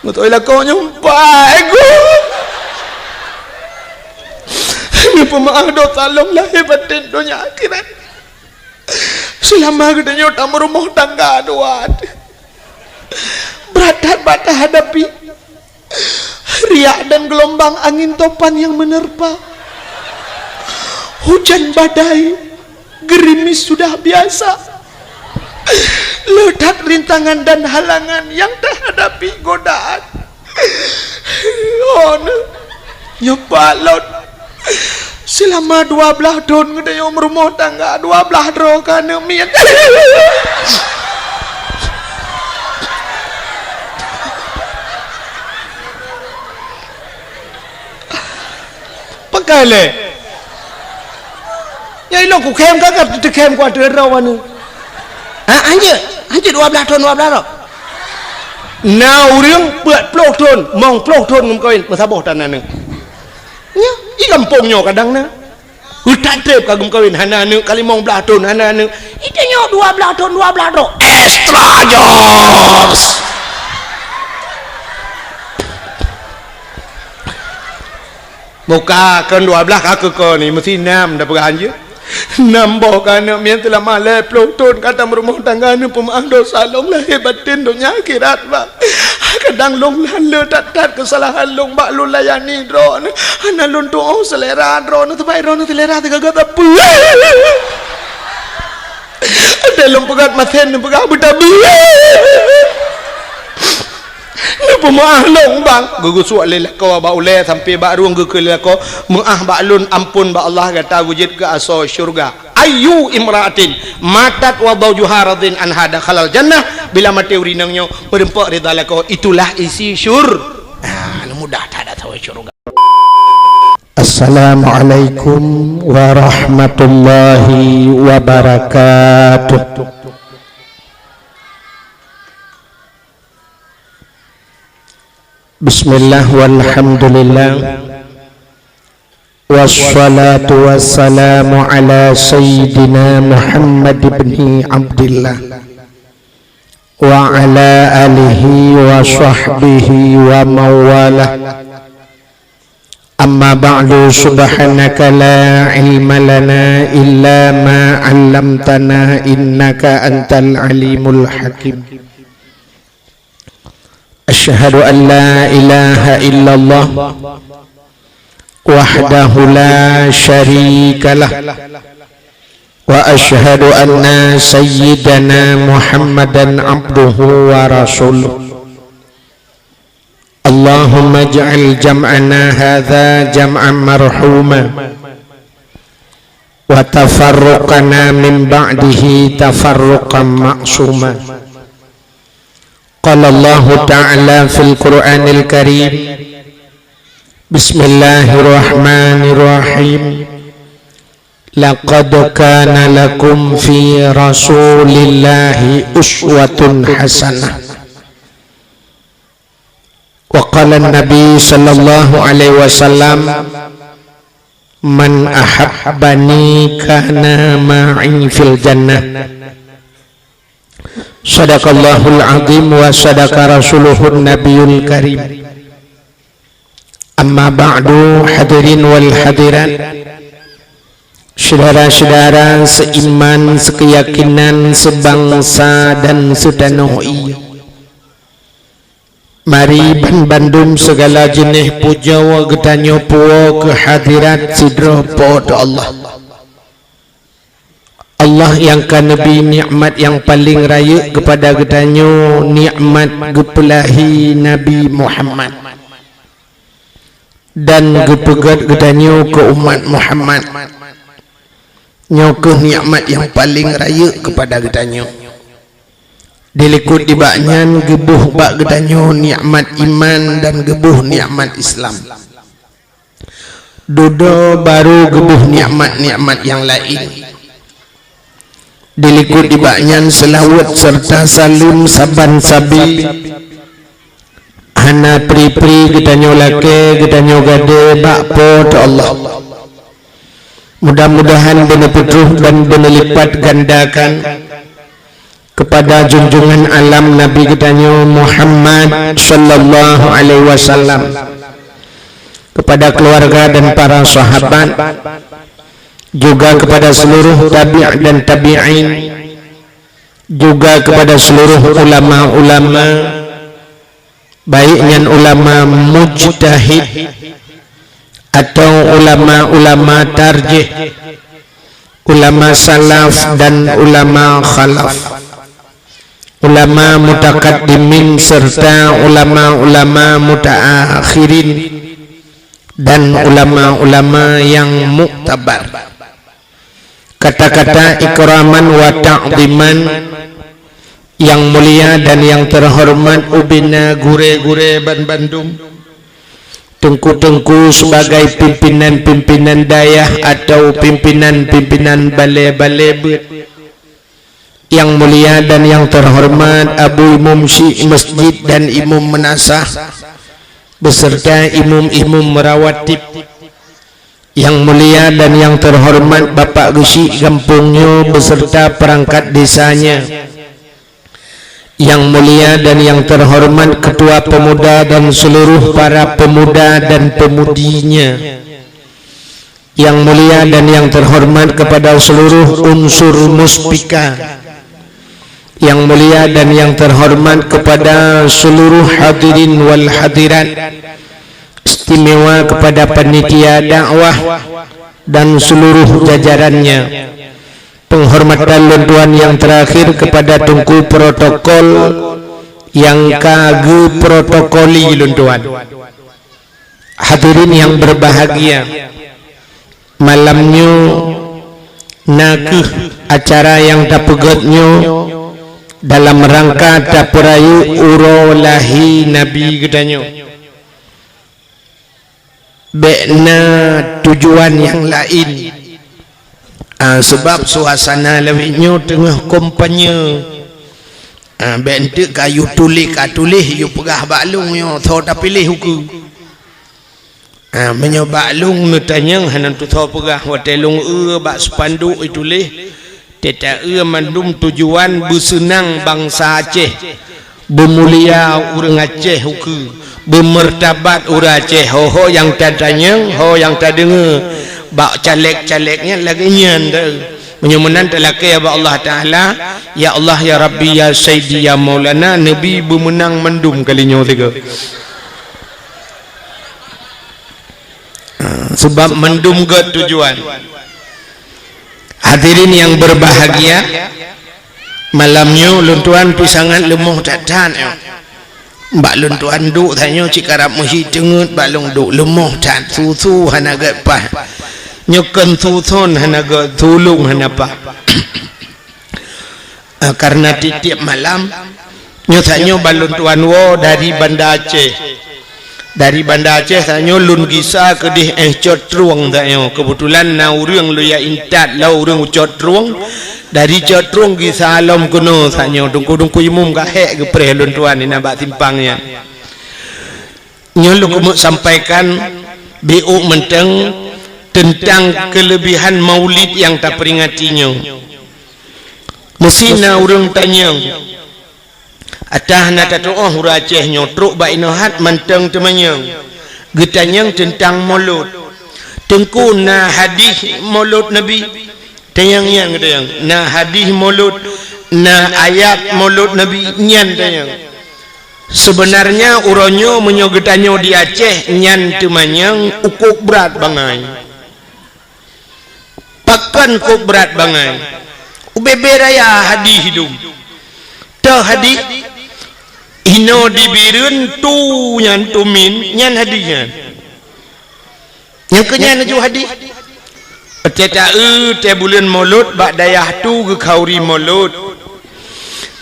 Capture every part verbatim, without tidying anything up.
Beutôi lakoe nyoe empat, eh, geuh. Neupeumeu'ah dosa lôn lahé batén donya akhirat. Seulama geutanyoe tameurumoh tangga dua, brat that bak tahadapi. Riak dan geulumbang angin topan nyang meuneurpa. Hujan badai, geurimis sudah biasa. Le that rintangan dan halangan nyang tahadapi godaan. Oh, nyoe pat lôn. Seulama dua blaih thon geutanyoe meurumoh tangga, dua blaih droe ka aneuk miet. Pakai lé. Nyang ilong kukhém ka, ka teukhém ku ateueh droe aneuk. Ha, hanjeuet, hanjeuet dua blaih thon, dua blaih droe. Na ureuëng peuet ploh thon, mong ploh thon geumeukawen, meusaboh tan aneuk. Nyoe, di gampông nyoe kadang na. Utak treb ka geumeukawen, hana aneuk, ka limong blaih thon, hana aneuk. Itu nyoe dua blaih thon, dua blaih droe. Extra joss. Muka kon dua blaih ka keu ko ni, meusi nam dah peugah hanjeuet. Nam boh ka aneuk miet seulama lhée ploh thon ka tameurumoh tangga neupeumeu'ah dosa lôn lahé batén donya akhirat, Bang. Kadang lôn hana that-that keusalahan lôn bak lôn layani droeneuh. Hana lôn tuoh seulera droeneuh, teuma droeneuh seulera teugaga sapeue. Ada lôn peugah masen neupeugah beutabi. Neupeumeu'ah lôn, Bang. Geugeusuek lé lakoe bak ulée sampoe bak rueng geukheun lé lakoe, meu'ah bak lôn, amphon bak Allah gata geujeuet keu asoe syeuruga. Ayyu imra'atin matat wa zawjuha radin anha dakhalal jannah. Bila maté ureuëng inong nyoe meureumpok ridha lakoe, itulah isi syur-, ah, mudah that asoe syeuruga. Assalamualaikum warahmatullahi wabarakatuh. Bismillah walhamdulillah. Wassalatu wassalamu ala sayyidina Muhammad ibni Abdillah wa ala alihi wa sahbihi wa mawalah. Amma ba'du, subhanaka la ilma lana illa ma 'allamtana innaka antal alimul hakim. Asyhadu an la ilaha illallah wahdahu la syarikalah, wa asyhadu anna sayyidana Muhammadan abduhu wa rasuluh. Allahumma ij'al jam'ana hadza jam'an marhuma, wa tafarruqana min ba'dihi tafarruqan ma'suma. Qala Allahu ta'ala fil Qur'anil Karim, Bismillahirrahmanirrahim. Laqad kana lakum fi Rasulillahi uswatun hasanah. Wa qala Nabi sallallahu alaihi wasallam, "Man ahabbani kana ma'i fil jannah." Sadaqallahul azim wa sadaqa rasuluhun nabiyul karim. Amma ba'du, hadirin wal hadirat, syedara-syedara seiman, sekeyakinan, sebangsa dan seutanoh ie. Mari ban bandum segala jeuneh pujoe geutanyoe puwoe keu hadirat sidroe Po teu Allah. Allah nyang ka neubri nikmat nyang paleng rayeuk keupada geutanyoe, nikmat geupeulahi Nabi Muhammad dan geupeugét geutanyoe keu umat Muhammad. Nyoe kheueh nikmat nyang paleng rayeuk keupada geutanyoe. Dilikot nibak nyan geuboh bak geutanyoe nikmat iman dan geuboh nikmat Islam. Dudoe barô geuboh nikmat-nikmat nyang laén. Dilikot nibak nyan seulaweuet seureuta saleuem saban sabe. Hana pri-pri geutanyoe lakée, geutanyoe gadée bak Po teu Allah. Mudah-mudahan beuneupeutruh dan beuneulipat gandakan kepada junjungan alam Nabi geutanyoe Muhammad sallallahu alaihi wasallam, kepada keluarga dan para sahabat, juga kepada seluruh tabi' dan tabi'in, juga kepada seluruh ulama-ulama, baik nyan ulama mujtahid atau ulama-ulama tarjih, ulama salaf dan ulama khalaf, ulama mutakaddimin serta ulama-ulama mutaakhirin, dan ulama-ulama yang muktabar. Kata-kata ikraman wa ta'ziman, yang mulia dan yang terhormat ubena gurée-gurée banbandum, teungku-teungku sebagai pimpinan-pimpinan dayah atau pimpinan-pimpinan balé-balé beuet, yang mulia dan yang terhormat Abu Imum Syik Masjid dan Imum Meunasah, beserta imum-imum rawatib, yang mulia dan yang terhormat Bapak Geuchik gampông nyoe beserta perangkat desanya, yang mulia dan yang terhormat Ketua Pemuda dan seluruh para pemuda dan pemudinya, yang mulia dan yang terhormat kepada seluruh unsur Muspika, yang mulia dan yang terhormat kepada seluruh hadirin wal hadirat, istimewa kepada panitia dakwah dan seluruh jajarannya. Penghormatan lôn tuan yang terakhir kepada teungku protokol yang ka geuprotokoli lôn tuan. Hadirin yang berbahagia, malam nyoe na kheueh acara nyang tapeugét nyoe dalam rangka tapeurayeuk uroe lahé Nabi geutanyoe. Bék na tujuan nyang laén. Ah, sabab suasana lawét nyoe teungoh kampanye. Ah, bék eunteuk ka yue tuléh, ka tuléh, yue peugah bak lôn nyoe, soe tapiléh ukeue. Ah, meunyoe bak lôn neutanyong hana tusoe peugah, watée lôn eu bak spanduk ituléh, teuta eu mandum tujuan beuseunang bansa Aceh, beumulia ureuëng Aceh ukeue, beumeurtabat ureuëng Aceh. Ho-ho nyang tatanyong, ho nyang tadeungoe bak caleg-caleg nyan lagée nyan teuh. Meunyoe meunan talakée bak Allah Taala, "Ya Allah, ya Rabbi, ya Sayyidi, ya Maulana," Nabi beumeunang mandum kali nyoe sigoe. Sebab mandum gét tujuan. Hadirin yang berbahagia, malam nyoe lôn tuan pih sangat leumoh that-that nyoe. Bak lôn tuan duek tanyoe cit karab meuhi teungeut bak lôn duek leumoh that, su-su hana gét paih. Nyoe kon su-son hana gét, sulong hana paih. Eh, karena tiep-tiep malam, nyoe tanyoe bak lôn tuan woe dari Banda Aceh. Dari Banda Aceh tanyoe lôn gisa keudeh éh Cot Trueng tanyoe. Keubeutulan na ureuëng lôn jak intat lom ureuëng Cot Trueng. Dari Cot Trueng gisa lom keunoe tanyoe. Teungku-teungku imum ka hék geupreh lôn tuan inan bak simpang nyan. Nyoe lôn keumeuk sampaikan biôk mantong teuntang keuleubihan Maulid nyang taperingati nyoe. Meusé na ureuëng tanyong, atawa na tatuoh ureuëng Aceh nyoe trok bak inoe hat mantong teumanyong, geutanyong teuntang Molot. Teungku, na hadih Molot Nabi? Tanyong nyan geutanyong, na hadih Molot, na ayat Molot Nabi nyan tanyong. Seubeunarnya uroe nyoe meunyoe geutanyoe di Aceh nyan teumanyong ukôb brat bangai. Pakon kôb brat bangai? Ubé-bé raya hadih idum. Toh hadih, inoe di Bireuen tu nyan tumin nyan hadih nyan. Nyang keu nyan laju hadih. Tée ta-eu tée buleuen Molot bak dayah tu geukhauri Molot.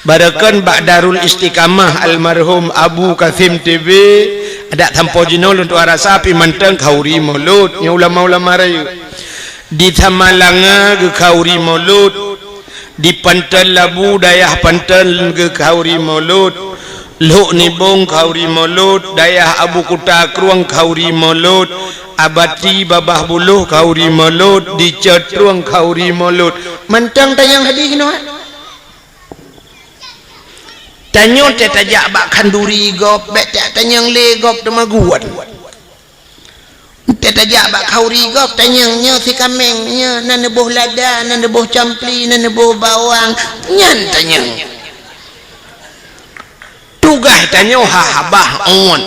Barokon bak Darul Istiqamah almarhum Abu Kasim T B, adak sampoe jinoe lôn tuan rasa pih mantong khauri Molot nyoe ulama-ulama rayeuk. Di Samalanga geukhauri Molot. Di Panton Labu, dayah Panton geukhauri Molot, Lhok Nibong khauri Molot, dayah Abu Kuta Krueng khauri Molot, Abati Babah Buloh khauri Molot, di Cot Trueng khauri Molot. Mantong tanyong hadih nyoe. Tanyoe teuh tajak bak khanduri gob, bèk ta-, tanyong lé gob teuma guwat. Teuh tajak bak khanduri gob, tanyong nyoe si kaméng, nyoe na neuboh lada, na neuboh campli, na neuboh bawang, nyan tanyong. Tugaih tanyoe ha habah ôt.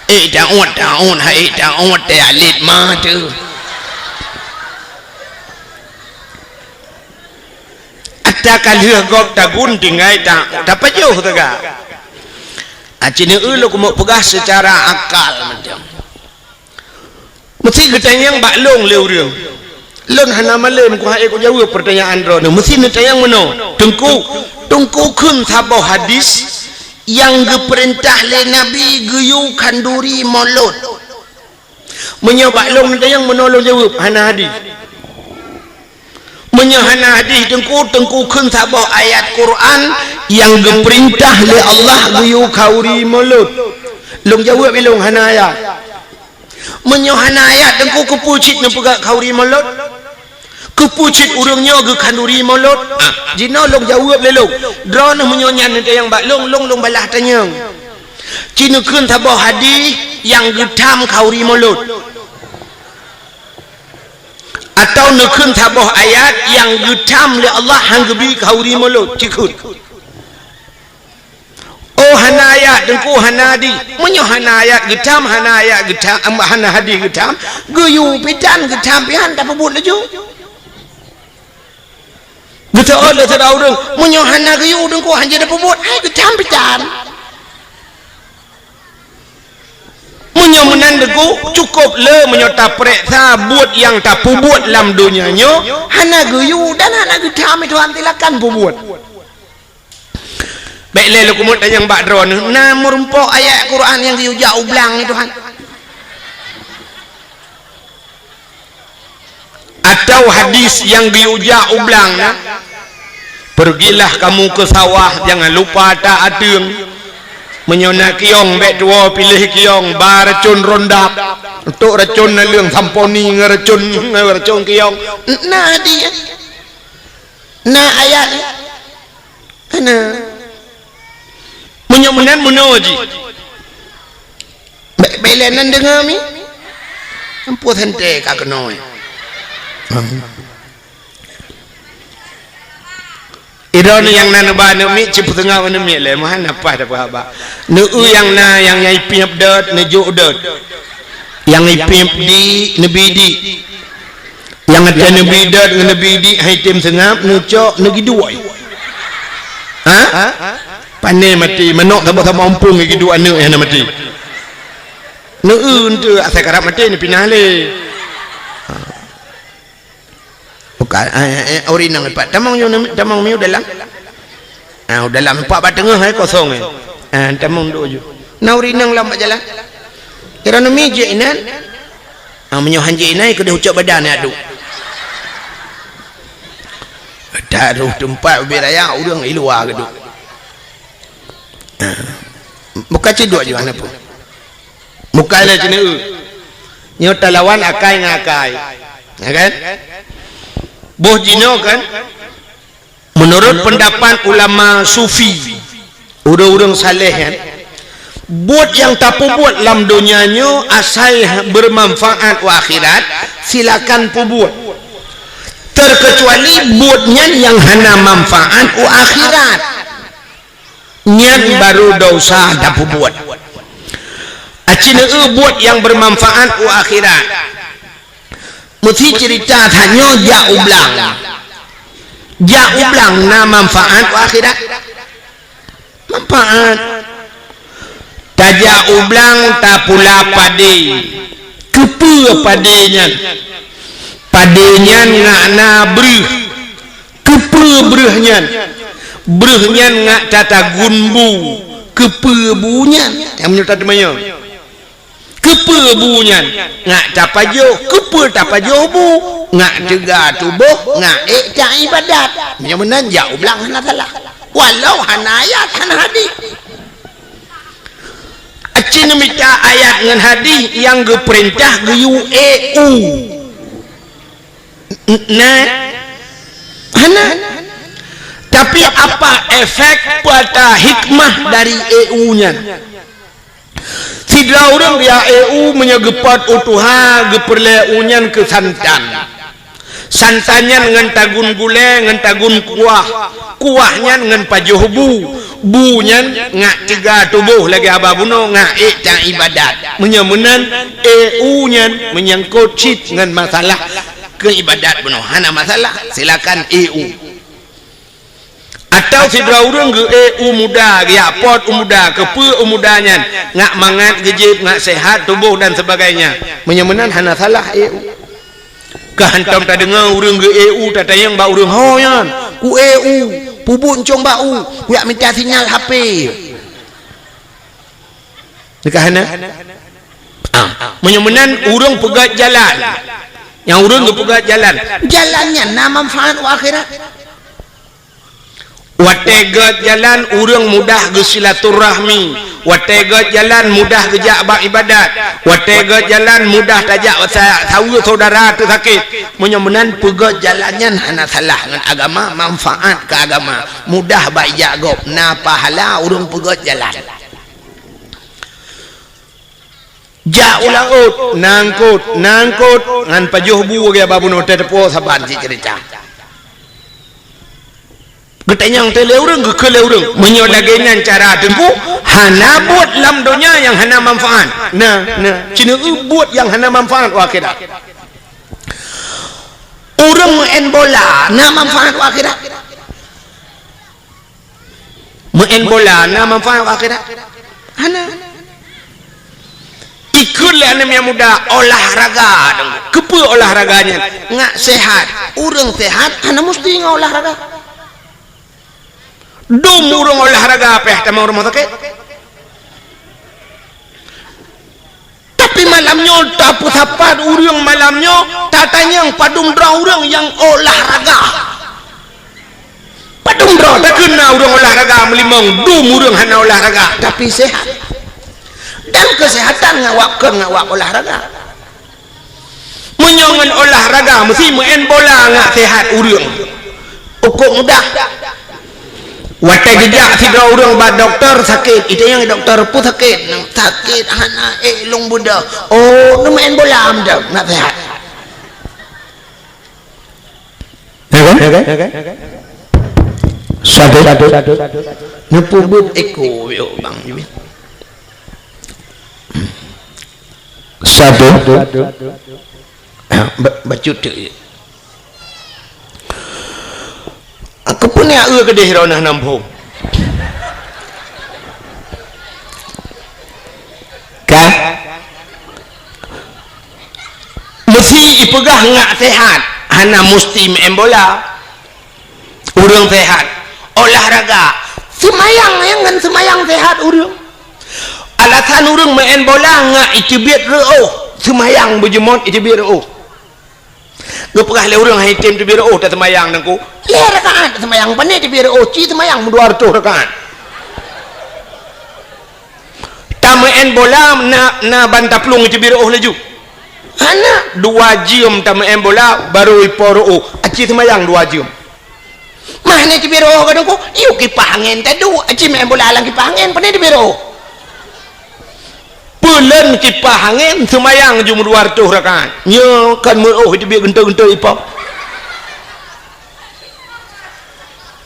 Eh, ta ôt, ta ôt, hai ta ôt, teuh alet ma teuh. Ata ka lheueh gob tagun tinggai ta, tapajoh teuga. Aci neu lôn keumeuk peugah seucara akal macam. Meusti geutanyong bak lôn lé ureuëng. Lôn hana malém kuhai kujaweueb peurtanyaan droeneueh. Meusti neutanyong meunoe, Teungku, Teungku kheun saboh hadis nyang geupeurintah lé Nabi geuyue khanduri mulod. Meunyoe bak lôn neutanyong meunoe lôn jaweueb, hana hadis. Meunyoe hana hadis Teungku, Teungku kheun saboh ayat Quran nyang geupeurintah lé Allah geuyue khanduri mulod. Lôn jaweueb ilôn hana ayat. Meunyoe hana ayat Teungku, keupeue cit neupeugah khanduri mulod? Keupeue cit ureuëng nyoe geukhanduri mulod? Ah, jinoe lôn jaweueb lé lôn. Droeneueh meunyoe nyan neutanyong bak lôn, lôn, lôn balah tanyong. Ci neukheun saboh hadis nyang geutham khanduri mulod. Atawa neukheun saboh ayat nyang geutham lé Allah han geubri khanduri mulod, ci kheun. Oh, hana ayat Teungku, hana hadis. Meunyoe hana ayat geutham, hana ayat geutham, hana hadis geutham, geuyue pih tan geutham pih han tapeubuet laju. Geuseuôt lé sidroe ureuëng, meunyoe hana geuyue Teungku han jeuet tapeubuet, hai geutham pih tan. Meunyoe meunan Teungku, cukôp le meunyoe tapareksa buet nyang tapeubuet lam donya nyoe, hana geuyue dan hana geutham, Tuhan silakan peubuet. Bèk lé lôn keumeuk tanyong bak droeneueh, na meurumpok ayat Quran nyang geuyue jak u blang, Tuhan? Atawa hadis nyang geuyue jak u blang na, "Pergilah kamu ke sawah, jangan lupa tak ateueng. Meunyoe na kiyong, bèk tuwoe piléh kiyong, ba racon rondap, tok racon naleueng samponi ngon racon, ngon racon kiyong." Na hadis, na ayat. Hana. Meunyoe meunan meunoe jih. Bèk, bèk lé nan deungoe mi. Ampoh santée ka keunoe. Idong nyang na neuba aneuk miet, cit peuteungoh aneuk miet lé, meuhan na paih tapeuhaba. Neu nyang na, nyang nyai piep dot, neujok dot. Nyang nyai piep di, neubi di. Nyang ata neubi dot ngon neubi di hai tem seungab, neucok, neugiduek. Ha? Pané maté, manok sama-sama umpung giduek aneuk nyang na maté. Neu eunteuk asai karab maté neupinah lé. Ha. Bukan, eh, eh, uri nang lipat. Tamong nyoe, tamong miu dalam. Ah, dalam empat bak teungoh, eh, kosong, eh. Ah, tamong dua ju. Na uri nang lam bak jalan. Kira numi jek inan. Ah, meunyoe han jek inan, keudeh ucok badan ya, duk. Tak ada tempat ubé raya, urang di luar ke, duk. Ah. Bukan cedok juga, kenapa? Bukan lah cina. Nyoe talawan akai ngon akai. Ya kan? Boh jinoe kan? Menurut pendapat ulama sufi, ureuëng-ureuëng saleh kan, buet nyang tapeubuet lam donya nyoe asai bermanfaat u akhirat, silakan peubuet. Terkecuali buet nyan nyang hana manfaat u akhirat. Nyan baru dosa tapeubuet. Aci neu buet nyang bermanfaat u akhirat. Meusi cerita tanyoe jak u blang. Jak u blang na manfaat u akhirat? Manfaat. Tajak u blang tapula padé. Keupeue padé nyan? Padé nyan ngak na breuh. Keupeue breuh nyan? Breuh nyan ngak tatagun bu. Keupeue bu nyan? Nyang meunyoe tateumanyong. Keupeue bu nyan? Ngak tapajoh. Keupeue tapajoh bu? Ngak teuga tuboh, ngak ék taibadat. Meunyoe meunan, jak u blang hana salah. Walau hana ayat, hana hadis. Aci neumita ayat ngon hadis nyang geupeurintah geuyue ék u. N-, na? Hana. Tapi apa efek, peue ata hikmah dari E U nyan? Sidroe ureuëng geujak E U meunyoe geupot u tuha, geupeureulée u nyan keu santan. Santan nyan ngon tagun gulée, ngon tagun kuah. Kuah nyan ngon pajoh bu. Bu nyan ngak teuga tuboh lagée haba bunoe, ngak ék tan iébadat. Meunyoe meunan, E U nyan meunyangkot cit ngon masalah keu iébadat bunoe. Hana masalah, silakan E U. Atawa sidroe ureuëng geu-E U muda, geujak pot u muda, keupeue u muda nyan, ngak mangat, geujieb, ngak sehat tuboh dan sebagainya. Meunyoe meunan hana salah E U. Ka hantom tadeungoe ureuëng geu-E U tatanyong bak ureuëng, "Ho nyan, ku-E U, peubuet ncong bak u, kujak mita sinyal H P." Nyan ka hana? Ah, meunyoe meunan ureuëng peugét jalan. Nyang ureuëng geupeugét jalan. Jalan nyan na manfaat u akhirat. Watée gét jalan ureuëng mudah geusilaturahmi, watée gét jalan mudah geujak bak iébadat, watée gét jalan mudah tajak sa-, saweue syedara teu sakét. Meunyoe meunan peugét jalan nyan hana salah ngon agama, manfaat keu agama, mudah bak ijak gob, na pahala ureuëng peugét jalan. Jak u laôt, na eungkot, na eungkot, ngon pajoh bu lagée haba bunoe, teupeue saban cit ceurita. Geutanyong teuh lé ureuëng, geukheun lé ureuëng, meunyoe lagée nyan cara Teungku, hana buet lam donya nyang hana manfaat. Na, na, ci neueu buet nyang hana manfaat u akhirat. Ureuëng meu'en bola na manfaat u akhirat. Meu'en bola na manfaat u akhirat? Hana. Ikheun lé aneuëk muda olahraga dong. Keupeue olahraga nyan? Ngak sehat. Ureuëng sehat hana musti ngon olahraga. Dum ureuëng olahraga pih tamong rumoh sakét. Tapi malam nyoe tapeusapat ureuëng malam nyoe, tatanyong padum droe ureuëng nyang olahraga. Padum droe takheun na ureuëng olahraga meulimong, dum ureuëng hana olahraga, tapi sehat. Dan kesehatan ngawak kon ngawak olahraga. Meunyoe ngon olahraga meusti meu'en bola ngak sehat ureuëng. Ukok mudah. Watée geujak sidroe ureuëng bak dokto sakét, itanyong dokto peue sakét, sakét hana ék lôn beudôh. Oh, neumeu'en bola meudoh, nak sehat. Ya kan? Ya kan? Satu. Neupeubuet eko yo bang. Satu. Ba-, bacut tu. Aku pun ya eu keudeh rona nampung. Ka? Meusti ipeugah ngak sehat, hana musti meu'en bola. Ureuëng sehat, olahraga, seumayang nyang ngon seumayang sehat ureuëng. Alasan ureuëng meu'en bola ngak iteubiet reu'oh, seumayang beujeuet iteubiet reu'oh. Geupeugah lé ureuëng hai tem teubiet reu'oh taseumayang nangku. Lhée rakaat seumayang pane teubiet reu'oh, ci seumayang meudua reutôh rakaat. Tameu'en bola na, na ban taplueng teubiet reu'oh laju. Hana, dua jeuem tameu'en bola baru ipo reu'oh. Aci seumayang dua jeuem. Mah ni teubiet reu'oh kadang ku, yuk kipah angén tadu, aci meu'en bola lam kipah angén pane teubiet reu'oh. Peulon kipah angén seumayang jeuem dua reutôh rakaat. Nyoe kan meu'oh teubiet geuntôi-geuntôi ipo.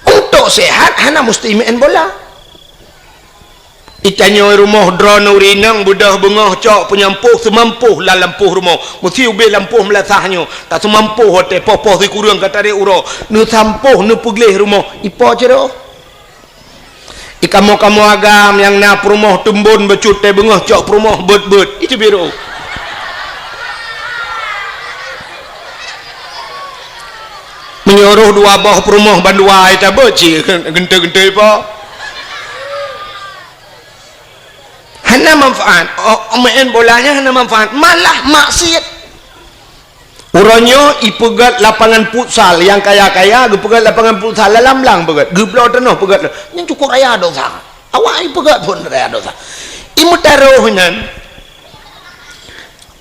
Untuk sehat hana musti meu'en bola. Itanyoe rumoh droeneuh rinong beudôh beungoh cok peunyampôh seumampoh lam lampôh rumoh. Meusti ubé lampôh meulasah nyoe. Taseumampoh watée poh-poh sikureueng ka tarek uroe. Neusampôh neupeugleh rumoh. Ipo cit reu'oh? Ikamoe-kamoe agam nyang na peurumoh teumbon bacut tée beungoh cok peurumoh beuet-beuet. Iteubiet reu'oh. Meunyoe rôh dua boh peurumoh bandua itabeuet cit geuntôi-geuntôi ipo. Hana manfaat. Oh, meu'en bola nyan hana manfaat, malah maksiet. Uroe nyoe ipeugét lapangan futsal, nyang kaya-kaya geupeugét lapangan futsal lam blang peugét, geubloe tanoh peugét, nyan cukôp raya dosa. Awak ipeugét phon raya dosa. Imeutarôh nyan,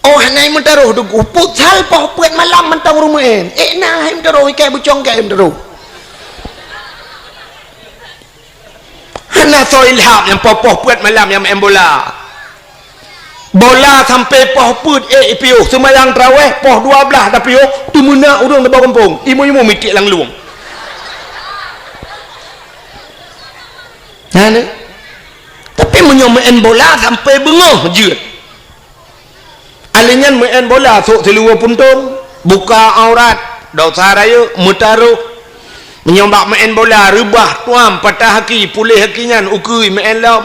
oh hana imeutarôh deungon futsal poh peuet malam mantong rumoh en. Eh na hai imeutarôh, ikai bucong kai imeutarôh. Hana soe ilham nyang poh-poh peuet malam nyang meu'en bola. Bola sampoe poh peuet ék piôh, seumayang tarawèh poh dua blaih tapiôh, teumeunak ureueng di bak gampông, imum-imum mitiek lam lueng. Nah, ni. Tapi meunyoe meu'en bola sampoe beungoh jeuet. Ahli nyan meu'en bola sôk siluweue puntông, buka aurat, desya rayeuk, meutarôh. Meunyoe bak meu'en bola reubah, tuam, patah aki, puléh aki nyan, ukeue meu'en lom.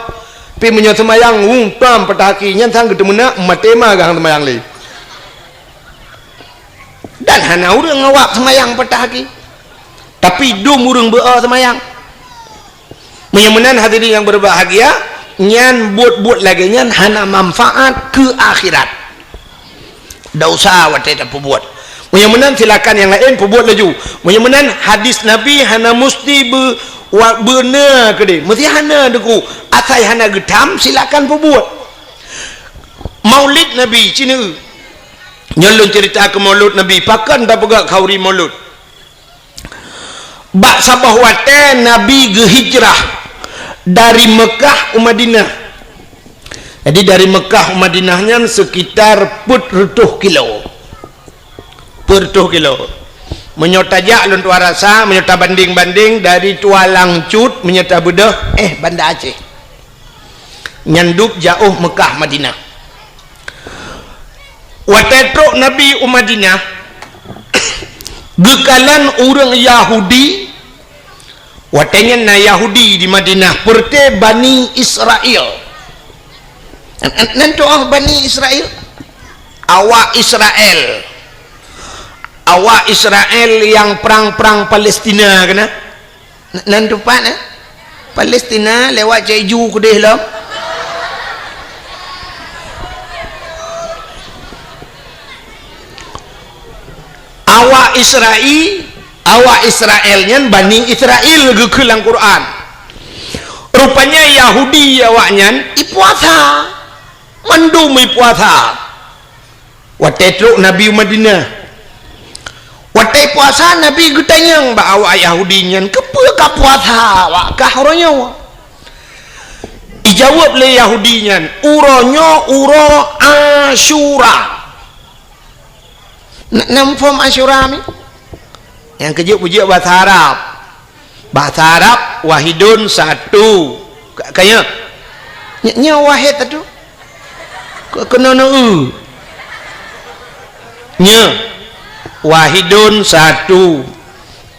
Pi meunyoe seumayang, wung, tuam, patah aki, nyan sang geuteumeunak, maté ma geuh seumayang lé. Dan hana ureueng awak seumayang patah aki. Tapi dum ureueng beu-o seumayang. Meunyoe meunan hadirin nyang berbahagia, nyan buet-buet lagèe nyan hana manfaat keu akhirat. Desya watèe tapeubuet. Meunyoe meunan silakan nyang laén peubuet laju. Meunyoe meunan hadis Nabi hana musti beu-, wa-, beuna keudeh. Meusti hana deungon asai hana geutham silakan peubuet. Maulid Nabi, ci neu. Nyoe lôn ceurita keu Maulud Nabi, pakon tapeugah khauri Maulud. Bak saboh watèe Nabi geuhijrah dari Meukah u Madinah. Jadi, dari Meukah u Madinah nyan sekitar peuet reutôh kilo. Peuet reutôh kilo. Meunyoe tajak lôn tuan rasa, meunyoe tabandeng-bandeng dari Tualang Cut, meunyoe tabeudôh, eh, Banda Aceh. Nyan dub jiôh Meukah Madinah. Watèe trok Nabi u Madinah, geukalon ureueng Yahudi, watèe nyan na Yahudi di Madinah, peureuté Bani Israel. Nan tu'oh Bani Israel? Awak Israel. Awak Israel nyang prang-prang Palestina keunan. N-, nan teumpat, eh? Palestina lewat Cek Ju keudeh lom. Awak Israel, awak Israel nyan Bani Israel geukheun lam Quran. Rupanya Yahudi awak nyan ipuasa. Mandum ipuasa. Watèe trok Nabi u Madinah. Watèe puasa, Nabi geutanyong bak awak Yahudi nyan, "Keupeue ka puasa awak kah uroe nyoe?" Ijaweueb lé Yahudi nyan, "Uroe nyoe uroe Asyura." Na, na muphom Asyura mi? Nyang keujeuet peujeuet bahasa Arab. Bahasa Arab, wahidun satu. Ka, ka nyoe? Nyoe, nyoe wahid satu. Ke, keunoe neu-eu. Nyoe. Wahidun satu.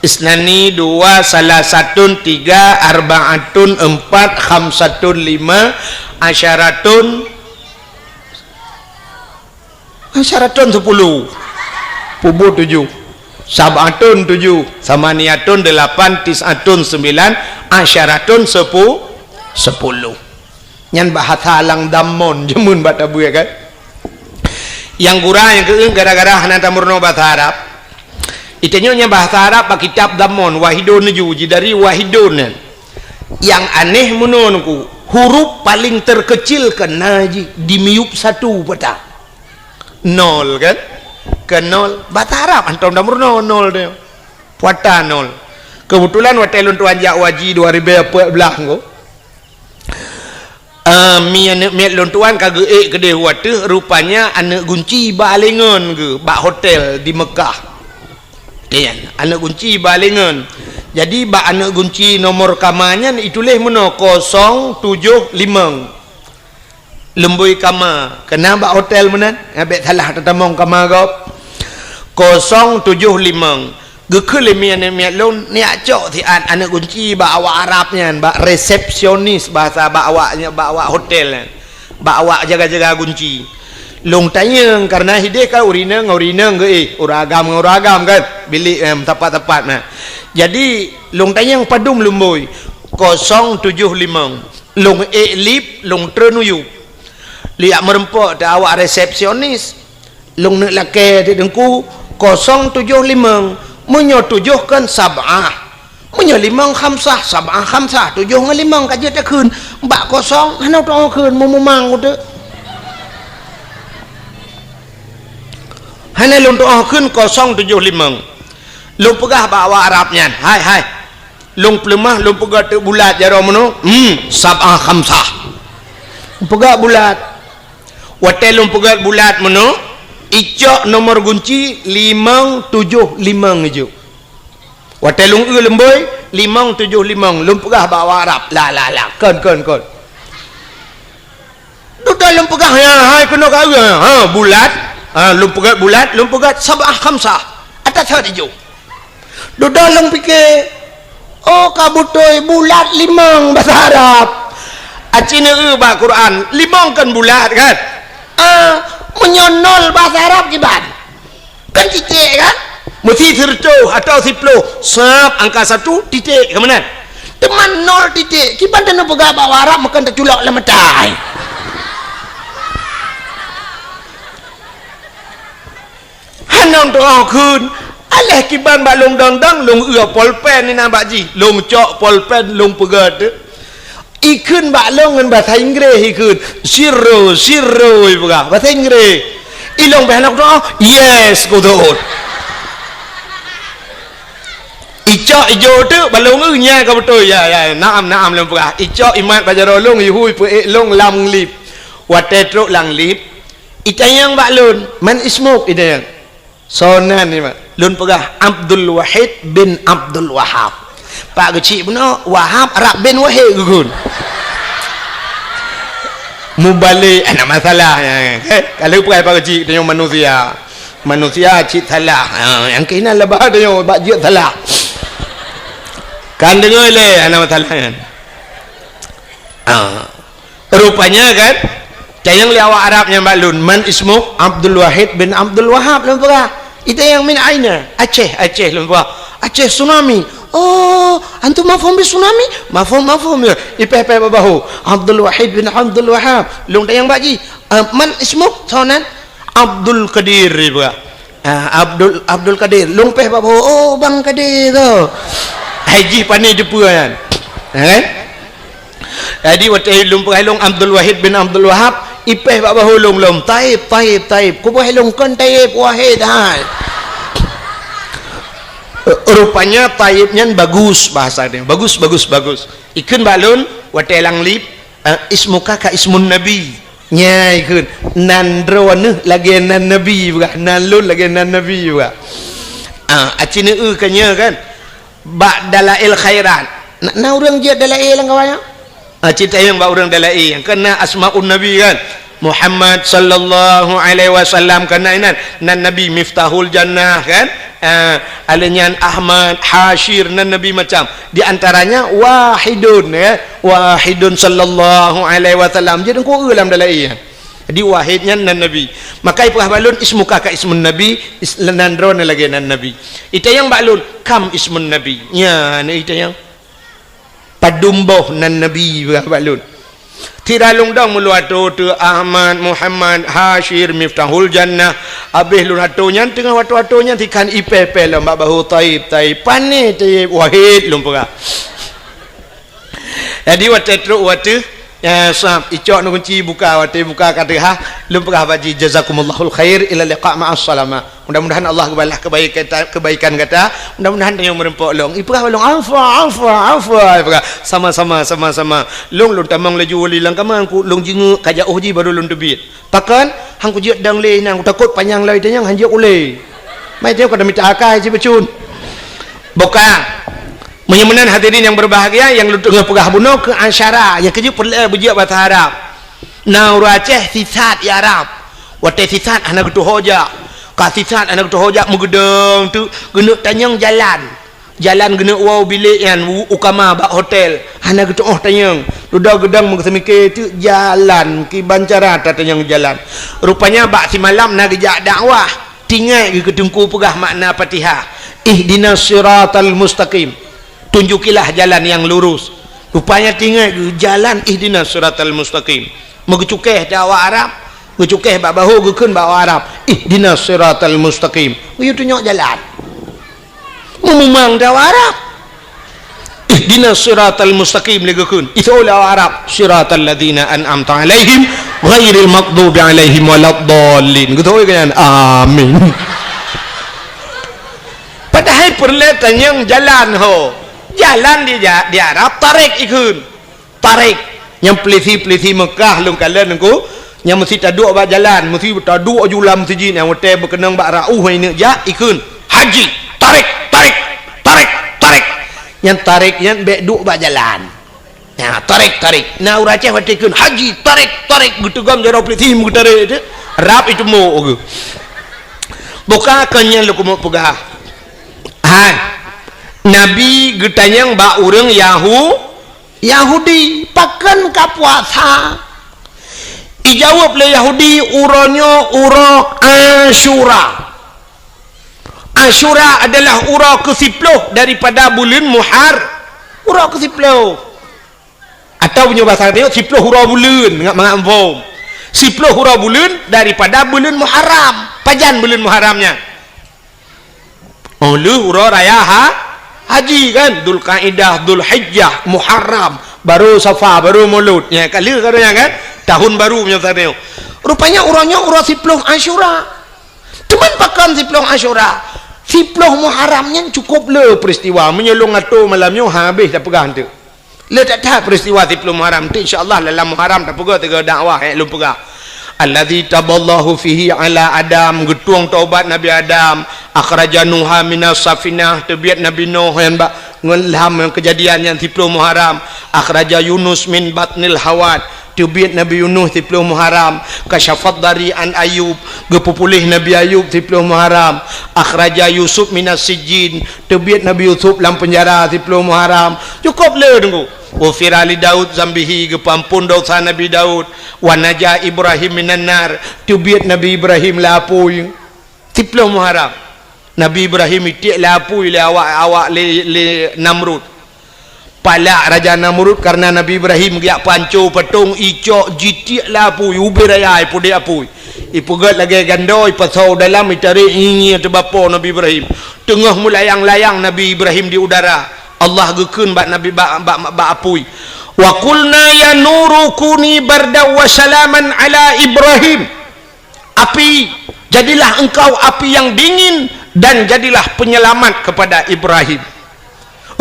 Isnani dua, salasatun tiga, arbaatun empat, khamsatun lima, asyaratun Asyaratun sepuluh. Pubuet tujoh. Sab'atun tujoh. Samaniatun delapan. Tis'atun sembilan. Asyaratun sepu-, sepuluh. Nyan bahasa lam Dammon jameun bak tabeue kan. Nyang gura nyang keu gara-gara hana tameurunoe bahasa Arab. Itanyoe nyan bahasa Arab bak kitab Dammon, wahidun tujoh, ji dari wahidun nyan. Nyang aneh meunoe nungku, huruf paling terkecil keunan ji di miyueb satu peue ta. Nol kan? Keu nol, bahasa Arab hantom tameurunoe nol nyoe. Peue ta nol. Keubeutulan watèe lôn tuan jak haji dua ribèe peuet blah nyoe. Ah, mi aneuk miet lôn tuan ka geuék keudeh u ateueh, rupanya aneuk gunci bak alengon geuh bak hotel di Meukah. Nyan, aneuk gunci bak alengon. Jadi, bak aneuk gunci nomor kama nyan ituléh meunoe kosong tujoh limong. Lumbôi kama, keunan bak hotel meunan, bèk salah tatamong kama gob. Kosong tujoh limong. Geukheun lé mi aneuk miet lôn, neujak cok siat aneuk gunci bak awak Arab nyan, bak resepsionis bahasa bak awak, bak awak hotel nyan. Bak awak jaga-jaga gunci. Lôn tanyong, kareuna hideh kan ureueng inong ngon ureueng inong geuéh, ureueng agam ngon ureueng agam kan, bilék, eh, teumpat-teumpat na. Jadi, lôn tanyong padum lumbôi, kosong tujoh limong. Lôn ék lip, lôn treun u yup. Lôn jak meureumpok teuh awak resepsionis. Lôn neuk lakèe teuh teungku, kosong tujoh limong. Meunyoe tujoh kan sab'ah. Meunyoe limong khamsah, sab'ah khamsah, tujoh ngon limong ka jeuet takheun. Bak kosong, hana tu'oh kheun, meumumang uteuk. Hana lôn tu'oh kheun kosong tujoh limong. Lôn peugah bak awak Arab nyan, "Hai, hai. Lôn peuleumah, lôn peugah teuk bulat jaroe meunoe, hmm, sab'ah khamsah. Peugah bulat. Watée lôn peugah bulat meunoe, icok nomor gunci limong tujoh limong ijok. Watée lôn eu leumbôi, limong tujoh limong, lôn peugah bak awak Arab, la, la, la, kon, kon, kon. Dudoe lôn peugah, ya, hai keunoe ka eu, ha, bulat, ha, lôn peugah bulat, lôn peugah sab'ah khamsah, ata that ijok. Dudoe lôn pike, oh, ka beutôi bulat limong basa Arab. Aci neu bak Quran, limong kan bulat kan? Ah, meunyoe nol basa Arab kiban? Kan titik kan? Meusi sireutôh atau siploh, sab angka satu titik, ka meunan. Teuma nol titik, kiban tanoh peugah bak Arab meukan teuculok lam mata. Hana tu'oh kheun, aléh kiban bak lôn dang-dang, lôn eu polpen inan bak jih, lôn cok polpen, lôn peugah teuk. Ikheun bak lôn ngon basa Inggréh ikheun, "Zero, zero," ipeugah, basa Inggréh. Ilôn pih hana kutu'oh, "Yes," kutu'oh. Icok ijok teuk bak lôn eu, nya ka beutôi, ya, ya, naam, naam lôn peugah. Icok imat bak jaroe lôn, ihu ipeuék lôn lam lift. Watée trok lam lift, itanyong bak lôn, "Man ismuk?" itanyong. "Soe nan nyan?" Lôn peugah, "Abdul Wahid bin Abdul Wahab." Pak Geuchik bunoe, Wahab rab bin Wahid geukheun. Mubalek, hana masalah nyan. Eh, ka lheueh peugah Pak Geuchik, tanyoe manusia. Manusia cit salah. Ha, nyang keunan leubeh tanyoe bak jeuet salah. Kan deungoe lé, hana masalah nyan. Ha. Rupanya kan, tanyong lé awak Arab nyan bak lôn, "Man ismuk?" "Abdul Wahid bin Abdul Wahab," lôn peugah. Itanyong, "Min aina?" "Aceh, Aceh," lôn peugah. "Aceh tsunami." "Oh, antum mafhum bi tsunami?" "Mafhum, mafhum," ya. Ipéh-péh bak bahô. "Abdul Wahid bin Abdul Wahab." Lôn tanyong bak jih, "Ah, man ismuk?" "Soe nan?" "Abdul Qadir," ipeugah. Ah, Abdul, Abdul Qadir. Lôn péh bak bahô, "Oh, Bang Qadir tu." Hai jih pane teupeue nyan. Ha, kan? Jadi, watée lôn peugah lôn Abdul Wahid bin Abdul Wahab, ipéh bak bahô lôn lom, "Taib, Taib, Taib." Kupeugah lôn, "Kon Taib, Wahid hai." Rupanya Taib nyan bagus bahasa dia. Bagus, bagus, bagus. Ikheun bak lôn, watée lam lift, eh, "Ismuka ka ismun Nabi." Nya ikheun, "Nan droeneuh lagée nan Nabi," peugah, "nan lôn lagée nan Nabi," peugah. Ah, aci neu-eu ka nyoe kan? Bak Dalail Khairat. Na, na ureuëng jeuet Dalail lam kawan nyoe? Ah, cit tanyong bak ureuëng Dalail nyang keunan Asmaun Nabi kan? Muhammad sallallahu alaihi wasallam keunan inan, nan Nabi Miftahul Jannah kan? Ah, alèh nyan Ahmad, Hasyir, nan Nabi macam. Di antaranya Wahidun, ya. Wahidun sallallahu alaihi wasallam. Jadi, engko eu lam Dalail nyan. Jadi, Wahid nyan nan Nabi. Maka ipeugah bak lôn, "Ismuka ka ismun Nabi, is-, nan droeneuh lagée nan Nabi." Itanyong bak lôn, "Kam ismun Nabi?" Nya, na itanyong. "Padum boh nan Nabi?" ipeugah bak lôn. Tira lôn dong meulôn atô teu Ahmad, Muhammad, Hasyir, Miftahul Jannah. Abéh lôn atô nyan, teungoh watô-watô nyan, sikhan ipéh-péh lom bak bahô, "Taib, Taib." "Pane Taib?" "Wahid," lôn peugah. Jadi, watée trok watée, ya, sab, icok ngon gunci buka, watée buka ka teuhah, lôn peugah bak jih, "Jazakumullahul khair, ila liqa ma'as salamah." Mudah-mudahan Allah geubalah kebaikan, kebaikan gata. Mudah-mudahan tanyoe meureumpok lôn. Ipeugah bak lôn, "Afwa, afwa, afwa." Ipeugah, "Sama-sama, sama-sama." Lôn, lôn tamong laju wali lam kama, ku lôn jingeuk ka jiôh jih baru lôn teubiet. Pakon? Han kujeuet dong lé nyan, kutakot panyang lom itanyong han jeuet ulée. Mai teuh ka mita akai cit bacut. Buka. Meunyoe meunan hadirin nyang berbahagia, nyang lôn teungoh peugah bunoe keu asyara, nyang keujeuet peureulée beujeuet basa Arab. Na ureuëng Aceh sisat i Arab. Watée sisat hana geutuho jak. Ka sisat hana geutuho jak meugeudong teuk geuneuk tanyong jalan. Jalan geuneuk woe bilék nyan u, u kama bak hotel. Hana geutu'oh tanyong. Dudoe geudong meuseumiké teuk jalan, kiban cara tatanyong jalan. Rupanya bak simalam na geujak dakwah. Tingat geuh keu teungku peugah makna Fatihah. Ihdinas siratal mustaqim. Tunjukilah jalan yang lurus. Rupanya tingat geuh jalan ihdinas siratal mustaqim. Meugeucukéh di awak Arab, geucukéh bak bahô geukheun bak awak Arab. Ihdinas siratal mustaqim. Geuyue tunyok jalan. Meumumang di awak Arab. Ihdinas siratal mustaqim lé geukheun. Iseuôt lé awak Arab, "Siratal ladzina an'amta 'alaihim ghairil maghdubi 'alaihim waladdallin." Geuteuôt keu nyan. Amin. Padahai peureulée tanyong jalan ho. Jalan di ja-, di Arab, tarik ikheun. Tarik. Nyang peulisi-peulisi Mekah lôn kalon nungku, nyang meusti taduek bak jalan, meusti taduek ju lam meuseujid nyang watèe beukeunong bak rauh ineuk jak, ikheun, "Haji, tarik, tarik, tarik, tarik." Nyang tarik nyan bèk duek bak jalan. Nah, tarik, tarik. Na ureueng Aceh watèe kheun, "Haji, tarik, tarik." Geuteugom jaroe peulisi meugeutarék teuh. Rab itumbok geuh. Buka kon nyan lôn keumeung peugah. Hai. Nabi geutanyong bak ureueng Yahu-, Yahudi, "Pakon ka puasa?" Ijaweueb lé Yahudi, "Uroe nyoe uroe Asyura." Asyura adalah uroe keusiploh daripada buleuen Muhar-, uroe keusiploh. Atau meunyoe basa tanyoe, siploh uroe buleuen, ngat mangat muphom. Siploh uroe buleuen daripada buleuen Muharram. Pajan buleuen Muharram nyan? Oh, lheueh uroe raya ha-, haji kan? Dzulkaidah, Dzulhijjah, Muharram, baru Safar, baru Maulud. Nyan ka lheueh ka nyan kan? Tahun baru meunyoe basa tanyoe. Rupanya uroe nyoe uroe siploh Asyura. Cuman pakon siploh Asyura? Siploh Muharram nyan cukup le peristiwa. Meunyoe lôn atô malam nyoe, habéh tapeugah eunteuk. Le that-that peristiwa siploh Muharram tu, insya Allah dalam Muharram tapeugah tiga dakwah nyang lôn peugah. Allazi taballahu fihi ala Adam, geutueng taubat Nabi Adam, akhraja Nuha minas safinah, teubiet Nabi Nuh nyan bak ngon lam nyang keujadian nyan siploh Muharram, akhraja Yunus min batnil hawat, teubiet Nabi Yunus siploh Muharram, kasyafad dari an Ayub, geupeupuléh Nabi Ayub siploh Muharram, akhraja Yusuf minas sijjin, teubiet Nabi Yusuf lam peunjara siploh Muharram. Cukup le teungku. Ghufira li Daud zambihi, geupeuamphon desya Nabi Daud. Wa naja Ibrahim minan nar, teubiet Nabi Ibrahim lé apui. Siploh Muharram. Nabi Ibrahim itiek lé apui lé awak, awak lé, lé Namrud. Palak Raja Namrud karena Nabi Ibrahim geujak panco patong, icok jitiek lé apui, ubé raya ipudek apui. Ipeugét lagée gando, ipasoe u dalam, itarék ngieng-ngieng teubapo Nabi Ibrahim. Teungoh meulayang-layang Nabi Ibrahim di udara, Allah geukheun bak Nabi, bak, bak, bak apui, "Wa qulna ya nuru kuni bardan wa salaman ala Ibrahim." Api, jadilah engkau api yang dingin dan jadilah penyelamat kepada Ibrahim.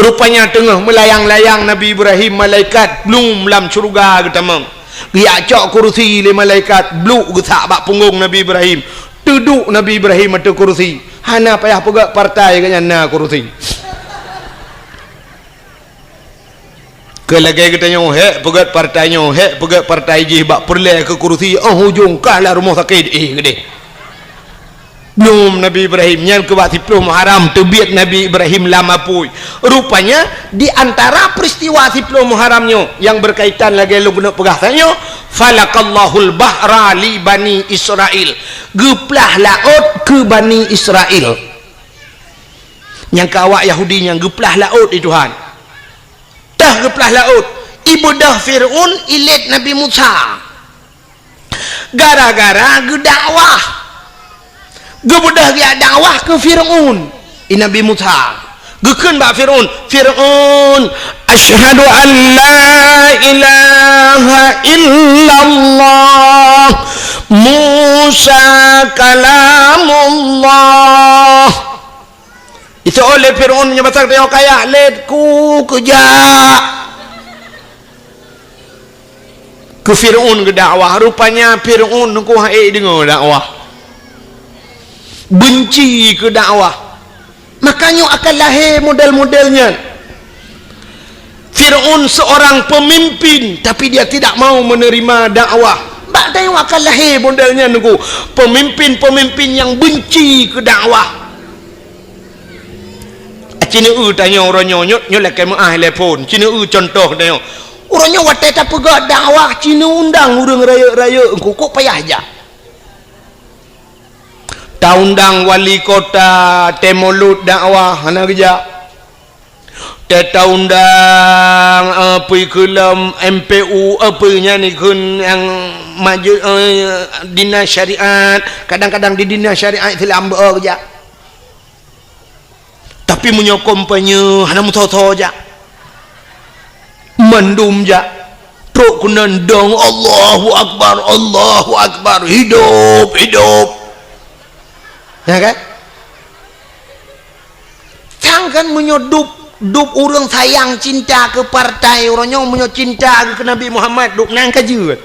Rupanya teungoh meulayang-layang Nabi Ibrahim, malaikat blum lam syeuruga geutamong. Geujak cok kurusi lé malaikat, bluk geusak bak punggong Nabi Ibrahim. Teuduek Nabi Ibrahim ateueh kurusi. Hana payah peugét partai geuhnyan na kurusi. Keu lagée geutanyoe hék peugét partai nyoe, hék peugét partai jih bak peureulée keu kurusi, óh ujong kah lam rumoh sakét, éh, geudeh. Blum Nabi Ibrahim, nyan keu bak siploh Muharram teubiet Nabi Ibrahim lam apui. Rupanya, di antara peristiwa siploh Muharram nyoe nyang berkaitan lagée lôn keuneuk peugah tanyoe, "Falakallahul bahra li Bani Israil." Geuplah laôt keu Bani Israil. Nyang keu awak Yahudi nyan geuplah laôt lé Tuhan. Teuh geuplah laôt, ibeudôh Fir'aun ilét Nabi Musa. Gara-gara geudakwah. Geubeudôh geujak dakwah keu Fir'aun, i Nabi Musa. Geukheun bak Fir'aun, "Fir'aun, asyhadu an la ilaha illallah, Musa kalamullah." Iseuôt lé Fir'aun meunyoe basa tanyoe kaya, "Lét ku keujak." Keu Fir'aun geudakwah, rupanya Fir'aun teungku hana ék deungoe dakwah. Benci keu dakwah. Makanya akan lahé model-model nyan. Fir'aun seorang pemimpin, tapi dia tidak mau menerima dakwah. Bak tanyoe akan lahé model nyan teungku. Pemimpin-pemimpin yang benci keu dakwah. Ci neueu tanyoe uroe nyoe, nyoe, nyoe lakée meuáh lé phon. Ci neueu cuntoh tanyoe. Uroe nyoe watée tapeugah dakwah, ci neuundang ureuëng rayeuk-rayeuk, engkukuk payah jak. Taundang wali kota, tée mulod dakwah, hana geujak. Tée taundang, eh, peue keu lom M P U, eh, peue nyan ikheun nyang maju, eh, dinas syariat, kadang-kadang di dinas syariat Islam beu geujak. Tapi meunyoe kampanye hana meusoe-soe jak. Mandum jak. Trok keunan dong, "Allahu Akbar, Allahu Akbar, hidup, hidup." Ya kan? Sang kan meunyoe dub, Dub ureuëng sayang cinta keu partai uroe nyoe, meunyoe cinta keu Nabi Muhammad, dub nan ka jeuet.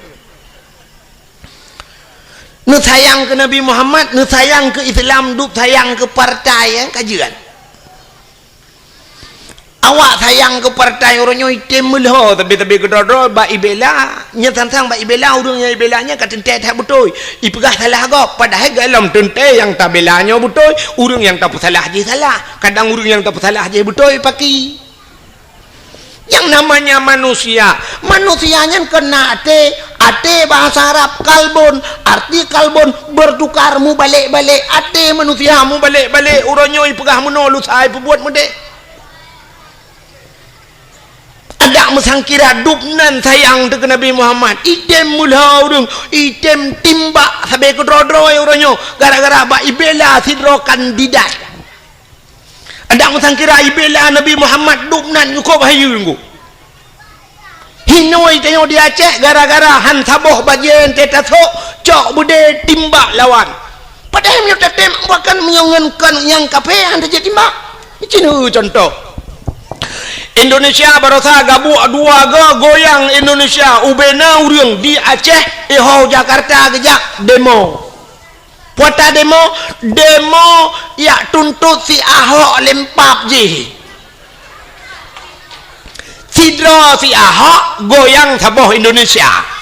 Neusayang keu Nabi Muhammad, neusayang keu Islam, dub sayang keu partai, eh, ka jeuet. Awak sayang keu partai uroe nyoe item meulhô, tapi-tapi keudroe-droe bak ibela, nyan sang-sang bak ibela, ureuëng nyang ibela nyan ka teuntée that beutôi. Ipeugah salah gob, padahai golom teuntée nyang tabela nyoe beutôi, ureuëng nyang tapeusalah jih salah. Kadang ureuëng nyang tapeusalah jih beutôi, paki. Nyang namanya manusia, manusia nyan kon na até, até bahasa Arab kalbun, arti kalbun bertukar, mubalek-balek, até manusia mubalek-balek, uroe nyoe ipeugah meunoe lusa ipeubuet meudeh. Adak meusangkira dub nan sayang teuh keu Nabi Muhammad, item meulhô ureuëng, item timbak sabe keudroe-droe uroe nyoe, gara-gara bak ibela sidroe kandidat. Adak meusangkira ibela Nabi Muhammad dub nan nyukôb hayeue ngon. Hinoe tanyoe di Aceh gara-gara han saboh bajée teuh tasok, cok beudé timbak lawan. Padahai meunyoe tatem bahkan meunyoe ngon kon nyang kafé han tajak timbak. Cina contoh. Indonesia barosa gabuek dua go goyang Indonesia, ubena ureuëng di Aceh, iho Jakarta geujak demo. Puata demo, demo yak tuntot si Ahok lempap jih. Sidroe si Ahok goyang saboh Indonesia.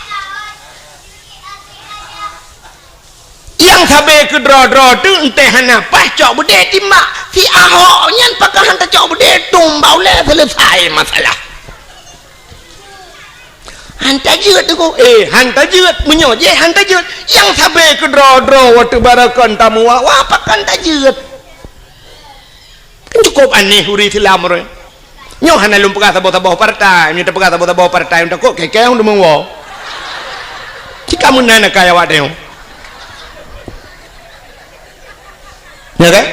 Nyang sabe keudroe-droe teuh entée hana paih cok beudé timbak. Si Ahok nyan pakon han tacok beudé tumbak ulée, selesai masalah. Han tajeuet teungku. Eh, han tajeuet. Meunyoe jih han tajeuet, nyang sabe keudroe-droe watée barakon tamu wa-wa pakon tajeuet. Kan cukup aneh ureuëng Islam ureuëng. Nyoe hana lôn peugah saboh-saboh partai, nyoe tapeugah saboh-saboh partai, takot keu-keu deungon woe. Cika meunan akai awak tanyoe. Ya kan?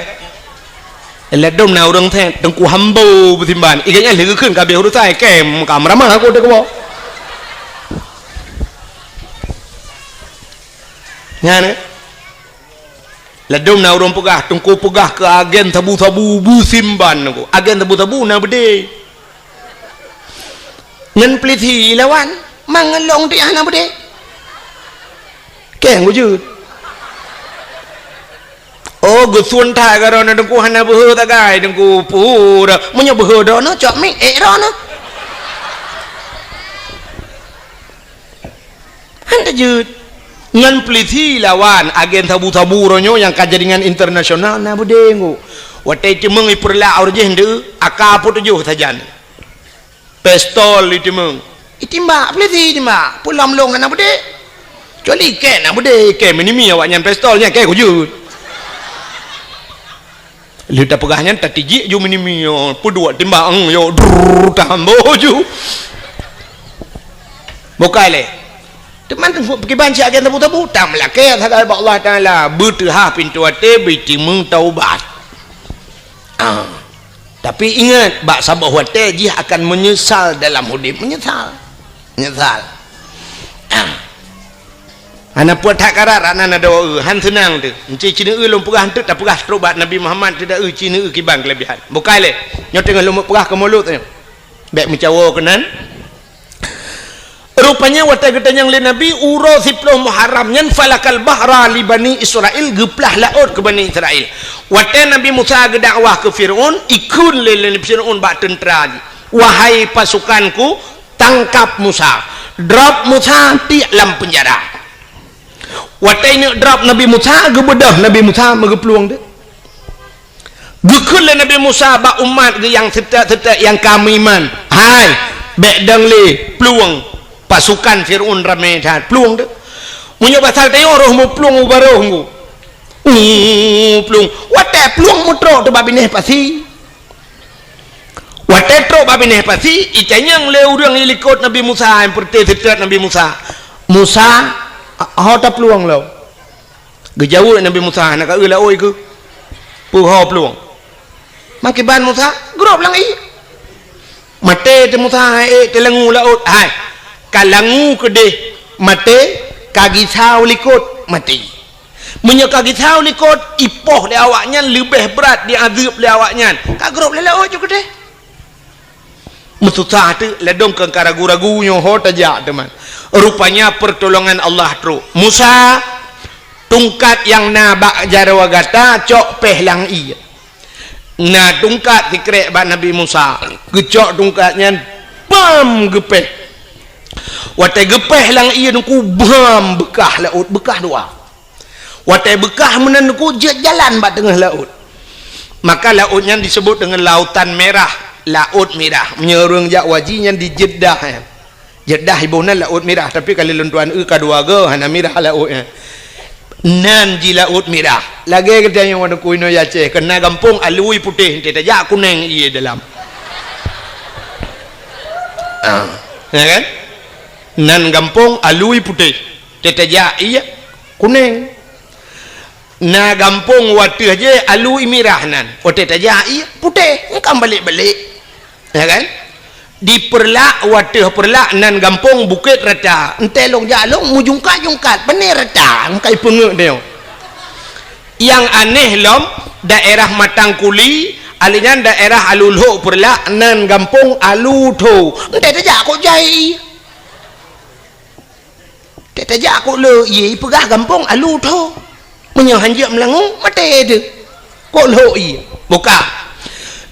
Ladom na ureuëng thét, Teungku Hambo beusimban. Ikan nyan lheueh geukheun ka habéh urusan, kem ka meuramah aku teuh keuboh. Nyan, eh? Ladom na ureuëng peugah, Teungku peugah keu agen sabu-sabu beusimban Teungku. Agen sabu-sabu na beudé. Ngon peulisi lawan, mangelong ti hana beudé. Keng wujud. Oh, geusun that ka droeneuh Teungku hana beuhe sagai Teungku pura. Meunyoe beuhe droeneuh, cok mic ék droeneuh. Han tajeuet. Ngon peulisi lawan agen sabu-sabu uroe nyoe nyang ka jaringan internasional na beudé Teungku. Watée teumeung ipeurlak ureuëng jih ndeu, aka peutujoh sajan. Pistol iteumeung. Itimbak, peulisi itimbak. Peue lom lôn hana beudé. Kecuali ikée na beudé, ikée meunimi awaknyan pistol nyan, ikée kujeuet. Lheueh tapeugah nyan, tatijik ju meunimi, yo, peuduek timbak, eng, yo, drrrr, tahambo ju. Bukai lé. Teuma teungku peukiban siat agen tabu-tabu, tameulakée sagai bak Allah Taala, beuteuhah pintoe até, beutimeung taubat. Ah. Tapi ingat, bak saboh watée jih akan meunyeusal dalam udeb. Meunyeusal. Meunyeusal. Ah. Hana puet that karat, rak nan adoe, han seunang teuh. Enci cineue lôn peugah eunteuk tapeugah trok bak Nabi Muhammad teuh da eu cineue kiban keulebihan. Bukai lé. Nyoe teungoh lôn peugah keu mulod nyoe. Bék meucawo keunan. Rupanya watée geutanyong lé Nabi uroe siploh Muharram nyan falakal bahra li Bani Israil, geuplah laôt keu Bani Israil. Watée Nabi Musa geudakwah keu Fir'aun, ikheun lé, lé Fir'aun bak teuntra jih, "Wahai pasukanku, tangkap Musa, drop Musa tiek lam peunjara." Watée ineuk drop Nabi Musa, geubeudôh Nabi Musa meugeuplueng deuh. Geukheun lé Nabi Musa bak umat geuh nyang seutôt-seutôt nyang ka meuiman, "Hai, bék dong lé plueng, pasukan Fir'aun ramé that, plueng deuh." Meunyoe basa tanyoe roh meuplueng u barôh nggu. Uh, plueng. Watée plueng meutrok teuh bak binéh pasi. Watée trok bak binéh pasi, itanyong lé ureuëng ilikot Nabi Musa nyang peureute seutôt Nabi Musa, "Musa, ho taplueng lom?" Geujaweueb Nabi Musa, "Hana ka eu laôt keuh, peuho plueng." Makiban Musa, grob lam ié. Maté teuh Musa, hai ék teulangu laôt, hai, ka langu keudeh, maté, ka gisa u likot, maté. Meunyoe ka gisa u likot, ipoh lé awaknyan leubeh brat diazeueb lé awaknyan. Ka grob lé laôt ju keudeh. Meususah teuk, ladôm keu ka ragu-ragu nyoe ho tajak teuma. Rupanya pertolongan Allah trok. "Musa, tungkat nyang na bak jaroe gata cok péh lam ié." Na tungkat sikrek bak Nabi Musa. Geucok tungkat nyan, bam, geupéh. Watée geupéh lam ié, Teungku, bam, beukah laôt, beukah dua. Watée beukah meunan, Teungku, jeuet jalan bak teungoh laôt. Maka laôt nyan disebut deungon Lautan Merah, Laôt Mirah. Meunyoe ureuëng jak haji nyan di Jeddah, eh. Jeddah iboh nan Laôt Mirah, tapi ka lheueh lôn tuan eu ka dua goe, hana mirah laôt nyan. Nan jih Laôt Mirah. Lagée geutanyoe wan Teungku inoe Aceh, keu na gampông alui putéh, enteuk tajak kunéng ié dalam. Ah, ya kan? Nan gampông alui putéh, enteuk tajak ié kunéng. Na gampông wateueh jih alui mirah nan, watée tajak ié putéh, engkam balek-balek. Ya kan? Di Peureulak, wateueh Peureulak nan gampông Bukét Rata. Enteuk lôn jak lôn meujungkat-jungkat, pane rata, engkai peungeuet nyoe. Nyang aneh lom, daerah Matang Kuli, alèh nyan daerah Alu Lhok Peureulak nan gampông Alu Tho. Enteuk tajak kok jai. Tajak kok le ié, ipeugah gampông Alu Tho. Meunyoe hanjeuet meulangue, maté teuh. Kok lhok ié? Buka.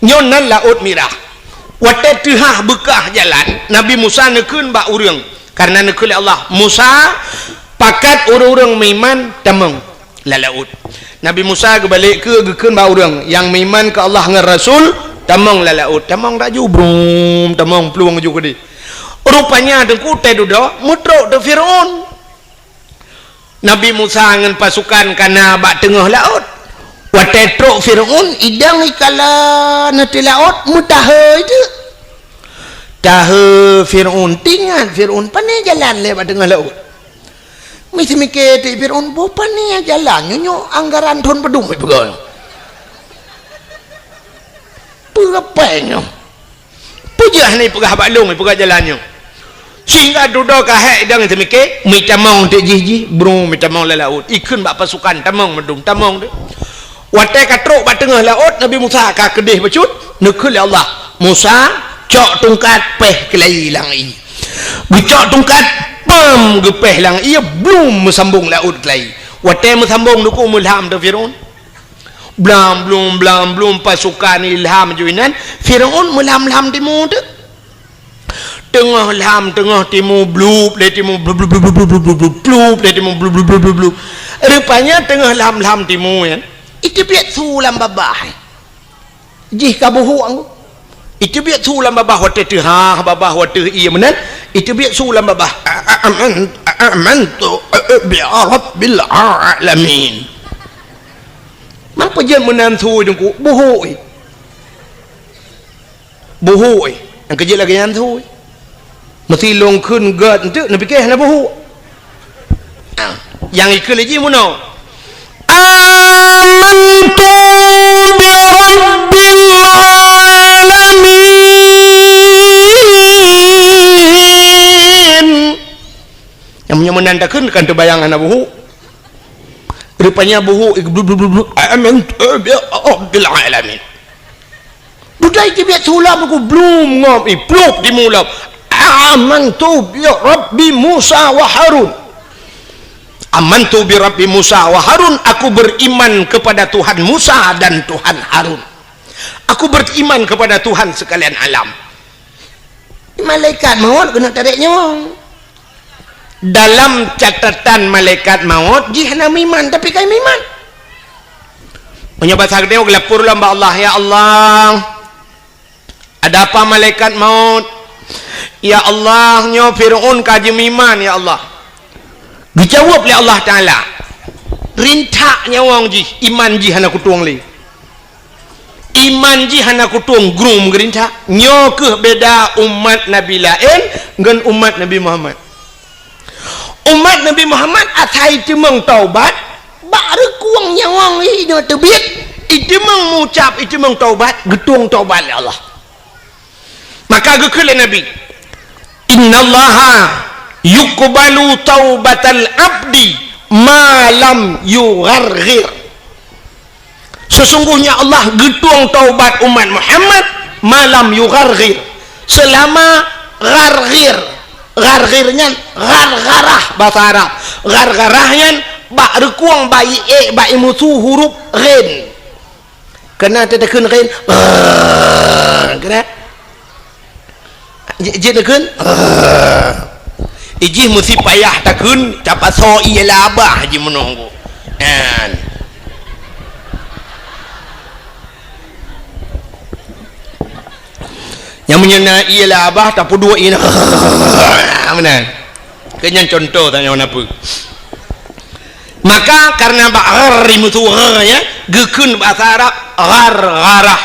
Nyoe nan Laôt Mirah. Watée teuhah beukah jalan, Nabi Musa neukheun bak ureuëng. Karena neukheun lé Allah, "Musa, pakat ureuëng-ureuëng meuiman tamong lam laôt." Nabi Musa geubalek keu geukheun bak ureuëng nyang meuiman keu Allah ngon Rasul, "Tamong lam laôt." Tamong laju, brum, tamong plueng ju keudeh. Rupanya Teungku, watée dudoe, meutrok teuk Fir'aun. Nabi Musa ngon pasukan ka na bak teungoh laôt. Watée trok Fir'aun, idong ikala na teuk laôt, meutahe teuk. Tahe Fir'aun, teuingat Fir'aun, pane jalan lé bak teungoh laôt. Meusimike teuk Fir'aun, boh pane jalan, nyoe, nyoe anggaran thon padum ipeugah. Peue rapai nyoe? Peue jeuet hana ipeugah bak lôn, ipeugah jalan nyoe. Sehingga dudoe ka hék idong teumike, meutamong teuk jih-jih, brum, meutamong lam laôt. Ikheun bak pasukan, tamong meudum, tamong teuk. Watée ka trok bak teungoh laôt, Nabi Musa ka keudeh bacut, neukheun lé Allah, "Musa, cok tungkat, péh keulayi lam ié." Geucok tungkat, pam, geupéh lam ié, blum, meusambong laôt keulayi. Watée meusambong, Teungku, meulham teuk Fir'aun. Blam blum, blam blum, pasukan ilham ju inan, Fir'aun meulham-lham timu teuk. Teungoh lham, teungoh timu, blup lé timu, blup, blup, blup, blup lé timu, blup, blup, blup, blup, blup. Rupanya teungoh lham-lham timu nyan, iteubiet su lam babah. Jih ka buhuk anggô. Iteubiet su lam babah watée teuhah babah watée ié meunan, iteubiet su lam babah. A-, a-, aman-, a-, amantu bi rabbil alamin. Mampu jeuet meunan su Teungku, buhuk, eh. Buhuk, eh. Nyang keujeuet lagée nyan su, eh. Meusi lôn kheun gét enteuk, neupike hana buhuk. Ah, nyang ikheun lé jih meunoe. Amantu bi rabbil alamin. Nyang meunyoe meunan takheun kan teubayang hana buhuk. Rupanya buhuk, eh, blub, blub, blub, blub. Amantu bi rabbil alamin. Dudoe iteubiet su lam Teungku, blum ngom, iplup timu lam. Amantu bi Rabbi Musa wa Harun. Amantu bi Rabbi Musa wa Harun, aku beriman kepada Tuhan Musa dan Tuhan Harun. Aku beriman kepada Tuhan sekalian alam. Malaikat maut keuneuk tarek nyawöng. Dalam catatan malaikat maut, jih hana meuiman, tapi ka meuiman. Meunyoe basa geutanyoe geulapor lom bak Allah, "Ya Allah, ada apa malaikat maut? Ya Allah, nyoe Fir'aun ka jimeuiman, ya Allah." Geujaweueb lé Allah Taala, "Rintak nyawöng jih, iman jih hana kutueng lé." Iman jih hana kutueng, grum geurintak. Nyoe kheueh beda umat nabi laén ngon umat Nabi Muhammad. Umat Nabi Muhammad asai teumeung taubat, bak reukueng nyawöng jih nyoe teubiet, iteumeung meucab, iteumeung taubat, geutueng taubat lé Allah. Maka geukheun lé Nabi, "Innallaha yuqbalu taubatal abdi ma lam yugharghir." Sesungguhnya Allah geutueng taubat umat Muhammad ma lam yugharghir, Seulama gharghir. Gharghir nyan ghargharah basa Arab. Ghargharah nyan bak reukueng, bak iék, bak imusu huruf ghin. Keunan teuteukheun ghin, ghrr, keunan. Ji-, jeuet neukheun, ghrr. Ijih meusi payah takheun, tapasoe ié labah jih meunoe. Nyan. Nyang meunyoe na ié labah, tapeuduek ié na. Meunan. Keu nyan contoh tanyoe na peue. Maka karena bak ghrr imusu ghrr, ya, geukheun basa Arab ghargharah.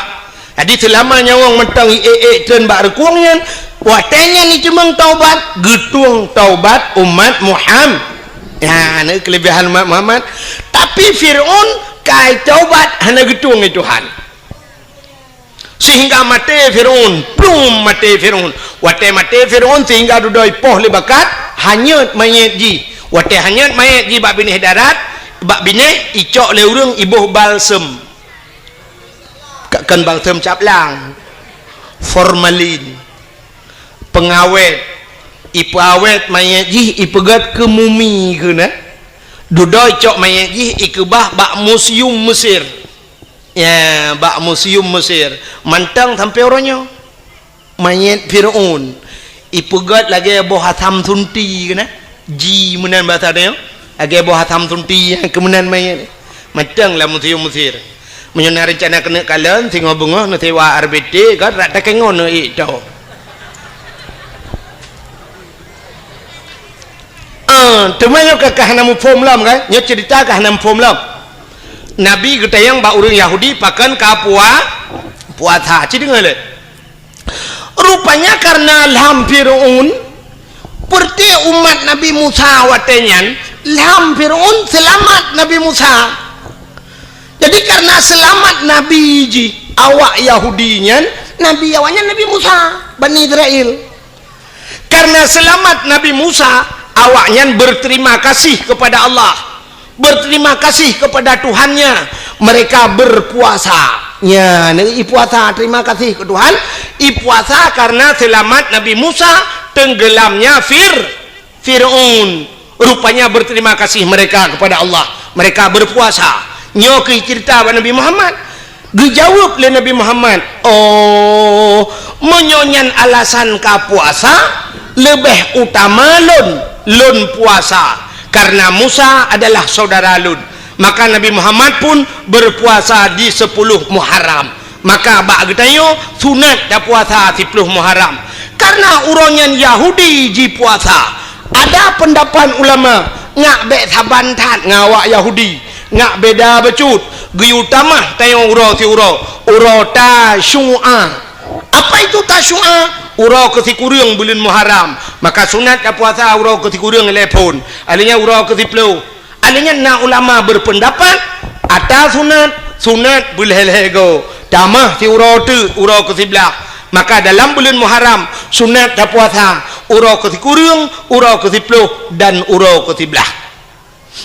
Jadi seulama nyawöng mantong iék-ék treun bak reukueng nyan, watée nyan jiceumeung taubat, geutueng taubat umat Muham-, ya, na keulebihan umat Muhammad. Tapi Fir'aun ka taubat hana geutueng lé Tuhan. Sehingga maté Fir'aun, plum maté Fir'aun. Watée maté Fir'aun sehingga dudoe ipoh lé bakat, hanyot manyét jih. Watée hanyot manyét jih bak binéh darat, bak binéh icok lé ureuëng iboh balsem. Ka-, kon balsem cap lang, formalin, pengawét, ipeuawét manyét jih ipeugét keu mumi keunan. Dudoe icok manyét jih ikeubah bak museum Mesir. Ya, bak museum Mesir. Mantong sampoe uroe nyoe. Manyét Fir'aun ipeugét lagée boh asam sunti keunan. Ji meunan basa tanyoe. Lagée boh asam sunti nyang keu meunan manyét. Mantong lam museum Mesir. Meunyoe na reuncana keuneuk kalon, singoh beungoh neusewa R B T, kan rak takée ngon neuék tho. Ah, teuma nyoe ka, ka hana muphom lom, kan? Nyoe ceurita ka hana muphom lom. Nabi geutanyong bak ureuëng Yahudi pakon ka pua-, puasa. Ci deungoe lé. Rupanya karena lham Fir'aun, peureuté umat Nabi Musa watée nyan, lham Fir'aun seulamat Nabi Musa. Jadi karena seulamat Nabi jih awak Yahudi nyan, Nabi awaknyan Nabi Musa, Bani Israel. Karena seulamat Nabi Musa, awaknyan berterima kasih kepada Allah, berterima kasih kepada Tuhannya, mereka berpuasa. Nya, ipuasa, terima kasih ke Tuhan, ipuasa karena seulamat Nabi Musa tenggelamnya Fir-, Fir'aun. Rupanya berterima kasih mereka kepada Allah. Mereka berpuasa. Nyoe keuh ceurita bak Nabi Muhammad. Geujaweueb lé Nabi Muhammad, "Oh, meunyoe nyan alasan ka puasa, leubeh utama lôn, lôn puasa, karena Musa adalah saudara lôn." Maka Nabi Muhammad pun berpuasa di sepuluh Muharram. Maka bak geutanyoe sunat tapuasa siploh Muharram. Karena uroe nyan Yahudi jipuasa. Ada pendapat ulama, ngak bék saban that ngon awak Yahudi, ngak beda bacut, geuyue tamah tanyoe uroe siuroe, uroe Tasyu'a. Apa itu Tasyu'a? Uroe keusikureueng buleuen Muharram. Maka sunat tapuasa uroe keusikureueng lhée phon. Alheuh nyan uroe keusiploh. Alheuh nyan na ulama berpendapat, ata sunat, sunat beulhée-lhée goe, tamah siuroe teuk uroe keusiblaih. Maka dalam buleuen Muharram, sunat tapuasa uroe keusikureueng, uroe keusiploh, dan uroe keusiblaih.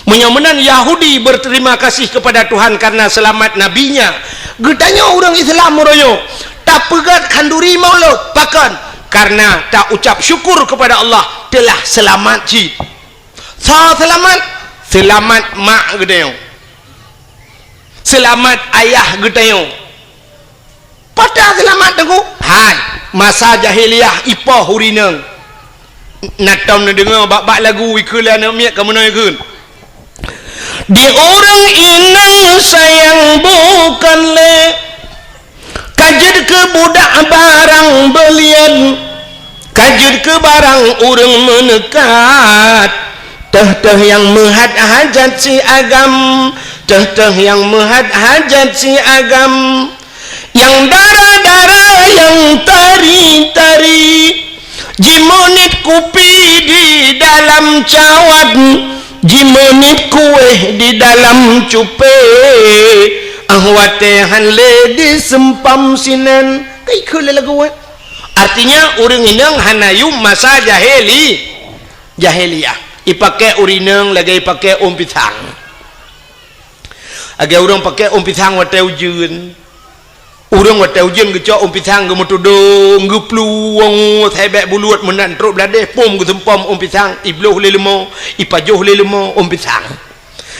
Meunyoe meunan Yahudi berterima kasih kepada Tuhan karena selamat nabinya, geutanyoe ureuëng Islam uroe nyoe tapeugét khanduri Maulud, pakon? Karena taucap syukur kepada Allah telah selamat cit. Soe seulamat? Seulamat mak geutanyoe. Seulamat ayah geutanyoe. Pat seulamat teungku? Hai, masa jahiliyah ipoh ureuëng inong. Na tom neudeungoe bak-bak lagu ikheun lé aneuk miet ka meunoe kheun. Di ureuëng inong sayang bukon lé. Ka jeuet keu budak barang beulian, ka jeuet keu barang ureuëng meuneukat. Teuh-teuh nyang meuhat hajat si agam, teuh-teuh nyang meuhat hajat si agam. Nyang dara-dara, nyang tari-tari. Jimeunit kupi di dalam cawat, jimeunit kuéh di dalam cupé, ah watée han lé diseumpam sinan. Ka ikheun lé lagu nyan. Artinya, ureuëng inong hana yum masa jahili-, jahiliyah. Ipaké ureuëng inong lagée ipaké ôn pisang. Lagée ureuëng paké ôn pisang watée ujeuen. Ureuëng watée ujeuen geucok ôn pisang geumeutudong, geuplueng, sabé buluet meunan trok bladeh, pom geuseumpom ôn pisang, ibloh lé leumo, ipajoh lé leumo ôn pisang.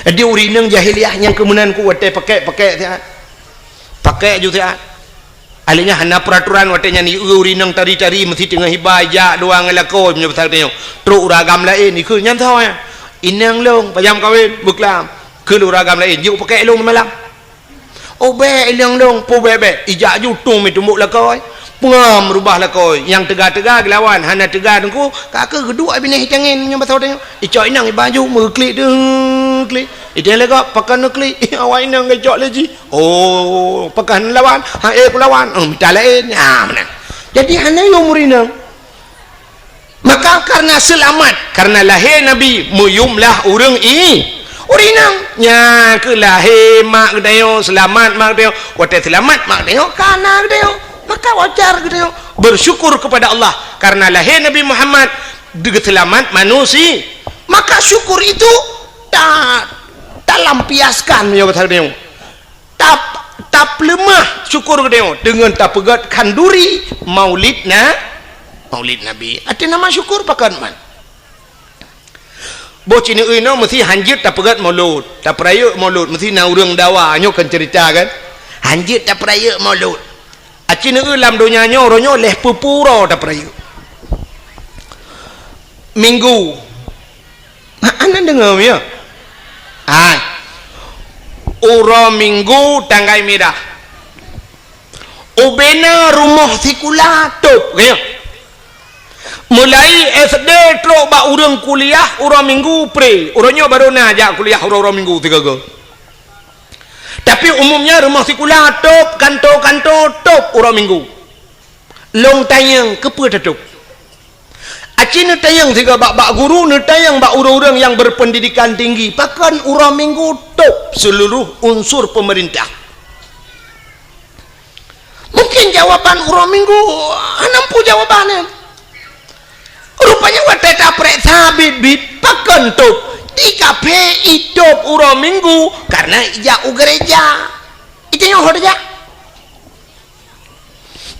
Di ureuëng inong jahiliyah nyang keu meunan ku watée pakek-pakek siat. Pakek ju siat. Alèh nyan hana peuraturan watée nyan, ureuëng inong tari-tari meusti teungoh iba, ijak dua ngon lakoe, meunyoe pasal tanyoe. Trok ureuëng agam laén, ikheun nyan soe nyan. Inong lôn, pajam kawen, beuklam. Kheun ureuëng agam laén, jeuet pakek lôn malam. Oh, bék, inong lôn, peue bék-bék. Ijak ju tueng meutumbok lakoe. Peungam rubah lakoe. Nyang teuga-teuga geulawan, hana teuga teungku, ka keuh geuduek binéh itangen nyang basoe tanyoe. Icok inong iba ju meuklik deuh, klik. Iteng lé gob, pakon neuklik. Awak inong geucok lé jih. Oh, pakon lawan. Ha, eh, kulawan. Oh, mita laén. Ha, meunan. Jadi hana yum ureuëng inong. Maka karena seulamat, karena lahé Nabi, meuyumlah ureuëng i-, ureuëng inong. Nyan keuh lahé mak geutanyoe, seulamat mak geutanyoe. Watée seulamat mak geutanyoe, ka na geutanyoe. Maka wajar geutanyoe bersyukur kepada Allah karena lahé Nabi Muhammad, geuseulamat manusia. Maka syukur itu ta-, talampiaskan meunyoe bahasa geutanyoe. Tap-, tapeuleumah syukur geutanyoe deungon tapeugét khanduri Maulid na-, Maulid Nabi. Até nama syukur pakon man. Boh cineue inoe meusti hanjeuet tapeugét Maulud, tapeurayeuk Maulud, meusti na ureuëng dawa, nyoe kon ceurita kan. Hanjeuet tapeurayeuk Maulud. Aci neue lam donya nyoe, uroe nyoe lheuh peue-peue uroe tapeurayeuk. Minggu. Ha, aneuk deungoe, ya? Ha. Uroe Minggu tanggai mirah. Ubena rumoh sikula tôb, ya. Mulai S D trok bak ureuëng kuliah uroe Minggu pre. Uroe nyoe barô na jak kuliah uroe-uroe Minggu sigoe-goe. Tapi umumnya rumoh sikula tôb, kanto-kanto tôb uroe Minggu. Lôn tanyong, keupeue tatôb? Aci neutanyong sigoe bak, bak guru, neutanyong bak ureuëng-ureuëng nyang berpendidikan tinggi, pakon uroe Minggu tôb seluruh unsur pemerintah? Mungkin jawaban uroe Minggu hana muphom jawaban nyan. Rupanya watée tapeuriksa biet-biet, pakon tôb? Di kaphé itôb uroe Minggu karena ijak u gereja. Itanyoe ho tajak.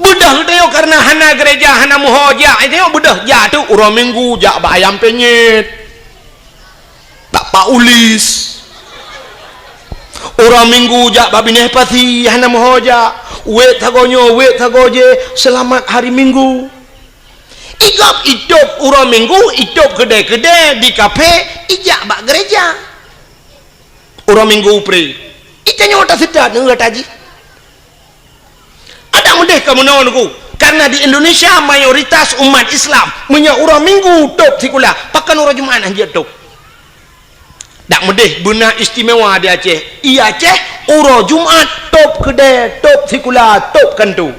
Beudôh geutanyoe karena hana gereja, hana meuho jak, itanyoe beudôh jak tu uroe Minggu jak bak ayam penyet. Bak Pak Ulis. Uroe Minggu jak bak binéh pasi, hana meuho jak. Wét sagoe nyoe, wét sagoe jéh, seulamat hari Minggu. Igob itôb uroe Minggu, itôb keudè-keudè di kaphé, ijak bak gereja. Uroe Minggu pre. Itanyoe taseutôt ngon gata jih. Adak meudeh ka meunoe Teungku, karena di Indonesia mayoritas umat Islam, meunyoe uroe Minggu tôb sikula, pakon uroe Jumat hanjeuet tôb? Dak meudeh beuna istimewa di Aceh. I Aceh, uroe Jumat tôb keudè, tôb sikula, tôb kanto.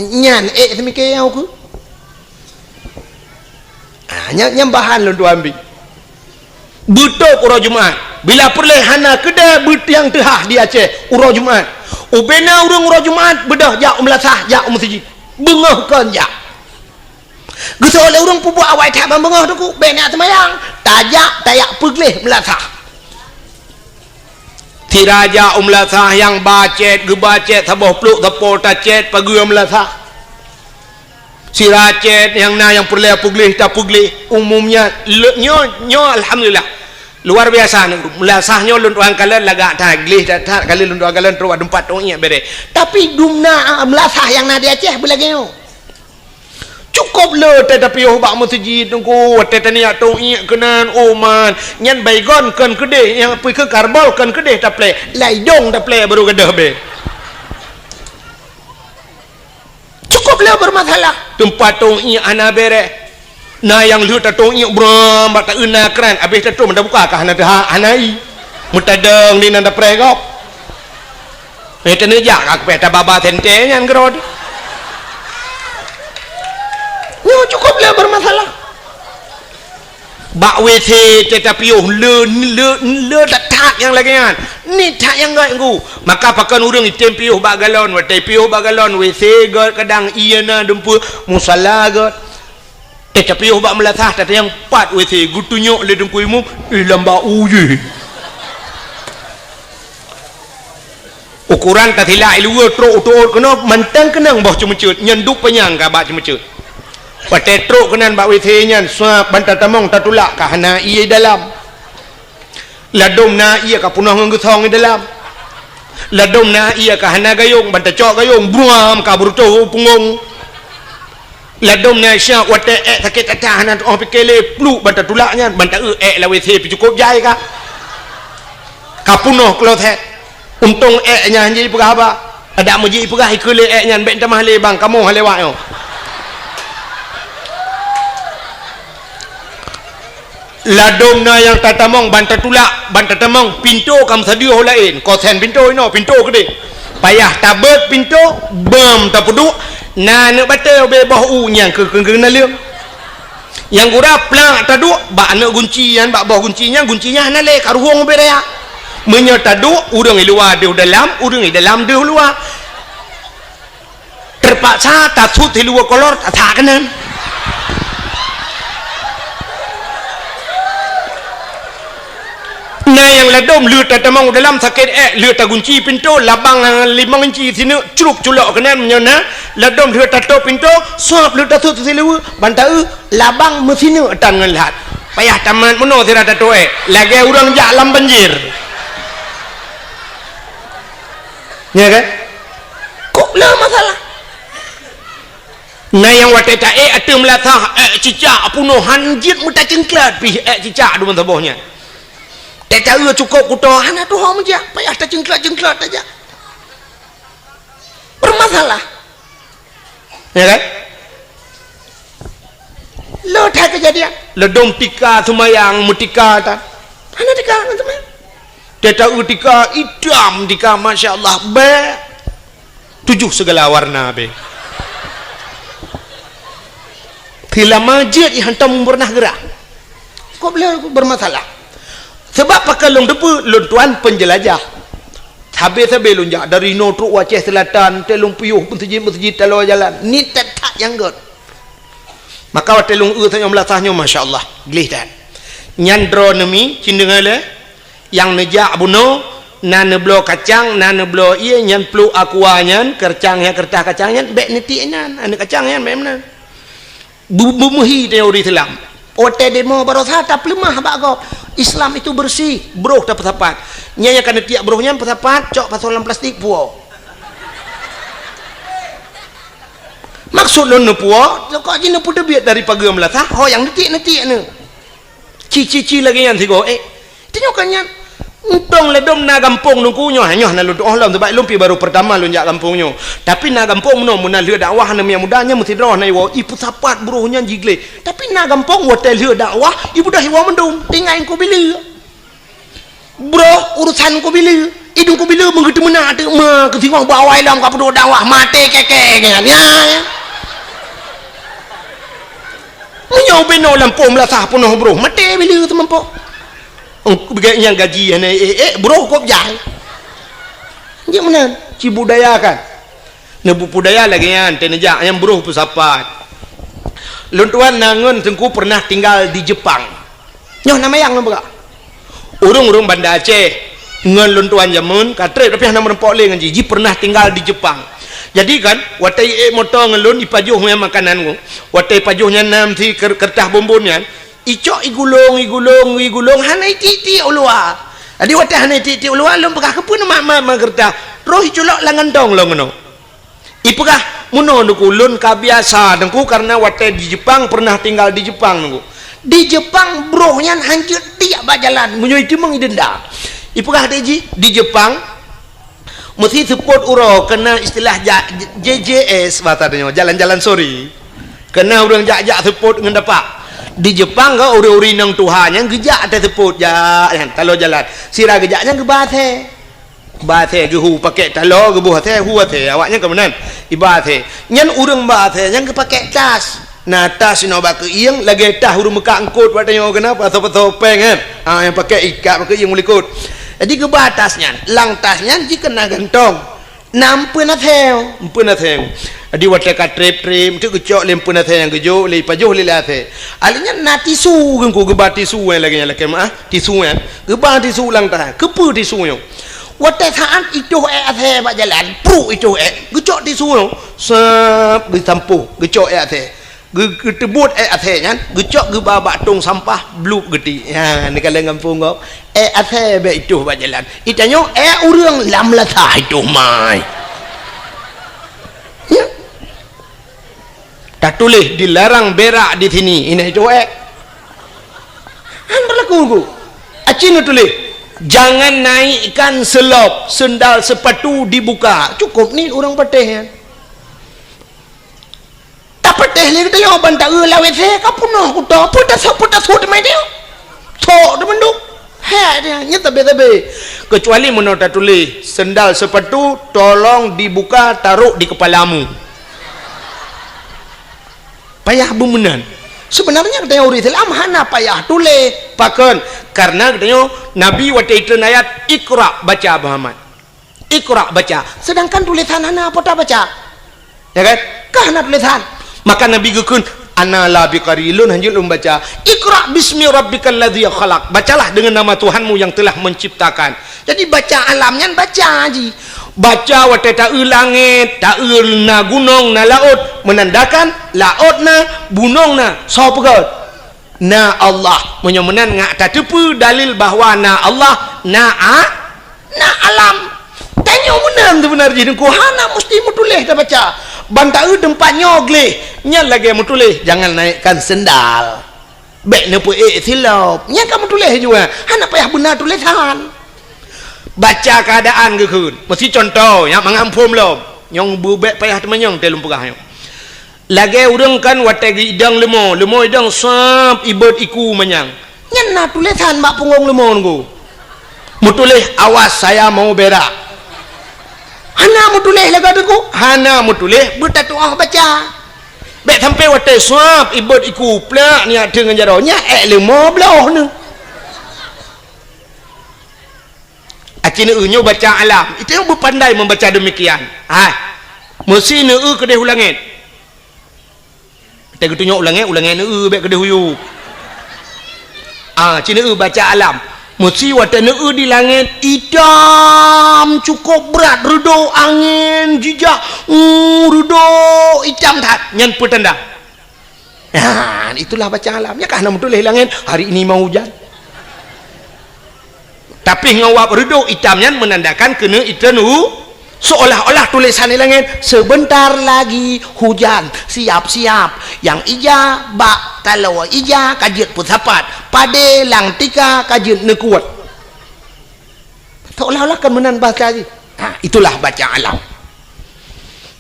Nyan ék seumike nyang ukeue. Ah, nyan, nyan bahan lôn tuan bi. Beutôb uroe Jumat. Bila peureulée hana keudè beutiang teuhah di Aceh uroe Jumat. Ubena ureuëng uroe Jumat beudôh jak u meulasah, jak u meuseujid. Beungoh kon jak. Geusoe lé ureuëng peubuet awai that ban beungoh Teungku, bék neujak seumayang. Tajak, tajak peugleh meulasah. Sira jak u meulasah nyang ba cét, geuba cét saboh plôk sapo tacét pageue meulasah. Sira cét nyang na nyang peureulée peugleh tapeugleh. Umumnya le-, nyoe, nyoe alhamdulillah. Luar biasa, meulasah nyoe lôn tuan kalon lagak that, gleh that, that kali lôn tuan kalon trok bak teumpat tôk iék béré. Tapi dumna meulasah nyang na di Aceh beulagée nyoe. Cukôp le teuh tapiôh bak meuseujid Teungku, watée taniyak tôk iék keunan, oh man, nyan Baygon kon keudeh, nyang peue keu Karbol kon keudeh taplé, lam idông taplé barô gadôh bé. Cukôp le beurmasalah. Teumpat tôk iék hana béré. Na nyang lheueh tatôk iék bram bak taeu na kran, abéh tatôk meuda buka ka hana teuha-, hana i. Meutadong di nan tapreh gob. Eh, teuneujak ka keupéh tababa sentée nyan keudroe. Nyoe cukôp le beurmasalah. Bak W C teuh tapiôh le, le, le that nyang lagée nyan. Niet that nyang gét Teungku. Maka pakon ureuëng item piôh bak galon, watée piôh bak galon, W C gét kadang ié na dumpeue, musala gét. Teuh tapiôh bak meulasah, tatanyong pat W C, geutunyok lé Teungku Imum, eh, lam bak u jih. Ukoran tasilak i luwa trok u tuôt keunoe mantong keunong boh ceumeuceuet, nyan duek panyang ka bak ceumeuceuet. Watée trok keunan bak W C nyan, suap ban tatamong tatulak ka hana ié dalam. Ladôm na ié ka peunoh ngon geusong i dalam. Ladôm na ié ka hana gayông, ban tacok gayông, bruam ka beureutoh u punggong. Ladôm na syak watée ék sakét that hana tu'oh pike lé, pluek ban tatulak nyan, ban taeu ék lam W C pih cukôp jai ka. Ka peunoh kloset. Untông ék nyan jih peugah haba. Adak meujih peugah ikeue lé ék nyan, bék tamah lé bang, kamoe han lewat nyoe. Ladôm na nyang tatamong ban tatulak, ban tatamong, pintoe ka meusadeue ho laén, kosen pintoe inoe, pintoe keudeh. Payah tabeuet pintoe, beuem tapeuduek, na aneuk batée ubé boh u nyang keu keu naleueng. Nyang gura plak taduek bak aneuk gunci nyan, bak boh gunci nyan, gunci nyan hana lé, ka ruhueng ubé raya. Meunyoe taduek, ureuëng i luwa deuh dalam, ureuëng i dalam deuh luwa. Teupaksa tasut siluwa kolor, tasak keunan. Na nyang ladôm lheueh tatamong u dalam sakét ék, lheueh tagunci pintoe, labang limong inci sineuk, crup culok keunan meunyoe na, ladôm lheueh tatôp pintoe, suap lheueh tasut siluwa, ban taeu labang meusineuk tan ngon lhat. Payah tamat meunoe sira tatôp ék, lagée ureuëng jak lam banjir. Nya kan? Kok le masalah? Na nyang watée taék ateueh meulasah, ék cicak peunoh han jeuet meutaceuengklat pih ék cicak dum saboh nyan. Tée taeu cukôp kuto hana tuho meujak, payah taceuengklat-ceuengklat tajak. Bermasalah. Ya kan? Lo that kejadian. Ladôm tika seumayang meutika tan. Hana tika ngon seumayang. Tée taeu tika itam tika, masya Allah, bék. Tujoh sigala warna be. Teulama jeuet i hantom pernah geurah. Kok beulah bermasalah? Sebab pakon lôn teupeue, lôn tuan penjelajah. Sabe-sabe lôn jak dari inoe trok u Aceh Selatan, tée lôn piôh meuseujid-meuseujid taloe jalan. Ni that-that nyang gét. Maka watée lôn eu tanyoe meulasah nyoe, masya Allah, gleh that. Nyan droeneuh mi, cit deungoe lé, nyang neujak bunoe, na neubloe kacang, na neubloe ié, nyan pluek aqua nyan, keureutah nyan, keureutah kacang nyan, bék neutiek nyan, aneuk kacang nyan, bék meunan. Bu-, bu-, meuhi teori Islam. Watée demo barosa tapeuleumah bak gob. Islam itu bersih, broh tapeusapat. Nyan nyang ka neutiek broh nyan peusapat, cok pasoe lam plastik, puwoe. Maksud lôn neupuwoe, kok jih neupeuteubiet dari pageue meulasah, ho nyang neutiek-neutiek neu. Ci-ci-ci lagée nyan sigoe, eh. Tanyoe ka nyan. Untông ladôm na gampông nungku nyoe, nyoe hana lôn tuoh lom, sabab lôn pih baru peurtama lôn jak gampông nyoe. Tapi na gampông meunoe, meunan lheueh dakwah aneuk miet muda nyan meusidroe na iwoe, ipeusapat broh nyan jigleh. Tapi na gampông watée lheueh dakwah, ibeudôh iwoe mandum, tinggai Teungku Bileue. Broh urosan Teungku Bileue, idong Teungku Bileue meugeuteumeunak teuk ma keusingoh bak awai lom ka peuduek dakwah, maté keke nyan. Ya, ya. Meunyoe ubé noe lampôh meulasah peunoh broh, maté Bileue teumampoh. Ong, beugai nyang gaji hana ék-ék, broh kop jai. Jeuet meunan, ci budaya kan. Neubudaya lagée nyan, teuneujak nyang broh peusapat. Lôn tuan na ngon teungku pernah tinggal di Jepang. Nyoe na mayang lôn peugah. Ureuëng-ureuëng Banda Aceh ngon lôn tuan jameun ka treb tapi hana meurumpok lé ngon jih. Jih pernah tinggal di Jepang. Jadi kan, watée ék moto ngon lôn ipajoh mé makanan ngon. Watée ipajoh nyan nam si ker-, kertas bonbon nyan, icok igulong, igulong, igulong, hana itiek-tiek u luwa. Jadi watée hana itiek-tiek u luwa, lôn peugah, "Keupeue neumat-mat ma kertas?" Roh iculok lam gantong lom keunoe. Ipeugah, "Meunoe Teungku, lôn ka biasa Teungku, karena watée di Jepang, pernah tinggal di Jepang Teungku. Di Jepang broh nyan hanjeuet tiek bak jalan, meunyoe iteumeung idenda." Ipeugah deh jih, di Jepang, meusi seupôt uroe keunan istilah ja-, J J S bahasa tanyoe, jalan-jalan sore. Keunan ureuëng jak-jak seupôt ngon dapak. Di Jepang ka ureuëng-ureuëng inong tuha nyan geujak até seupôt jak nyan, taloe jalan. Sira geujak nyan geuba asèe. Ba asèe geuhu pakék taloe, geuboh asèe, hu asèe, awaknyan ka meunan. Iba asèe. Nyan ureuëng ba asèe nyan geupakèk tas. Na tas inoe bak keuieng, lagèe tas ureuëng meukat eungkôt watèe nyoe keunan, pasoe-pasoe péng kan. Ha, nyang pakèk ikat bak keuieng u likôt. Jadi geuba tas nyan. Lam tas nyan jikheun na gantong. Na eumpeuen asèe, eumpeuen asèe. Jadi watèe ka trép-trép, eunteuk geucok lé eumpeuen asèe nyang geujok lé, ipajoh lé lam asèe. Alèh nyan na tisu, geungku geuba tisu nyang lagèe nyan lakèe meu'ah, tisu nyan. Geuba tisu lam tas. Keupeue tisu nyoe? Watée saát itoh ék asée bak jalan, pruk itoh ék, geucok tisu, sep, geusampôh, geucok ék asée. Geu-, geuteubuet ék asée nyan, geucok geuba bak tong sampah, blueb geuti. Ha, neukalon gampông gob. Ék asée bék itoh bak jalan. Itanyoe ék ureuëng lam lasah itoh mai. Ya. Tatuléh dilarang berak di sini, ina itoh ék. Han berlaku ku. Aci neutuléh, "Jangan naikkan selop, sendal sepatu dibuka." Cukup ni ureuëng patéh nyan. Tapatéh lé geutanyoe ban taeu lam W C ka peunoh kuto, peue tasok, peue tasok teumé teuh. Sok teumandum. Hé dia, nyan tabe-tabe. Kecuali meunoe tatuléh, "Sendal sepatu tolong dibuka, taruh di kepalamu." Payah beumeunan. Sebenarnya geutanyoe ureuëng Islam hana payah tuléh. Pakon? Karena geutanyoe Nabi watée itreun ayat, "Iqra, baca, Muhammad. Iqra, baca." Sedangkan tulésan hana po tabaca. Ya kan? Ka hana tulésan. Maka Nabi geukheun, "Ana la biqari, lôn hanjeuet lôn baca. Iqra bismi rabbikal ladzi khalaq. Bacalah dengan nama Tuhanmu yang telah menciptakan." Jadi baca alam nyan baca ji. Baca watée taeu langét, taeu na gunong, na laôt, menandakan laôt na, gunong na, soe peugöt? Na Allah. Meunyoe meunan ngak tateupeue dalil bahwa na Allah, na a-, na alam. Tanyoe meunan seubeuna jih Teungku, hana musti meutuléh tabaca. Ban taeu teumpat nyoe gleh, nyan lagée meutuléh, "Jangan naikkan sendal." Bék neupeuék silop. Nyan ka meutuléh jua. Hana payah beuna tulésan. Baca keuadaan geukheun. Meusi contoh, nyak mangat phom lom. Nyang beubék payah teumanyong teuh lôn peugah nyoe. Lagée ureuëng kan watée geuidong leumo, leumo idong sab ibot iku manyang. Nyan na tulésan bak punggong leumo nunggu. Meutuléh, "Awas, saya mau berak." Hana meutuléh lagée teungku, hana meutuléh beutatuah baca. Bék sampai watée sab ibot iku plak nyak teuh ngon jaroe, nyak ék leumo bloh neuh. Aci neueu nyoe baca alam, itu yang beupandai membaca demikian. Hai, meusi neueu keudeh u langét. Watée geutunyok u langét, u langét neueu bék keudeh u yup. Ah, ci neueu baca alam. Meusi watée neueu di langét, itam cukup brat, reudok angén jijak, uh, reudok itam that. Nyan peutanda. Nah, itulah baca alam. Nyan ka hana meutuléh langét, "Hari ini mau hujan." Tapi ngon wab reudok itam nyan menandakan keuneuk itreun u-, seolah-olah tulésan di langét, "Sebentar lagi hujan, siap-siap." Nyang ija bak taloe ija ka jeuet peusapat, padé lam tika ka jeuet neukuet. Seolah-olah kan meunan bahasa jih. Ha, itulah baca alam.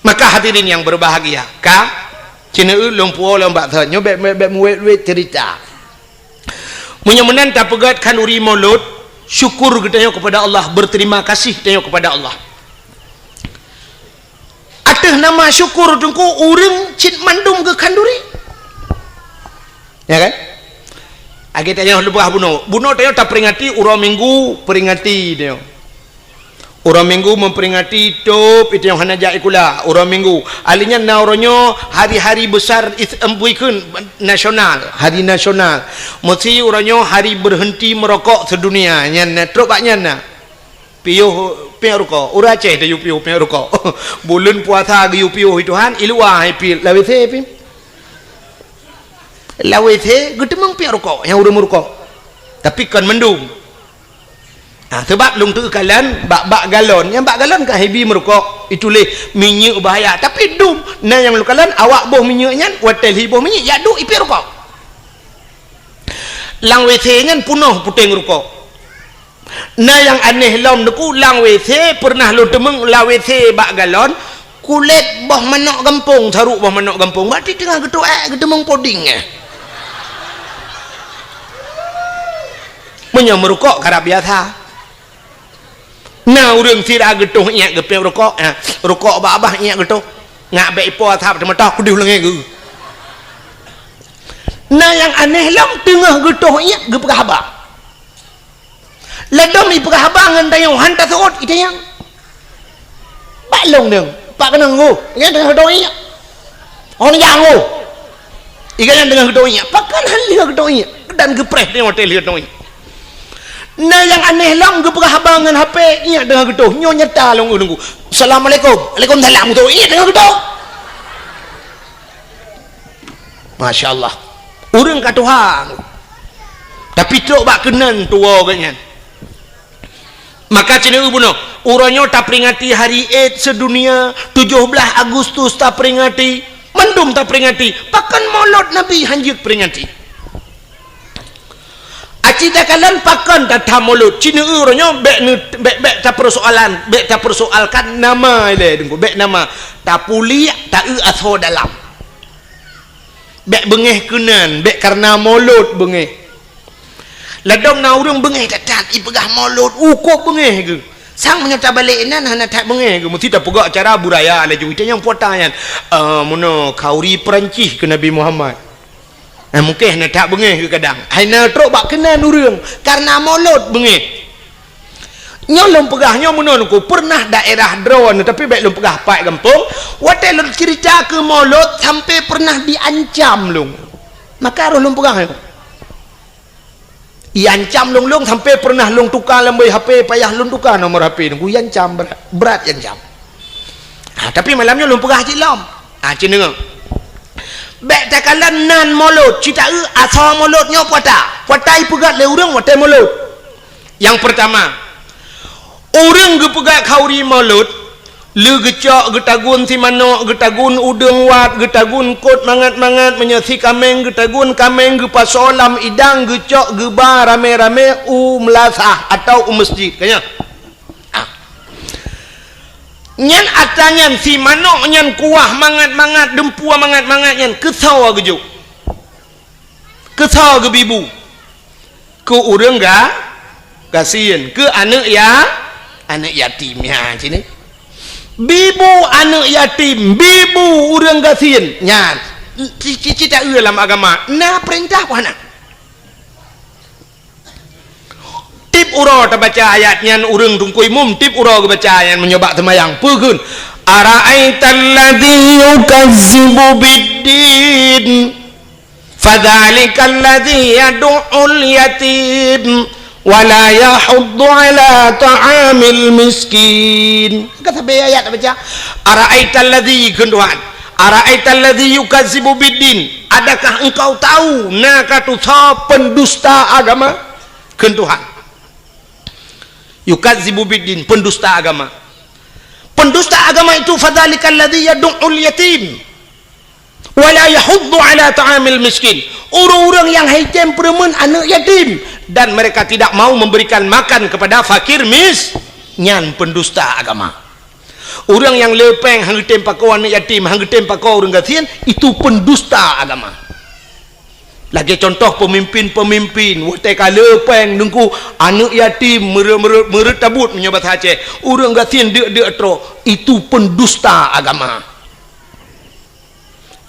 Maka hadirin yang berbahagia, ka, ci neueu lôn puwoe lom bak thon, nyoe bék, bék, bék meuwét-wét cerita. Meunyoe meunan tapeugét khanduri Maulud, syukur geutanyoe kepada Allah, berterima kasih geutanyoe kepada Allah. Ateueh nama syukur teungku ureuëng cit mandum geukhanduri. Ya kan? Lagée tanyoe leubeh bunoe. Bunoe tanyoe taperingati uroe Minggu, peringati tanyoe. Uroe Minggu memperingati tôb itu nyang hana jak sikula, uroe Minggu. Ahli nyan na uroe nyoe hari-hari besar is-, em, buikheun nasional, hari nasional. Meusi uroe nyoe hari berhenti merokok sedunia. Nyan na, trok bak nyan na. Piôh piep rukok. Ureuëng Aceh tayue piôh piep rukok. Buleuen puasa geuyue piôh i Tuhan, i luwa hai piep, lam W C piep. Lam W C geuteumeung piep rukok, nyang ureuëng meurukok. Tapi kon mandum. Ha, sebab lôn teuka kalon bak, bak galon. Nyang bak galon ka hibi meurukok, ituléh minyeuk bahaya. Tapi dum, na nyang lôn kalon awak boh minyeuk nyan, watée lhi boh minyeuk, jak duek ipiep rukok. Lam W C nyan punoh puténg rukok. Na nyang aneh lom teungku, lam W C pernah lôn teumeung lam W C bak galon, kulét boh manok gampông, saruk boh manok gampông. Berarti teungoh geutuek, geuteumeung poding, eh. Meunyoe meurukok karab biasa. Na ureuëng sira geutoh iék geupiep rukok, eh, rukok babah iék geutoh. Ngak bék ipo asab teumatah kudeuh leungée geuh. Na nyang aneh lom teungoh geutoh iék geupeugah haba. Ladom ipeugah haba ngon tanyoe han taseuôt itanyong. Bak lông deueng, bak keunong ngô, nyan teungoh geutoh iék. Hon nyang ngô. Iga nyan teungoh geutoh iék, pakon han lheueh geutoh iék dan geupreh tanyoe watée lheueh geutoh iék. Na nyang aneh lom geupeugah haba ngon H P, ingat deungon geutoh. Nyoe nyata lom ureueng ku. "Assalamualaikum." "Waalaikumsalam," geutoh. Ingat deungon geutoh. Masya Allah. Ureueng ka tuha. Tapi trok bak keunan tuwoe geuh nyan. Maka ci neueu bunoe, uroe nyoe taperingati Hari AIDS sedunia, tujoh blaih Agustus taperingati, mandum taperingati, pakon Molot Nabi hanjeuet peringati? Aci takalon pakon that-that Molot, ci neueu uroe nyoe bék neu-, bék, bék tapeusoalan, bék tapeusoalkan nama ilée Teungku, bék nama, tapuliek, taeu asoe dalam. Bék beungéh keunan, bék kareuna Molot beungéh. Ladom na ureueng beungéh that-that, ipeugah Molot, uh, kok beungéh geuh. Sang meunyoe tabalek inan hana that beungéh geuh, meusti tapeugah cara budaya laju. Ita nyang puata nyan, eh, meunoe khauri Peurancih keu Nabi Muhammad. Eh, mungken hana that beungéh geuh kadang. Hai na trok bak keunan ureueng, kareuna Molot beungéh. Nyoe lôn peugah nyoe meunan Teungku, peureunah daerah droeneuh, tapi bék lôn peugah pat gampông. Watée lôn ceurita keu Molot, sampai peureunah diancam lôn. Maka roh lôn peugah nyoe. Iancam lôn, lôn sampai peureunah lôn tuka lam boh H P, payah lôn tuka nomor H P Teungku, iancam brat, brat iancam. Ha, tapi malam nyoe lôn peugah cit lom. Ha, ci neueu. Bék takalon nan Molot, ci taeu asoe Molot nyoe puata. Puata ipeugét lé ureueng watée Molot. Nyang peurtama, ureueng geupeugét khauri Molot, lé geucok, geutagun si manok, geutagun udeueng wat, geutagun kot mangat-mangat, meunyoe si kaméng geutagun kaméng, geupasoe lam idang, geucok geuba ramé-ramé u meulasah atawa u meuseujid. Ka nyan? Ah. Nyan atra nyan si manok nyan kuah mangat-mangat, deumpue mangat-mangat nyan keusoe geujok. Keusoe geubi bu? Keu ureueng ga-, gasien, keu aneuëk ya-, aneuëk yatim nyan cit. Bi bu aneuëk yatim, bi bu ureueng gasien. Nyan, ci-, ci-, ci taeu lam agama, na peurintah peue hana? Tiep uroe tabaca ayat nyan ureueng Teungku Imum, tiep uroe geubaca nyan meunyoe bak seumayang. Peue kheun? "Ara'aital ladzi yukazzibu biddin, fadzalikal ladzi yadu'ul yatim, wa la yahuddu ala ta'amil miskin." Ka sabe ayat tabaca. "Ara'aital ladzi," kheun Tuhan. "Ara'aital ladzi yukazzibu biddin." Adakah engkau tahu na ka tusoe pendusta agama? Kheun Tuhan. Yukazzibu biddin, pendusta agama. Pendusta agama itu, fadzalikal ladzi yadu'ul yatim, wa la yahuddu ala ta'amil miskin. Ureueng-ureueng nyang haitem peureumeun aneuëk yatim, dan mereka tidak mau memberikan makan kepada fakir mis-, nyan pendusta agama. Ureueng nyang le péng han geutem pakoe aneuëk yatim, han geutem pakoe ureueng gasien, itu pendusta agama. Lagée contoh peumimpin-peumimpin, watée ka le péng Teungku, aneuëk yatim meureuet-meureuet, meureuet tabut meunyoe basa Aceh, ureueng gasien deuk-deuk troh, itu pendusta agama.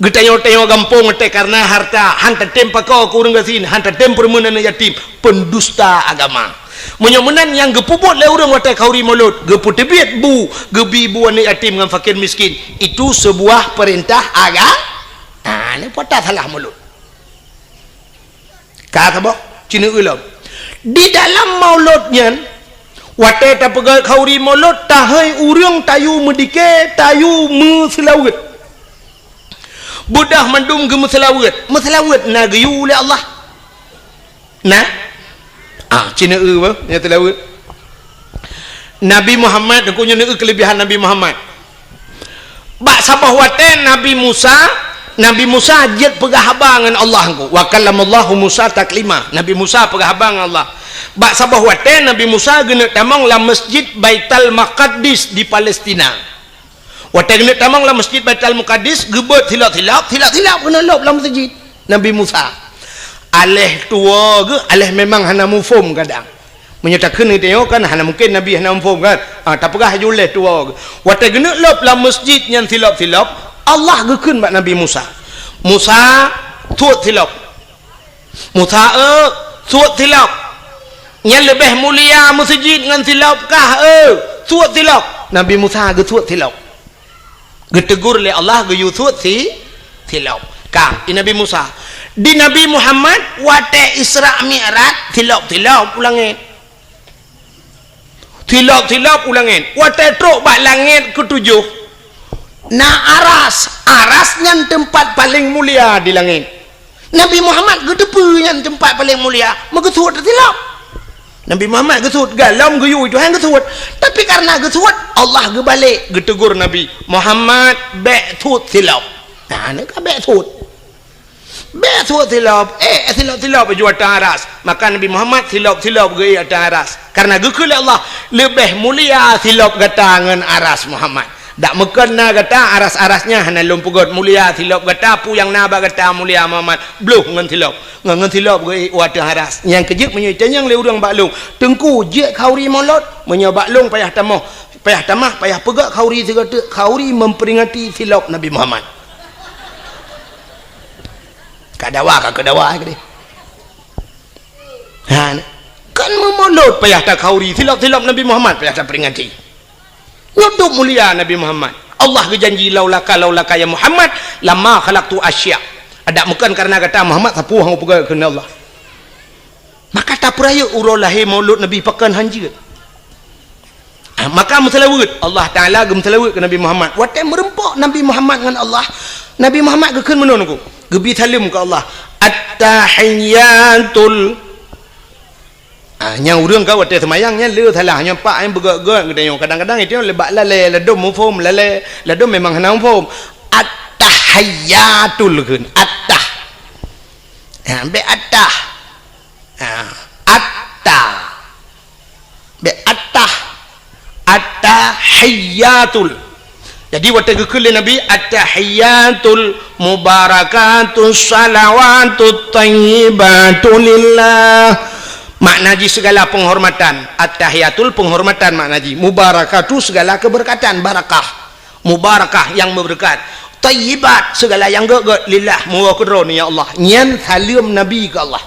Geutanyoe-tanyoe gampông watée kareuna harta, han tatem pakoe keu ureueng gasien, han tatem peureumeun aneuëk yatim, pendusta agama. Meunyoe meunan nyang geupeubuet lé ureueng watée khauri Molot, geupeuteubiet bu, geubi bu aneuëk yatim ngon fakir miskin, itu seubuah peurintah aga-, ah, nyoe pat salah Molot. Ka saboh, ci neueu lom. Di dalam Molot nyan, watée tapeugét khauri Molot, tahôi ureueng tayue meudike, tayue meuseulaweuet. Beudôh mandum geumeuseulaweuet. Meuseulaweuet na geuyue lé Allah? Na? Ah, ci neueu bah, nyang seulaweuet. Nabi Muhammad, Teungku, nyoe neueu keuleubihan Nabi Muhammad. Bak saboh watée Nabi Musa, Nabi Musa jeuet peugah haba ngon Allah Teungku. Wa kallamallahu Musa taklima. Nabi Musa peugah haba ngon Allah. Bak saboh watée Nabi Musa geuneuk tamong lam Masjid Baitul Maqdis di Palestina. Watée geuneuk tamong lam Masjid Baitul Maqdis, geubeuet silop-silop, silop-silop keuneuk lôb lam masjid Nabi Musa. Aléh tuwoe geuh, aléh memang hana muphom kadang. Meunyoe takheun geutanyoe kan hana mungken Nabi hana muphom kan? Ah, tapeugah laju lé tuwoe geuh. Watée geuneuk lôb lam masjid nyan silop-silop, Allah geukheun bak Nabi Musa, "Musa, suet silop." "Musa, eu, suet silop. Nyan leubeh mulia meuseujid ngon silop kah, eu, suet silop." Nabi Musa geusuet silop. Geuteugur lé Allah geuyue suet si, silop. Ka, di Nabi Musa. Di Nabi Muhammad, watée Isra Mi'raj, silop-silop u langét. Silop-silop u langét. Watée trok bak langét keutujôh, na aras. Aras nyan teumpat paleng mulia di langét. Nabi Muhammad geuteupeue nyan teumpat paleng mulia, meugeusut silop. Nabi Muhammad geusut, galom geuyue Tuhan geusut. Tapi kareuna geusut, Allah geubalek, geutegur Nabi, "Muhammad, bék sut silop." Nah, nyan ka bék sut. Bék sut silop, ék silop-silop ju ateueh aras. Maka Nabi Muhammad silop-silop geuék ateueh aras. Kareuna geukheun lé Allah, "Leubeh mulia silop gata ngon aras, Muhammad. Dak meukon na gata, aras-aras nyan hana lôn peugét, mulia silop gata, peue nyang na bak gata mulia, Muhammad, bloh ngon silop. Ngon, ngon silop geuék u ateueh aras." Nyang keujeuet meunyoe itanyong lé ureuëng bak lôn, "Teungku, jeuet khauri mulod?" Meunyoe bak lôn payah tamah, payah tamah, payah peugét khauri sigoe teuk, khauri memperingati silop Nabi Muhammad. Ka dawa, ka keudawa keudeh. Ha, kan meumulod payah takhauri silop-silop Nabi Muhammad, payah taperingati. Nyoe dum mulia Nabi Muhammad. Allah geujanji, "Laulaka, laulaka ya Muhammad, lama khalaqtu asya." Adak meukon kareuna gata Muhammad, sapeue hana peugah keunan Allah. Maka tapeurayeuk uroe lahé maulud Nabi pakon hanjeuet. Ah, maka meuseulaweuet, Allah Taala geumeuseulaweuet keu Nabi Muhammad. Watée meureumpok Nabi Muhammad ngon Allah, Nabi Muhammad geukheun meunoe nungku, geubi saleuem keu Allah. At-tahiyyatul. Ah, nyang ureuëng ka watée seumayang nyan le salah, nyan pak nyang beugét-gét geutanyoe. Kadang-kadang itu lebak lalée, ladom muphom, lalée, ladom memang hana muphom. At-tahiyyatul kheun, at-tah. Ha, bék at-tah. Ha, atta. Bék attah. Attahiyatul. Jadi watée geukheun lé Nabi, "Attahiyatul mubarakatus salawatut thayyibatu lillah." Makna jih segala penghormatan. Attahiyatul penghormatan makna jih. Mubarakatu segala keberkatan, barakah. Mubarakah yang berkat. Thayyibat segala yang gét-gét, lillah, meuwoe keudroe, ya Allah. Nyan saleuem Nabi keu Allah.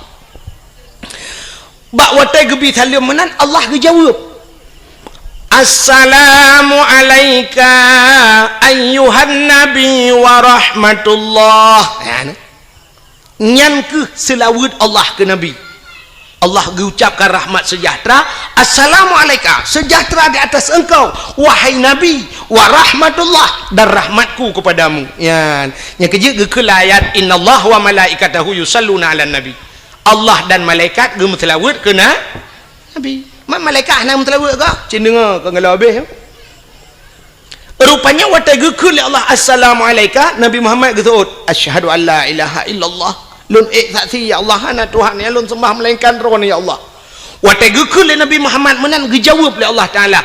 Bak watée geubi saleuem meunan, Allah geujaweueb, "Assalamu alaika ayyuhan nabi wa rahmatullah." Nyan, nyan keuh seulaweuet Allah keu Nabi. Allah geuucapkan rahmat seujahteura, "Assalamu alaika, seujahteura di atas engkau, wahai Nabi, wa rahmatullah, dan rahmatku kepadamu." Nyan, nyang keujeuet geukheun lam ayat, "Innallaha wa malaikatahu yusalluna 'alan nabi." Allah dan malaikat geumeuseulaweuet keu na-, Nabi. Ma-, malaikat hana meuseulaweuet kah? Cit deungoe ka geulabeh. Rupanya watée geukheun lé Allah, "Assalamu alaika," Nabi Muhammad geuseuôt, "Asyhadu an la ilaha illallah." Lôn ék saksi, ya Allah, hana Tuhan nyang lôn seumbah melainkan Droeneuh, ya Allah. Watée geukheun lé Nabi Muhammad meunan, geujaweueb lé Allah Taala,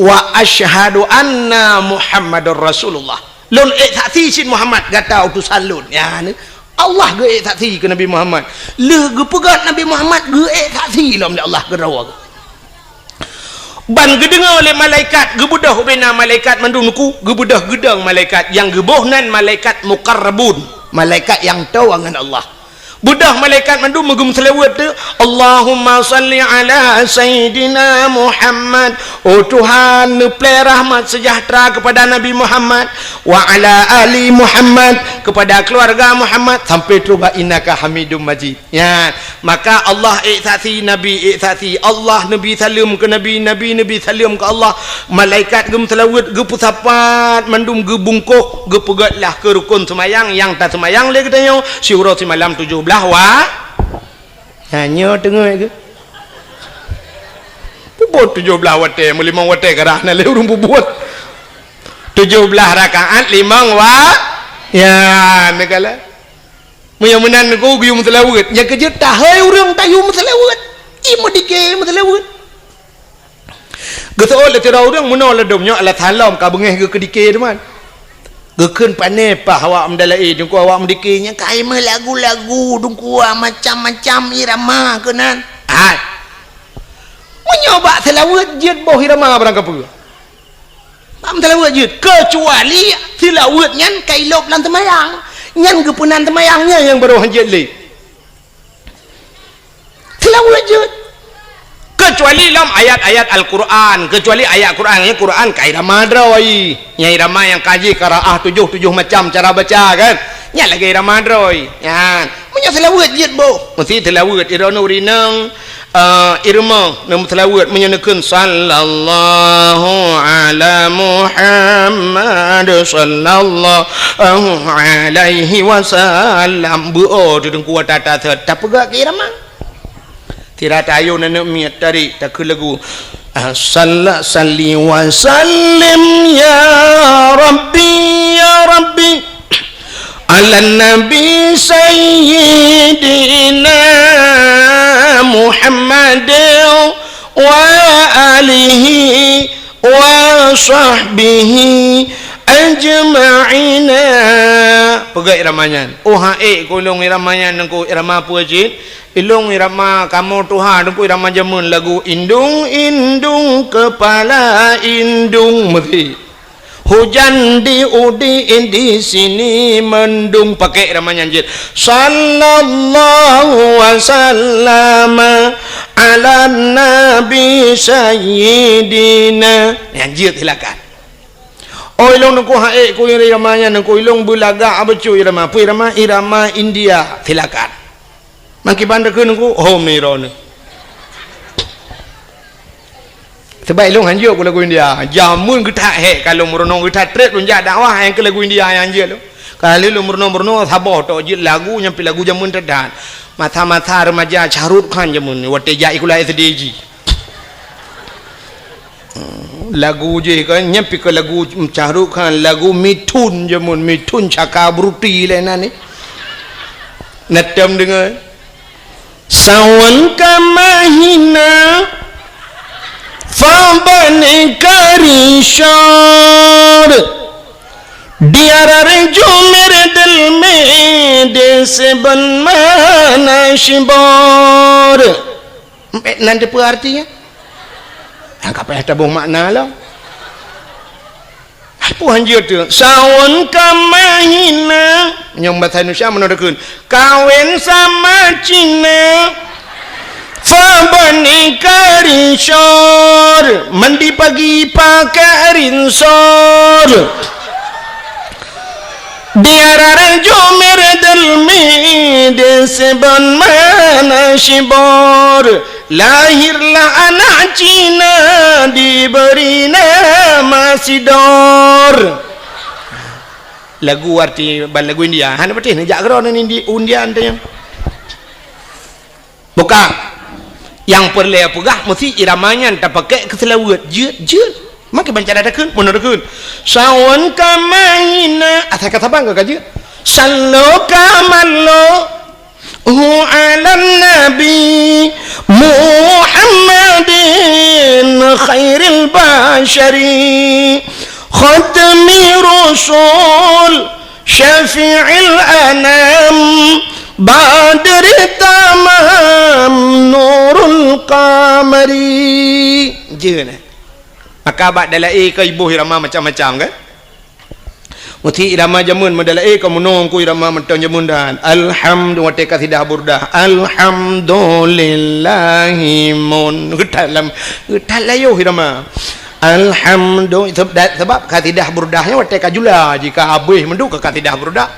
"Wa asyhadu anna Muhammadar Rasulullah." Lôn ék saksi cit Muhammad gata utosan lôn. Ya, ni. Allah geuék saksi keu Nabi Muhammad. Lheueh geupeugét Nabi Muhammad geuék saksi lom lé Allah keudroe. Ban geudeungoe lé malaikat, geubeudôh ubena malaikat mandum nungku, geubeudôh geudong malaikat, nyang geuboh nan malaikat muqarrabun, malaikat nyang toe ngon Allah. Beudôh malaikat mandum meugeumeuseulaweuet tu, "Allahumma shalli ala sayyidina Muhammad." Oh Tuhan, neuplée rahmat seujahteura keupada Nabi Muhammad, wa ala ali Muhammad, keupada keuluwarga Muhammad, sampai trok bak innaka hamidum majid. Nyan, maka Allah ék saksi, Nabi ék saksi, Allah neubi saleuem keu Nabi, Nabi neubi saleuem keu Allah, malaikat geumeuseulaweuet, geupeusapat, mandum geubungkôh, geupeugét lah keu rukon seumayang nyang taseumayang lé geutanyoe siuroe simalam tujoh blaih wa-, ha, nyoe teungoh geuh. Peubuet tujoh blaih watée, meulimong watée karah na lé ureuëng peubuet. Tujoh blaih rakaat limong wa-, ya, neukalon. Meunyoe meunan nungku geuyue meuseulaweuet, nyang keujeuet tahôi ureuëng tayue meuseulaweuet. Ie meudike meuseulaweuet. Geuseuôt lé sidroe ureuëng meunoe ladom nyoe alah salom ka beungéh geuh keudike teuma. Geukheun pané paih awak meudalaé, teungku awak meudike nyan ka meulagu-lagu, teungku macam-macam irama keunan. Hai. Meunyoe bak seulaweuet jeuet boh irama barang kapeue. Bak meuseulaweuet jeuet, keucuali seulaweuet nyan ka ilôb lam teumayang. Nyan geupeunan teumayang nyan nyang barô hanjeuet lé. Seulaweuet jeuet. Keucuali lom ayat-ayat Al-Quran, keucuali ayat Quran, nyang Quran ka irama droe. Nyang irama nyang ka jih qiraah tujoh, tujoh macam cara baca kan. Nyan lagée irama droe. Nyan. Meunyoe seulaweuet jeuet boh. Meusti seulaweuet iroe nuri nang Ah, irama nyang meuseulaweuet meunyoe neukheun, "Sallallahu ala Muhammad, sallallahu alaihi wasallam." Beu-o teudeungku ata-ata sot, tapeugah keu irama. Sira tayoe aneuk miet tarék takheun lagu, ah, salla-, salli wa sallim ya Rabbi, ya Rabbi. Ala Nabi Sayyidina Muhammad wa alihi wa sahbihi ajma'ina. Peugah irama nyan. Oh, ha, eh, ku ilong irama nyan, ku irama peue cit? Ilong irama kamoe tuha, ku irama jameun lagu indung, indung, kepala indung, meusti. Hujan di udi, di sini mendung, pakai irama nyan jeuet. Sallallahu wasallam ala Nabi Sayyidina. Nyan jeuet silakan. Oh, ilong nungku haek ku irama nyan, nungku ilong beulagak becu irama. Peue irama? Irama India. Silakan. Makiban takheun ku, oh, meunyoe droeneuh. Sebab ilong hanjeuet ku lagu India. Jameun geutak hek ka lôn meurunoe, geutak treb lôn jak dakwah nyang keu lagu India nyang hanjeuet lôn. Ka lheueh lôn meurunoe-meurunoe saboh tok jeuet lagu nyang pih lagu jameun teuh that. Masa-masa remaja Shah Rukh Khan jameun watèe jak sikula S D jih. Lagu jih kan, nyan pih ka lagu Shah Rukh Khan, lagu Mithun jameun, Mithun Chakraborty lé nan ni. Na tom deungoe. Sawan ka mahina, fa bani karishor. Diarar jumer dal me de seban mana shibor. Nan teupeue artinya? Nyang ka payah taboh makna lom. Peue hanjeuet teuh? Sawan ka mahina. Nyang basa Indonesia meunoe takheun. Kawin sama Cina. Fa bani karishor. Mandi pagi pakai rinsor. Diarar jumer dal me de seban mana shibor. Lahirlah anak Cina diberi nama Sidor. Lagu arti ban lagu India. Hana patéh neujak keudroe ngon Indi-, India teuh nyan. Bukan. Nyang peureulèe peugah meusti irama nyan tapakék keu seulaweuet. Jeuet, jeuet. Makai ban cara takheun, meunoe takheun. Sawan ka mahina, asai ka saban ka jeuet. Sallo ka mallo. Hu ala Nabi Muhammadin khairil basyari. Khatmi rusul. Syafi'il anam, badri tamam, nurul qamari. Jeuet, eh? Maka bak dalai ka iboh irama macam-macam, kan? Meusti irama jameun meudalai ka meunoe ku irama mantong jameun dan. Alhamdu-, watèe kasidah burdah. Alhamdulillahi mun. Geutat lam, geutat layoh irama. Alhamdu-, seb-, da-, sebab kasidah burdah nyan watèe ka jula, jika habéh mandum keu kasidah burdah.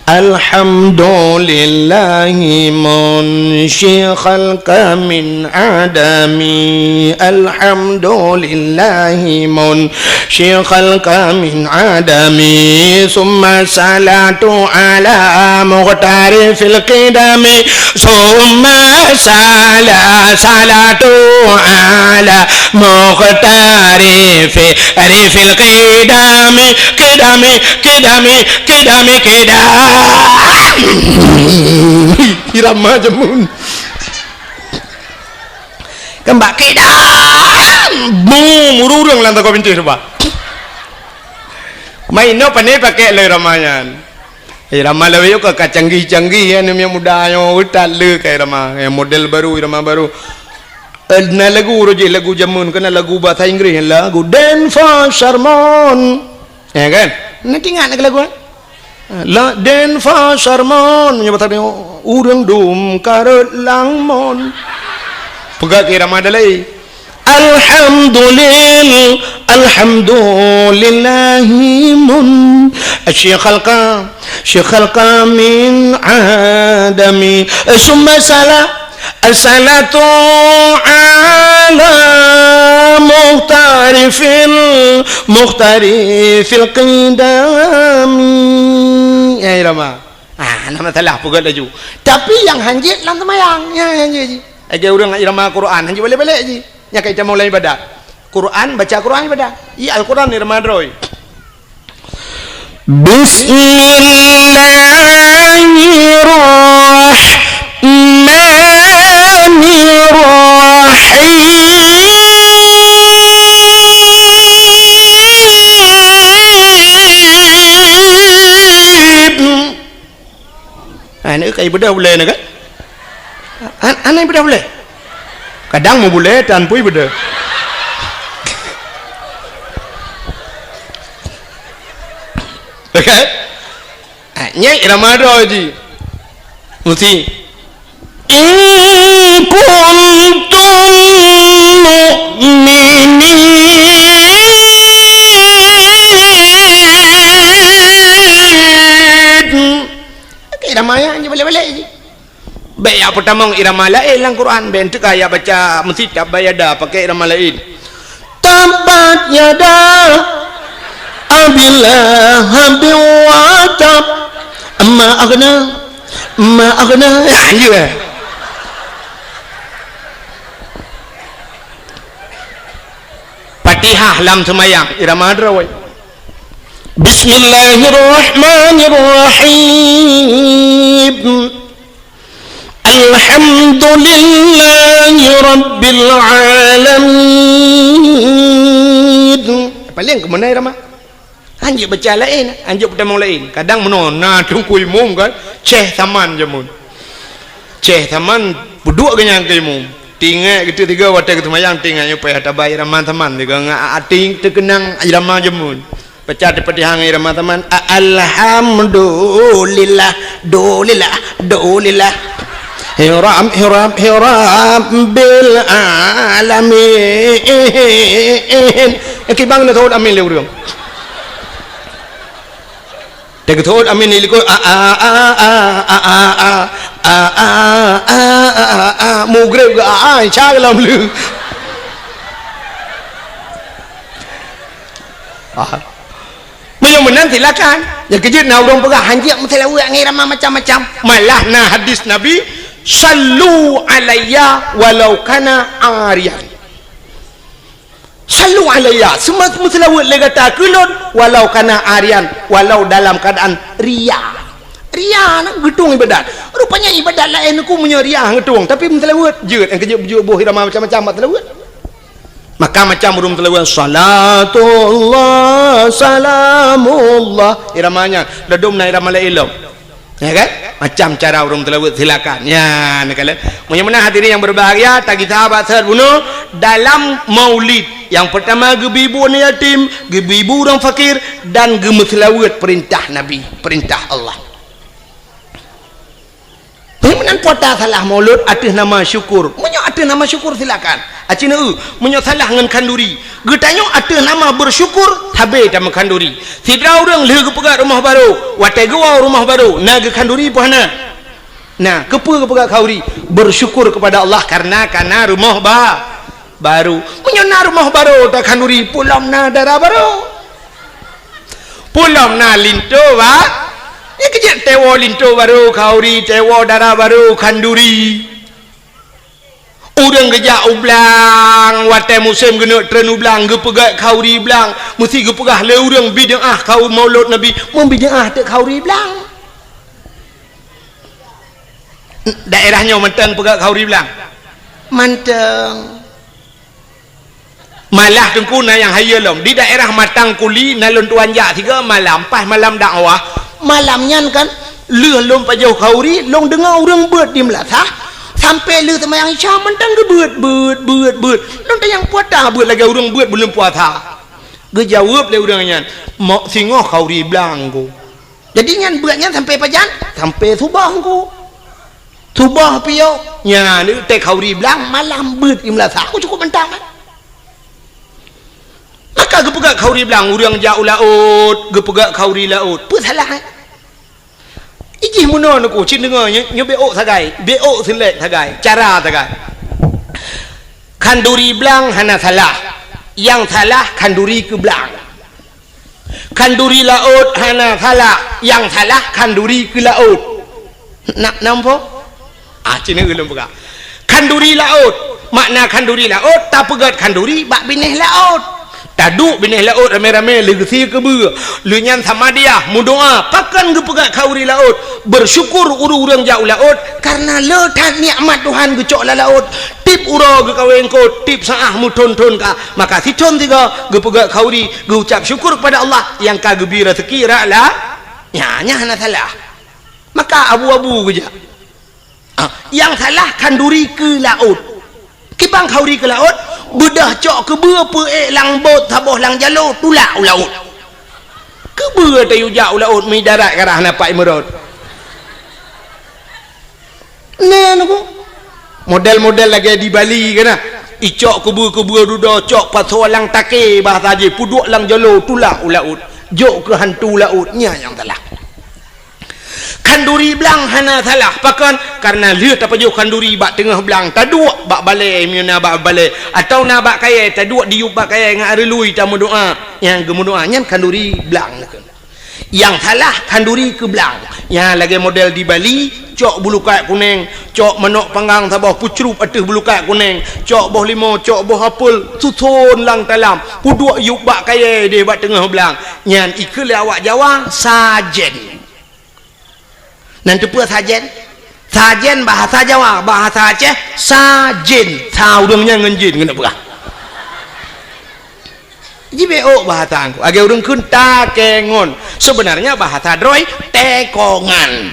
Alhamdulillahi munsyi khalqa min adami. Alhamdulillahi munsyi khalqa min adami. Summa salatu ala muqtari fil qidami. Summa sala-, salatu ala muqtari fi rifil qidami, qidami, qidami, qidami, qidam. Irama jameun. Keumbak qidam. Bung, ureueng lam toko bintéh rupa. Main no pane pakai lé irama nyan. Irama lawét ka, ka canggih-canggih, ya, aneuk muda nyoe, utat le ka irama, ya, model baru, irama baru. Eh, na lagu roh jih, lagu jameun, kena lagu bahasa Inggris, lagu Dance for Sermon. Ya kan? Nanti ingat lagi lagu, eh? La Dance for Sermon, nya bahasa dia, ureueng dum karot langmon. Peugah ke irama dalai. Alhamdulil-, alhamdulillahi mun-, syikhalqa, syikhalqa min adami. Summa sala-, As-salatu ala muhtarifil muhtarifil qidami. Ya, irama. Ah, nama salah peugah laju. Tapi nyang hanjeuet lam seumayang, ya, hanjeuet ji. Lagèe ureueng irama Quran, hanjeuet balek-balek ji. Nyang ka itamong lam ibadat. Quran, baca Quran ibadat. Iya, Al-Quran irama droe. Bismillahirrahmanirrahim. Ah, ni kai beudôh bulèe ni kan? An-, aneh beudôh bulèe. Kadang meu bulèe tan pui beudôh. Oke? Ah, nyai irama droe ji. Mesti. In kuntum mu'minin. Oke, irama ya, je balek-balek ji. Bèk jak peutamong irama laén lam Quran, bèk teuka jak baca meusitab bayada pakai irama laén. Tabbat yada Abi Lahabin wa tab. Ma aghna, ma aghna. Ya, anjir. Fatihah lam seumayang, irama droe. Bismillahirrahmanirrahim. Alhamdulillahi rabbil alamin. Paléng keumeunai ramah. Hanjeuet baca laén, hanjeuet peutamong laén. Kadang meunoe na teungku imum kan, ceh saman jameun. Ceh saman peuduek geuh nyan keu imum. Tinggai geuteuk tiga watèe geuseumayang tinggai nyoe payah tabai ramah saman, tiga ngat até teukeunang ramah jameun. Baca Al-Fatihah ngon irama saman. A-, alhamdulillah, dulillah, dulillah. Hiram, hiram, hiram bil alamin. Eh, kibang na thot amin lé ureueng. Teugeutôt amin di likot. A, a, a, mugreb geu a, a, insya Allah lom lé. Ah. Meunyoe meunan silakan. Nyang keujeuet na ureueng peugah hanjeuet meuseulaweuet ngon irama macam-macam. Malah na hadis Nabi, "Sallu alayya walau kana ariyan." Sallu alayya, seuma-, meuseulaweuet lé gata keu lôn, walau kana ariyan, walau dalam keuadaan ria. Ria na geutueng ibadat. Rupanya ibadat laén ku meunyoe ria geutueng, tapi meuseulaweuet jeuet, nyang keujeuet beujeuet boh irama macam-macam bak seulaweuet. Maka macam ureueng meuseulaweuet, salatullah, salamullah. Irama nyan, ladom na irama laén lom. Ya kan? Macam cara ureueng meuseulaweuet, silakan. Ya, neukalon. Meunyoe meunan hadirin yang berbahagia, tagisa bak seuhat bunoe dalam maulid. Yang pertama, geubri bu aneuk yatim, geubri bu ureueng fakir, dan geumeuseulaweuet perintah Nabi, perintah Allah. Meunyoe meunan puasa salah maulud ateueh nama syukur. Meunyoe ateueh nama syukur, silakan. Aci neu, meunyoe salah ngon khanduri. Geutanyoe ateueh nama bersyukur, sabe tameukhanduri. Sidroe ureueng lheueh geupeugöt rumoh barô, watèe geuwoe rumoh barô, na geukhanduri peu hana? Na, keupeue geupeugöt khanduri? Bersyukur kepada Allah karena kana rumoh ba-, barô. Meunyoe na rumoh barô takhanduri, peu lom na dara barô. Peu lom na linto ba-, nyan keuh jeuet teuwoe linto barô khanduri, teuwoe dara barô khanduri. Ureueng geujak u blang, watèe musém geuneuk treun u blang, geupeugöt khanduri blang, meusti geupeugah lé ureueng bid'ah khanduri maulud Nabi, meubid'ah teuk khanduri blang. Daerah nyoe mantong peugöt khanduri blang? Mantong. Malah teungku na nyang hayeue lom. Di daerah Matang Kuli na lôn tuan jak sigoe malam, pas malam dakwah. Malam nyan kan, lheueh lôn pajoh khanduri, lôn deungoe ureueng beuet di meulasah, sampoe lheueh seumayang Isya mantong geubeuet, beuet, beuet, beuet. Lôn tanyong, "Peue ata beuet lagèe ureueng beuet buleuen puasa?" Geujaweueb lé ureueng nyan, "Mok singoh khanduri blang ku." Jadi nyan beuet nyan sampoe pajan? Sampoe suboh ku. Suboh piôh. Nyan, teuk khanduri blang malam beuet di meulasah. Aku cukup mantong, kan? Maka geupeugöt khanduri blang, ureueng jak u laôt, geupeugöt khanduri laôt. Peue salah, eh? Ijih meunoe neuku, cit deungoe nyoe, nyoe beuôk sagai, beuôk seulek sagai, cara sagai. Khanduri blang hana salah. Nyang salah khanduri keu blang. Khanduri laôt hana salah, nyang salah khanduri keu laôt. Nak nampak? Ah, cina ulôn peugah. Khanduri laôt, makna khanduri laôt, tapeugét khanduri bak binéh laôt. Taduek binéh laôt ramé-ramé lé geusie keubeue. Lheueh nyan samadiyah meudoá, pakon geupeugét khanduri laôt? Beusyukur ureuëng-ureuëng jak u laôt, kareuna le that nikmat Tuhan geucok lam laôt. Tieb uroe geukawé eungkôt, tieb saát meuthon-thon ka. Maka sithon sigoe geupeugét khanduri, geuucab syukur keupada Allah nyang ka geubri raseuki rot la-, nyan, nyan hana salah. Maka abu-abu geujak. Ah, nyang salah khanduri keu laôt. Kiban khanduri keu laôt, beudôh cok keubeue peuék lam bot saboh lam jaloe tulak u laôt. Keubeue tayue jak u laôt meudarat ka rhah na pat imeurot. Nah, neuku. Model-model lagée di Bali kan, nah. Icok keubeue-keubeue dudoe, cok pasoe lam takée bahasa jih, peuduek lam jaloe tulak u laôt. Jok keu hantu laôt, nyan nyang salah. Khanduri blang hana salah. Pakon? Kareuna lheueh tapajoh khanduri bak teungoh blang, taduek bak balée, meunyoe na bak balée, atawa na bak kayée, taduek diyueb bak kayée ngon areului tameudoá. Nyang geumeudoá nyan khanduri blang. Nyang salah khanduri keu blang. Nyang lagée model di Bali, cok bulukat kuneng, cok manok panggang saboh peucrueb ateueh bulukat kuneng, cok boh limo, cok boh apel, suson lam talam, peuduek yueb bak kayée deh bak teungoh blang. Nyan ikheun lé awak Jawa, sajen. Nan teupeue sajen? Sajen bahasa Jawa, bahasa Aceh, sajin. Sa ureuëng nyan ngon jin, keuneuk peugah. Jibeuôk bahasa angku. Lagée ureuëng kheun takengon. Sebenarnya bahasa droe, tekongan.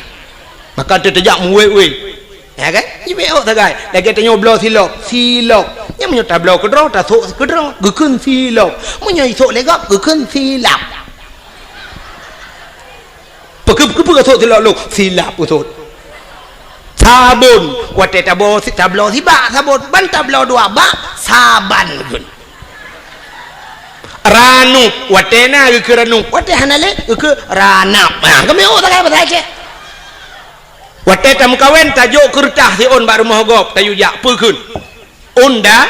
Maka teuteujak muwé-wé. Ya kan? Jibeuôk sagai. Lagée tanyoe bloe silop, silop. Nyang meunyoe tabloe keudroe, tasok keudroe, geukheun silop. Meunyoe isok lé gob, geukheun silap. Peukeupeue ka sot silop lôn? Silap usot. Sabon, watée tabo-, tabloe sibak sabon, ban tabloe dua bak, saban geukheun. Ranup, watée na geukheun ranup, watée hana lé geukheun ranap. Ha, kami oh sagai bahasa Aceh. Watée tameukawen, tajok keureutah siôn bak rumoh gob, tayue jak, peue kheun? Unda-,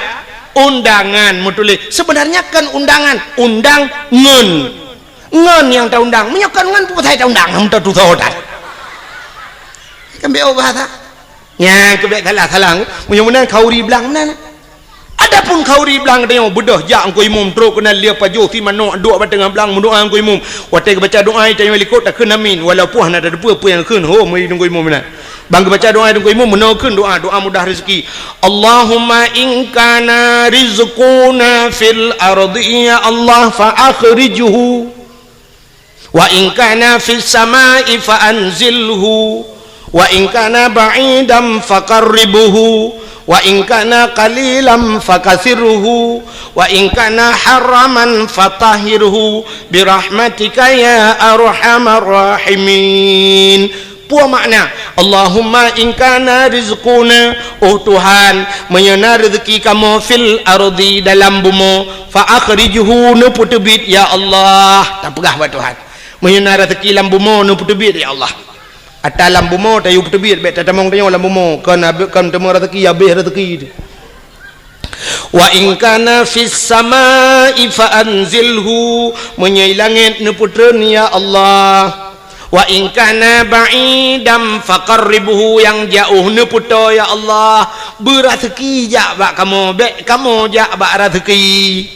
undangan meutuléh. Sebenarnya kon undangan, undang ngon. Ngon nyang taundang. Meunyoe kon ngon, peue pasai taundang? Hana tatusoe that. Kan beuôk bahasa. Nyan keubiet salah-salah. Meunyoe meunan khanduri blang meunan. Adapun khanduri blang tanyoe beudôh jak Teungku Imum trok keunan lheueh pajoh si manok duek bak teungoh blang meudoá Teungku Imum. Watée geubaca doá tanyoe likot takheun amin. Walaupun hana tateupeue peue nyang kheun ho meuri Teungku Imum meunan. Ban geubaca doá Teungku Imum, meunoe kheun doá, doá mudah rezeki. Allahumma in kana rizquna fil ardi, ya Allah, fa akhrijhu. Wa in kana fis samai, fa anzilhu. Wa in kana ba'idan, fa qarribhu. Wa in kana qalilan, fa kathirhu. Wa in kana haraman, fa tahhirhu. Bi rahmatika ya arhamar rahimin. Peue makna, Allahumma in kana rizquna, oh Tuhan, meunyoe na reuzeuki kamoe fil ardi dalam bumoe, fa akhrijhu, neupeuteubiet ya Allah. Tapeugah bak Tuhan. Meunyoe na reuzeuki lam bumoe, neupeuteubiet ya Allah. Ata lam bumoe tayue peuteubiet, bék tatamong tanyoe lam bumoe, kon abéh, kon teuma reuzeuki, abéh reuzeuki. Wa in kana fis samai fa anzilhu, meunyoe i langét neupeutreun ya Allah. Wa in kana ba'idan fa qarribhu, nyang jaoh neupeutoe ya Allah. Beuraseuki jak bak kamoe, bék kamoe jak bak raseuki.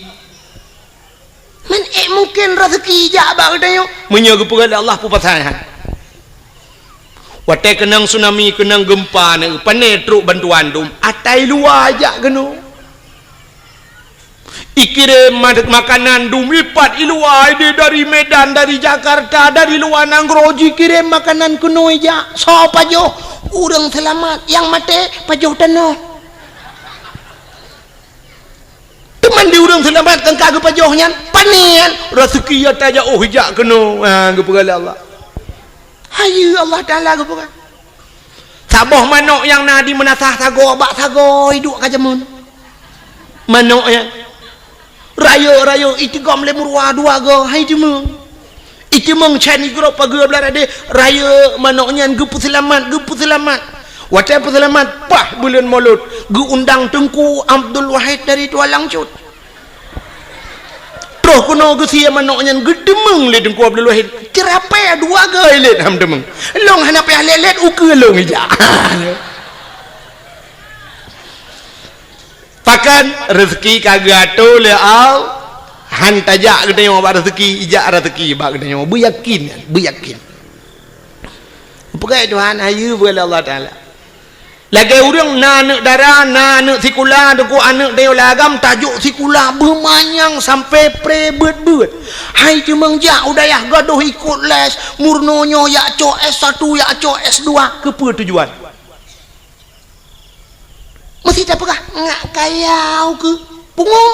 Man ék mungken raseuki jak bak geutanyoe? Meunyoe geupeugah lé Allah peue pasai han. Watée keunong tsunami, keunong geumpa, na pane trok bantuan dum, ata i luwa jak keunoe. Ikirém ma-, makanan dum ipat i luwa, ideh dari Medan, dari Jakarta, dari luwa nanggroe jikirém makanan keunoe jak. Soe pajoh? Ureuëng seulamat, nyang maté pajoh tanoh. Teuma di ureuëng seulamat nyang ka geupajoh nyan, pane nyan, raseuki ata jaoh ijak keunoe, ha, geupeugah lé Allah. Hayeue Allah Taala geupeugah. Saboh manok nyang na di meunasah sagoe bak sagoe iduek ka jameun. Manok nyan. Rayeuk-rayeuk itigom lé meuruwa dua goe, hai jeumeung. Iteumeung chan igrob pageue blah radeh, rayeuk manok nyan geupeuseulamat, geupeuseulamat. Watée peuseulamat, paih buleuen Molot, geuundang Teungku Abdul Wahid dari Tualang Cut. Troh keunoe geusie manok nyan geuteumeung lé Teungku Abdul Wahid. Ceurapée dua goe lét han teumeung. Lôn hana payah lét-lét ukeue lôn ijak. Pakon? Reuzeuki ka geuatoe lé Allah, han tajak geutanyoe bak reuzeuki, ijak reuzeuki bak geutanyoe. Beuyakin, beuyakin. Peugah Tuhan, hayeue beu lé Allah Taala. Lagée ureuëng na aneuëk dara, na aneuëk sikula, teungku aneuëk tanyoe lam agam tajok sikula beumanyang sampai pre beuet-beuet. Hai teumeung jak u dayah gadôh ikot les, meurunoe nyoe jak cok S satu, jak cok S dua, keupeue tujuan? Meusti tapeugah, ngak kaya ukeue. Pungo.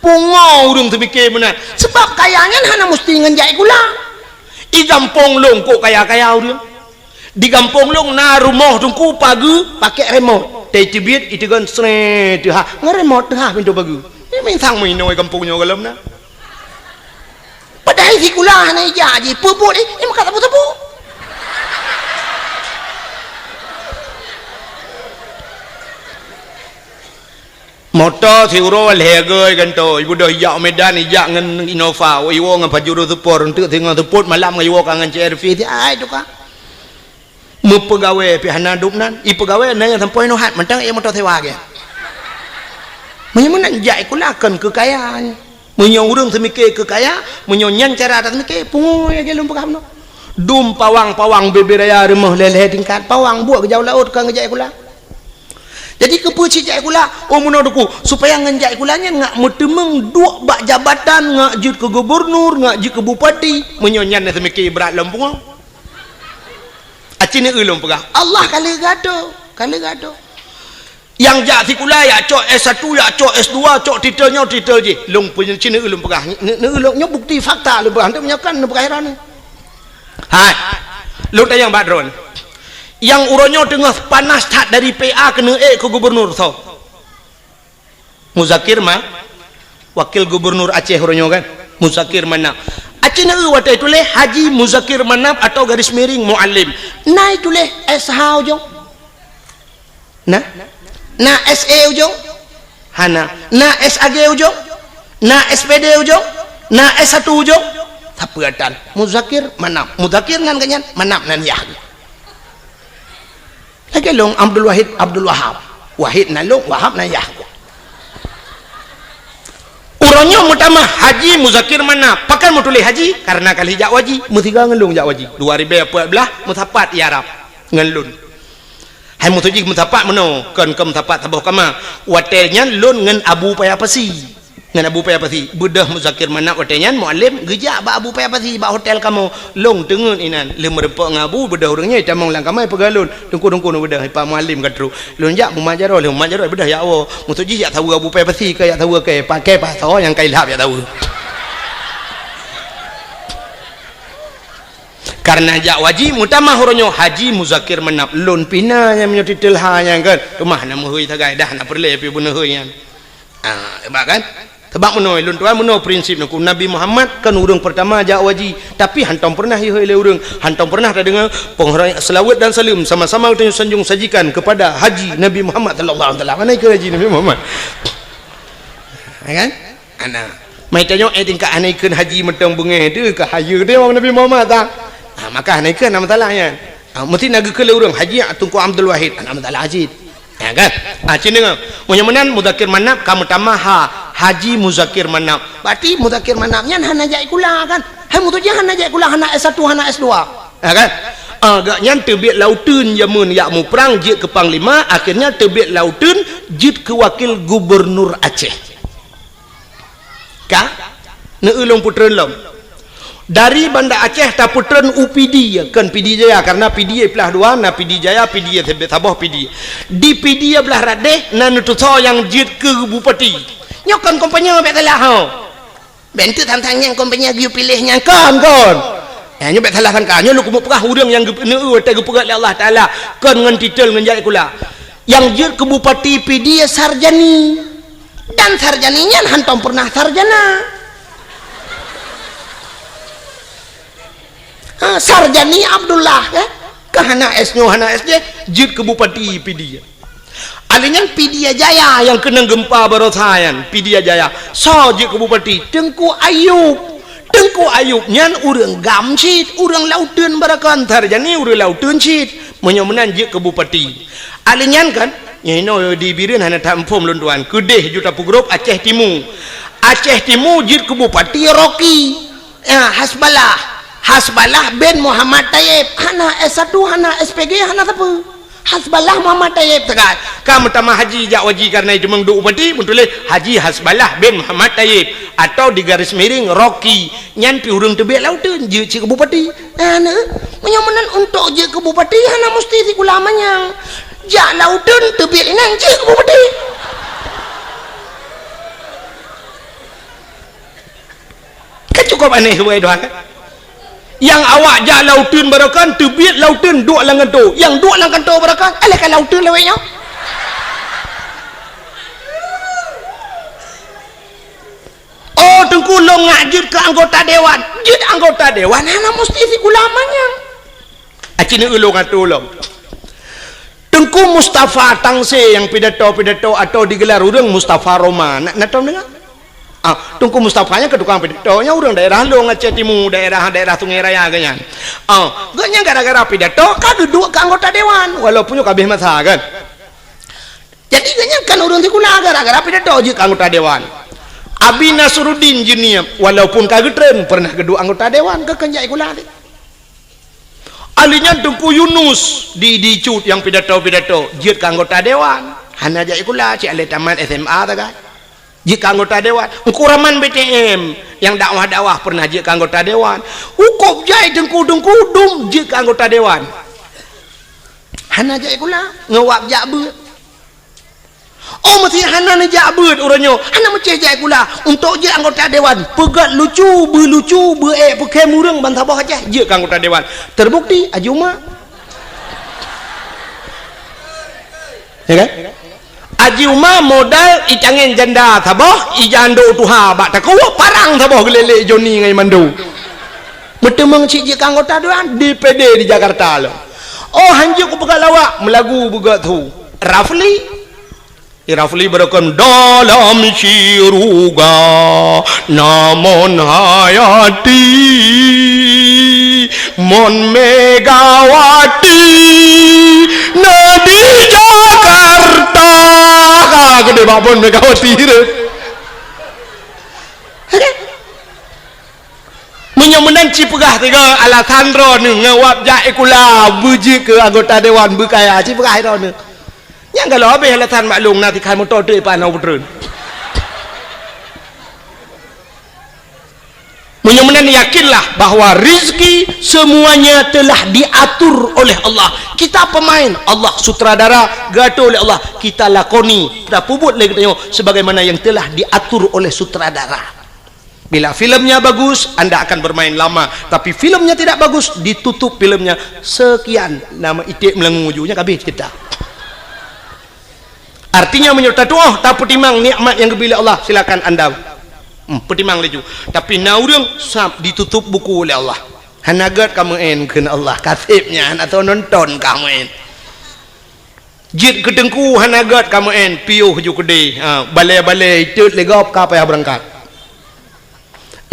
Pungo ureuëng teupike meunan. Sebab kaya nyan hana meusti ngon jak sikula. I gampông lôn kok kaya-kaya ureuëng. Di gampông lôn na rumoh teungku pageue pakai remote. Teubiet iteugon sree teuhah. Ngon remote teuhah pintoe pageue. Nyan minsang meuinoe gampông nyoe gohlom na. Padahai sikula hana ijak jih, peue buet jih, nyan meukat sapeue-sapeue. Moto siuroe lhée goe gantoe, ibeudôh ijak u Medan, ijak ngon Innova, iwoe ngon Pajero Sport, eunteuk singoh seupôt malam ngon iwoe ka ngon C R V, si ai tuka. Meupeugawée pih hana dum nan, ipeugawée na nyang sampoe nyoe hat mantong ék moto sewa gét. Meunyoe meunan jak sikula kon keu kaya nyan. Meunyoe ureuëng seumike keu kaya, meunyoe nyan cara taseumike, pungo lagée lôn peugah bunoe. Dum pawang-pawang bubé raya rumoh lhée-lhée tingkat, pawang buet geujak u laôt kon geujak sikula. Jadi keupeue cit jak sikula? Oh meunoe teungku, supaya ngon jak sikula nyan ngak meuteumeung duek bak jabatan, ngak jeuet keu gubernur, ngak jeuet keu bupati. Meunyoe nyan na seumike brat lom pungo. Aci neu lôn peugah, Allah ka lheueh geuatoe, ka lheueh geuatoe. Nyang jak sikula, jak cok S satu, jak cok S dua, cok titel nyoe, titel jih. Lôn peunyeucina lôn peugah. Neu-, neu-, lôn nyoe bukti fakta lôn peugah. Hana meunyoe kan lôn peugah droeneuh. Hai. Lôn tanyong bak droeneuh. Nyang uroe nyoe teungoh panas that dari P A keuneuk ék keu gubernur soe? Muzakir Ma-, Wakil Gubernur Aceh uroe nyoe kan? Muzakir Manaf. Aci neu watée tuléh Haji Muzakir Manaf atau garis miring Muallim. Na tuléh S H ujong? Na? Na S E ujong? Hana. Na S A G ujong? Na S P D ujong? Na S satu ujong? Sapeue tan? Muzakir Manaf. Muzakir nan geuhnyan, Manaf nan yah. Lagée lôn Abdul Wahid, Abdul Wahab. Wahid nan lôn, Wahab nan yah. Uroe nyoe meutamah Haji Muzakir Manaf. Pakon meutuléh Haji? Karena ka lheueh jak u haji. Meusigoe ngon lôn jak u haji. Dua ribée peuet blah meusapat i Arab ngon lôn. Hai meutuléh meusapat meunoe, kon keu meusapat saboh kama. Watée nyan lôn ngon Abu Paya Pasi. Ngon Abu Paya Pasi. Beudôh Muzakir Manaf watée nyan Muallim geujak bak Abu Paya Pasi bak hotel kamoe. Lôn teungeut inan. Lheueh meurumpok ngon Abu, beudôh ureuëng nyan tamong lam kama peugah lôn. Teungku-teungku neu beudôh, Pak Muallim ka trok. Lôn jak mumat jaroe, lôn mumat jaroe beudôh jak woe. Meutuléh jak saweue Abu Paya Pasi, ka jak saweue kée, paké pasoe nyang ka ilhab jak saweue. Karena jak u haji, meutamah uroe nyoe Haji Muzakir Manaf. Lôn pih na nyang meunyoe titel ha nyan kan. Teuma na meuhôi sagai dah na peureulée pih beuneuhôi nyan. Ah, hebat kan? Sebab meunoe lôn tuan meunoe prinsip nangku Nabi Muhammad kan ureuëng pertama jak u haji, tapi hantom pernah ihôi lé ureuëng, hantom pernah tadeungoe penghorayat selawat dan salam sama-sama geutanyoe sanjung sajikan kepada Haji Nabi Muhammad sallallahu alaihi wasallam. Hana ikheun Haji Nabi Muhammad. Ya kan? Ana. Mai tanyoe eh tingkat hana ikheun haji meutong beungéh tu ka hayeue tu Nabi Muhammad ta. Ha, maka hana ikheun hana masalah nyan. Ha, meusti na geukheun lé ureuëng haji Teungku Abdul Wahid, hana masalah haji. Ya kan? Ha, cit deungoe. Meunyoe meunan Muzakir Manaf ka meutamah ha, Haji Muzakir Manaf. Berarti Muzakir Manaf nyan hana jak sikula kan? Hai meutuléh hana jak sikula, hana S satu, hana S dua. Ha kan? Ah, gobnyan teubiet lam uteuen jameun jak muprang jeuet keu panglima, akhirnya teubiet lam uteuen jeuet keu wakil gubernur Aceh. Ka? Neu lôn peutreun lom. Dari Banda Aceh tapeutreun u Pidie, kon Pidie Jaya, karena Pidie plah dua, na Pidie Jaya, Pidie saboh Pidie. Di Pidie blah radeh na neutusoe nyang jeuet keu bupati. Nyoe kon kompanye bék salah ho. Bék enteuk tantang nyang kompanye geuyue piléh nyang kon, kon. Ya, nyoe bék salah sangka. Nyoe lôn keumeung peugah ureuëng nyang geupeuneu watée geupeugét lé Allah Taala kon ngon titel ngon jak sikula. Nyang jeuet keu bupati Pidie Sarjani. Dan Sarjani nyan hantom pernah sarjana. Ha, Sarjani Abdullah, ya. Ka hana S nyoe, hana S jih, jeuet keu bupati Pidie. Alèh nyan Pidie Jaya nyang keunong geumpa barosa nyan, Pidie Jaya. Soe jeuet keu bupati? Teungku Ayub. Teungku Ayub nyan ureueng GAM cit, ureueng Lauteun baroekon, Sarjani ureueng Lauteun cit. Meunyoe meunan jeuet keu bupati. Alèh nyan kan, nyoe inoe di Bireuen hana that muphom lôn tuan. Keudeh ju tapeugrôp Aceh Timu. Aceh Timu jeuet keu bupati Rocky. Ya, Hasballah. Hasballah bin Muhammad Tayyib. Hana S satu, hana S P G, hana sapeue. Hasballah Muhammad Tayyib teuka. Ka meutamah haji jak haji kareuna itu meuduek bupati, meutuléh Haji Hasballah bin Muhammad Tayyib atau di garis miring Rocky. Nyan pih ureueng teubiet Lauteun jeuet cit keu bupati. Nah, nah. Meunyoe meunan untuk jeuet keu bupati hana musti sikula manyang. Jak Lauteun teubiet inan jeuet keu bupati. Kan cukup aneh subai dua kan? Nyang awak jak Lauteun baroekon, teubiet Lauteun duek lam kantô. Nyang duek lam kantô baroekon, alah ka Lauteun lawét nyoe. Oh, Teungku lôn ngak jeuet keu anggota dewan. Jeuet anggota dewan hana musti sikula manyang. Aci neu ulôn atô lom. Teungku Mustafa Tangse nyang pidato-pidato atau digelar ureueng Mustafa Roma. Na, na tom deungoe? Ah, Teungku Mustafa nyan keu tukang pidato, nyan ureueng daerah lôn Aceh Timu, daerah, daerah Sungai Raya geuh nyan. Ah, geuh nyan gara-gara pidato ka geuduek keu anggota dewan, walaupun nyoe ka abéh masa kan. Jadi geuh nyan kan ureueng sikula gara-gara pidato jeuet keu anggota dewan. Abi Nasruddin Jeunieb walaupun ka geutreun pernah geuduek anggota dewan, geuh kon jak sikula teuh. Ahli nyan Teungku Yunus di, di Cut nyang pidato-pidato jeuet keu anggota dewan. Hana jak sikula, cit alah tamat S M A sagai. Jeuet keu anggota dewan. Teungku Rahman B T M nyang dakwah-dakwah pernah jeuet keu anggota dewan. Ukop jai Teungku, Teungku dum jeuet keu anggota dewan. Hana jak sikula, ngon wab jak beuet. Oh, meusé hana neujak beuet uroe nyoe, hana meucéh jak sikula. Untuk jeuet anggota dewan, peugét lucu, beulucu, beuék peukhém ureueng ban saboh Aceh, jeuet keu anggota dewan. Terbukti, Haji Uma. Ya kan? Haji Uma modal itangén janda saboh, ijando tuha bak takue, parang saboh geulélé Joni ngon Mando. Meuteumeung cit jeuet keu anggota dewan, D P D di Jakarta lom. Oh, hanjeuet kupeugah lawak, meulagu beugét su. Rafli. Di Rafli beureukom dalam syuruga, na Mon Hayati, Mon Megawati, na di Jakarta. Ka keudeh bak Mon Megawati tu. Meunyoe meunan ci peugah tiga alasan droeneuh ngon wab jak sikula beujeuet keu anggota dewan beukaya, ci peugah droeneuh. Nyang galak habéh alasan maklum na tikhan moto trép pan na peutreun. Meunyoe meunan yakinlah bahwa rezeki semuanya telah diatur oleh Allah. Kita pemain, Allah sutradara, geuatur oleh Allah. Kita lakoni, kita peubuet lé geutanyoe sebagaimana yang telah diatur oleh sutradara. Bila filmnya bagus, anda akan bermain lama. Tapi filmnya tidak bagus, ditutup filmnya. Sekian, nama iték meulangui ju, nyan ka habéh cerita. Artinya, meunyoe tatuoh, tapeutimang nikmat nyang geubri lé Allah, silakan anda, hmm, peutimang laju. Tapi na ureueng sab ditutup buku lé Allah. Hana gét ka meu'en kheun Allah, ka seb nyan, atau nonton ka meu'en. Jeuet keu teungku hana gét ka meu'en, piôh ju keudeh. Ha, balée-balée itot lé gob ka payah beurangkat.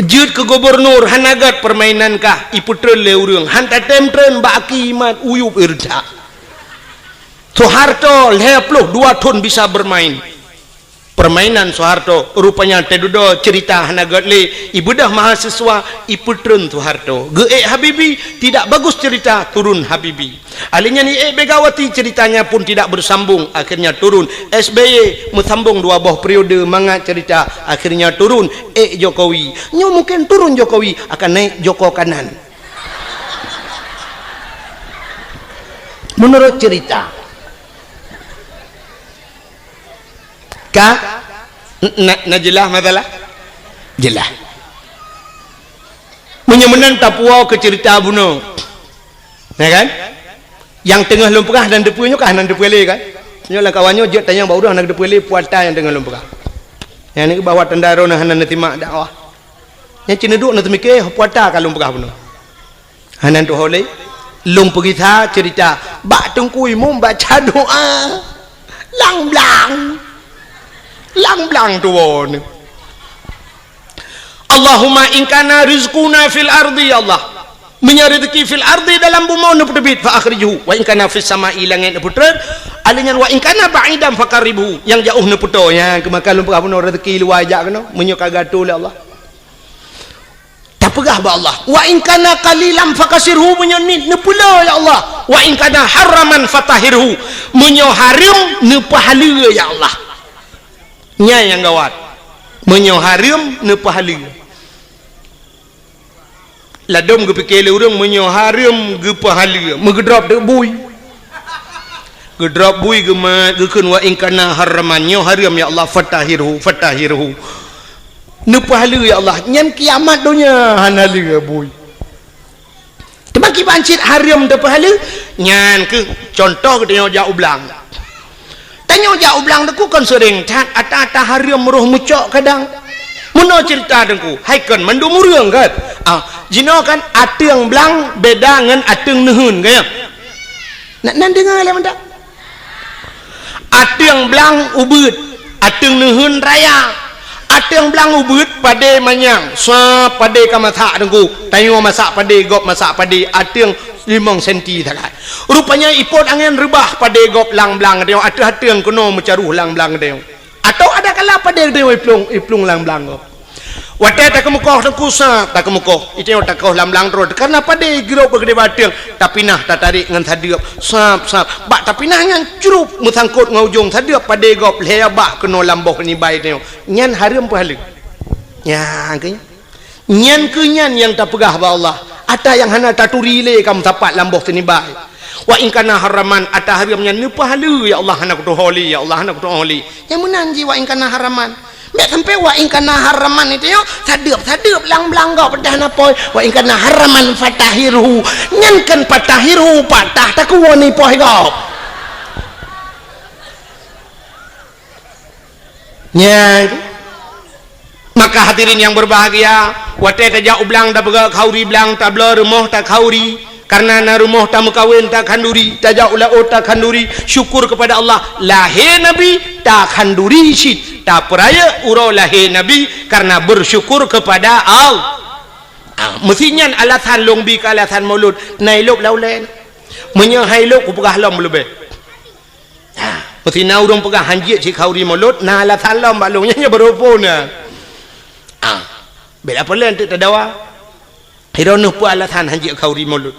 Jeuet keu gubunur hana gét, peurmainan kah ipeutreun lé ureueng, han tatém treun bak aki imat uyueb ireutha. Soeharto lhée ploh dua thon bisa beurmain. Peurmainan Soeharto, rupanya teududoe ceurita hana gét lé, ibeudôh mahasiswa ipeutreun Soeharto. Geuék Habibie, tidak bagus cerita, turun Habibie. Alheuh nyan iék Megawati, ceritanya pun tidak bersambung, akhirnya turun. S B Y meusambong dua boh periode mangat cerita, akhirnya turun. Ék Jokowi. Nyoe mungkin turun Jokowi, akan naik Joko Kanan. Menurut cerita. Ka? N-, na, na jeulaih masalah? Jeulaih. Meunyoe meunan tapuwoe keu ceurita bunoe. Ya kan? Nyang teungoh lôn peugah nan teupeue nyoe kah nan teupeue lé kan? Nyoe lam kawan nyoe jeuet tanyong bak ureueng nan teupeue lé puata nyang teungoh lôn peugah. Nyang ni bahwa tanda droeneuh hana neusimak dakwah. Nyang ci neuduek neuteumike puata ka lôn peugah bunoe. Hana tuho lé. Lôn peugisa ceurita, bak Teungku Imum baca doa. Lam blang. Lam blang tuwo nyoe. Allahumma in kana rizquna fil ardi, ya Allah. Meunyoe rezeki fil ardi, dalam bumoe, neupeuteubiet, fa akhrijhu. Wa in kana fis sama'i, langét, neupeutreun. Alèh nyan, wa in kana ba'idan faqarribhu. Nyang jiôh neupeutoe. Nyan keuh maka lôn peugah bunoe rezeki luwa jak keunoe. Meunyoe ka geuatoe lé Allah. Tapeugah bak Allah, "Wa in kana qalilan fakasirhu," meunyoe niet neupeuleueh, ya Allah. "Wa in kana haraman fatahhirhu," meunyoe hareuem neupeuhaleue, ya Allah. Nyan nyang gawat. Meunyoe hareuem neupeuhaleue. Ladôm geupike lé ureuëng meunyoe hareuem geupeuhaleue, meugeudrop deuk bui. Geudrop bui geumat geukheun, "Wa in kana haraman," nyoe hareuem, ya Allah, "fatahhirhu, fatahhirhu." Neupeuhaleue, ya Allah, nyan kiamat donya hana lé bui. Teuma kiban cit hareuem teupeuhaleue, nyan keuh contoh geutanyoe jak u blang. Tanyoe jak u blang teungku kon seuréng that, ata-ata hareuem roh meucok kadang. Meunoe ceurita teungku, hai kon mandum ureuëng kan? Ah, jinoe kan ateueng blang beda ngon ateueng neuheun, kan ya? Nak nan deungoe lé mantap. Ateueng blang ubeuet, ateueng neuheun raya. Ateueng blang ubeuet padé manyang, sa padé ka masak teungku. Tanyoe masak padé, gob masak padé, ateueng limong senti sagai. Rupanya ipot angén reubah padé gob lam blang geutanyoe, ateueh ateueng keunoe meucaroh lam blang geutanyoe. Atawa ada kala padé geutanyoe iplueng, iplueng lam blang gob. Watée takeumeukoh teungku sab, takeumeukoh. Itanyoe takoh lam blang droe, karna padé girok bak keudéh ateueng, tapinah tatarek ngon sadeueb, sab, sab. Bak tapinah nyan crup meusangkot ngon ujong sadeueb padé gob lhée bak keunoe lam boh nibai tanyoe. Nyan hareuem peuhaleue. Nyan keuh nyan. Nyan keuh nyan nyang tapeugah bak Allah, ata nyang hana taturi lé ka meusapat lam boh sinibai. Wa in kana haraman, ata hareuem nyan neupeuhaleue, ya Allah, hana kutuho lé, ya Allah, hana kutuho lé. Nyang meunan jih wa in kana haraman. Bék sampai wa in kana haraman itu yo, sadeueb-sadeueb lam blang gob peudah na poi. Wa in kana haraman fatahhirhu. Nyan kan fatahhirhu, patah takuwoe ni poh gob. Nyan. Maka hadirin yang berbahagia, watée tajak u blang tapeugah khauri blang, tabloe rumoh takhauri, karna na rumoh tameukawen takhanduri, tajak u laôt takhanduri, syukur kepada Allah, lahé Nabi takhanduri cit, tapeurayeuk uroe lahé Nabi karna bersyukur kepada Allah. Ah, meusi nyan alasan lôn bi keu alasan Maulud, na ilôb lam ulée. Meunyoe hai lôb kupeugah lom leubeh. Ha, meusti na ureuëng peugah hanjeuet cit khauri Maulud, na alasan lom bak lôn nyan, nyan baroe phon na. Ha, bela peue lé teuk tadawa. Hiroe neuh peue alasan hanjeuet khauri Maulud.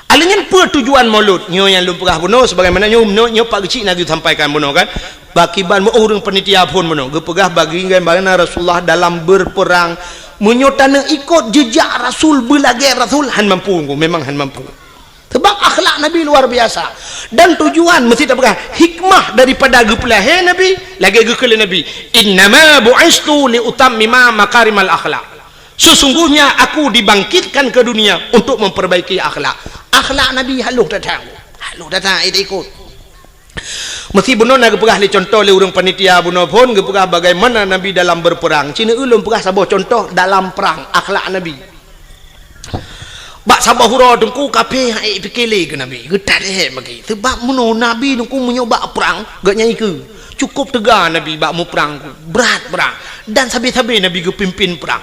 Alèh nyan peue tujuan Maulud? Nyoe nyang lôn peugah bunoe sebagaimana nyoe, nyoe, nyoe Pak Geuchik na geusampaikan bunoe kan. Bak kiban meu ureuëng panitia phon bunoe geupeugah bagi bagaimana Rasulullah dalam berperang. Meunyoe taneuk ikot jejak Rasul, beulagée Rasul, han mampu, memang han mampu. Sebab akhlak Nabi luar biasa. Dan tujuan meusti tapeugah hikmah daripada geupeulahé Nabi, lagée geukheun lé Nabi, "Innama bu'istu li utammima makarimal akhlak." Sesungguhnya aku dibangkitkan ke dunia untuk memperbaiki akhlak. Akhlak Nabi halôh that-that. Halôh that-that, eh, ikot. Meusti bunoe na geupeugah lé contoh lé ureuëng panitia bunoe phon geupeugah bagaimana Nabi dalam berperang. Cina ulôn peugah saboh contoh dalam perang akhlak Nabi. Bak saboh uroe teungku kafé han ék pike lé keu Nabi, geutat lé bagi. Sebab meunoe Nabi teungku meunyoe bak prang, geuhnyan ikeue. Cukup teuga Nabi bak muprang, brat prang. Dan sabe-sabe Nabi geupimpin prang.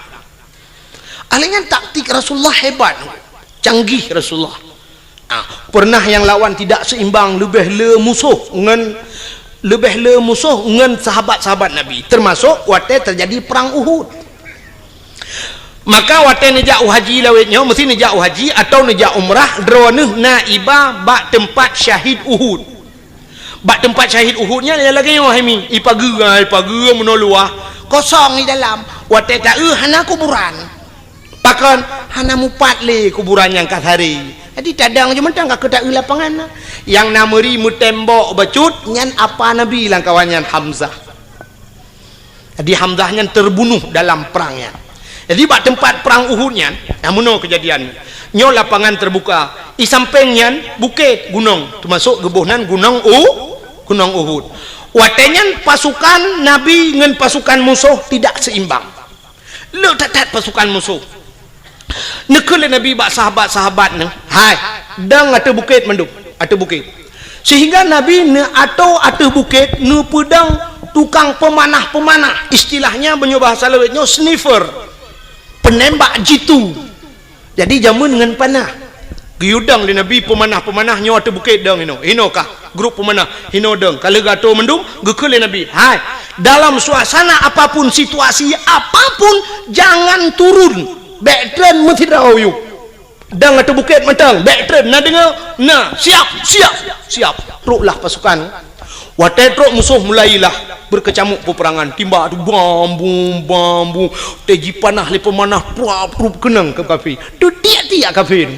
Alèh nyan taktik Rasulullah hebat, canggih Rasulullah. Ah, pernah nyang lawan tidak seimbang, leubeh le musoh ngon, leubeh le musoh ngon sahabat-sahabat Nabi, termasuk watèe terjadi perang Uhud. Maka watèe neujak u haji lawét nyoe, meusti neujak u haji atawa neujak umrah, droeneuh na iba bak teumpat syahid Uhud. Bak teumpat syahid Uhud nyan lagèe nyoe hai mi, ipageue, ipageue meunoe luwah, kosong di dalam. Watèe taeu hana kuburan. Pakon? Hana mupat lé kuburan nyang ka saré. Jadi tadong jih mantong ka keu taeu lapangan. Nyang na meuri meutembok bacut nyan apa Nabi lam kawan nyan Hamzah. Jadi Hamzah nyan terbunuh dalam perang nyan. Jadi bak teumpat perang Uhud nyan, nah meunoe keujadian. Nyoe lapangan terbuka. Di sampéng nyan bukét, gunong, termasuk geuboh nan gunong U, gunong Uhud. Watèe nyan pasukan Nabi ngon pasukan musoh tidak seimbang. Le that-that pasukan musoh. Neukheun lé Nabi bak sahabat-sahabat neuh, "Hai, dong ateueh bukét mandum, ateueh bukét." Sehingga Nabi neuatoe ateueh bukét, neupeudong tukang peumanah-peumanah, istilahnya meunyoe bahasa lawét nyoe sniffer, peunembak jitu. Jadi jameun ngon panah. Geuyue dong lé Nabi peumanah-peumanah nyoe ateueh bukét dong inoe. Inoe kah grup peumanah, inoe dong. Ka lheueh geuatoe mandum, geukheun lé Nabi, "Hai, dalam suasana apapun, situasi apapun, jangan turun. Bék treun meusidroe yub. Dong ateueh bukét mantong, bék treun, na deungoe? Na, siap, siap, siap." Troklah pasukan. Watée trok musoh mulailah beukeucamuk peupeurangan, timba tu bam bum, bam bum, watée jipanah lé peumanah, pruap prup keunong keu kafé. Teutiek-tiek kafé tu.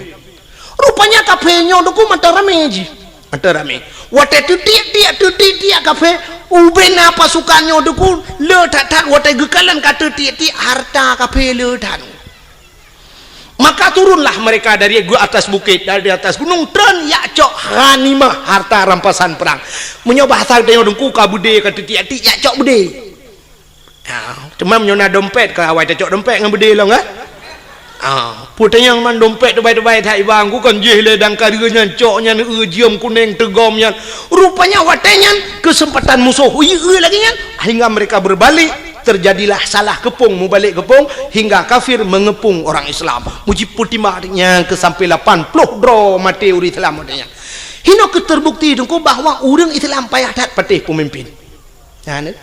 Rupanya kafé nyoe dukun mantong ramé jih. Mantong ramé. Watée teutiek-tiek, teutiek-tiek kafé, ubena pasukan nyoe dukun le that-that, watée geukalon ka teutiek-tiek, hareuta kafé le that. Maka turunlah mereka dari gu-, atas bukét, dari atas gunong, treun jak cok ghanimah, harta rampasan perang. Meunyoe bahasa geutanyoe dungku ka beudé ka teutiek-tiek, jak cok beudé. Ha, teuma meunyoe na dompet, ka awai tacok dompet ngon beudé lom, kan? Ha, peue tanyong man dompet teubai-teubai that iba, ku kon jih lé dang ka deuh nyan, cok nyan, eu, jeuem kunéng teugom nyan. Rupanya watée nyan keuseumpatan musoh, eu, eu lagée nyan, hingga mereka berbalik. Terjadilah salah keupông mubalek keupông hingga kafir mengepung orang Islam. Mujib peutimang nyang keu sampoe lapan ploh droe maté ureuëng Islam watée nyan. Hinoe keuh terbukti teungku bahwa ureuëng Islam payah that patéh peumimpin. Nyan, eh.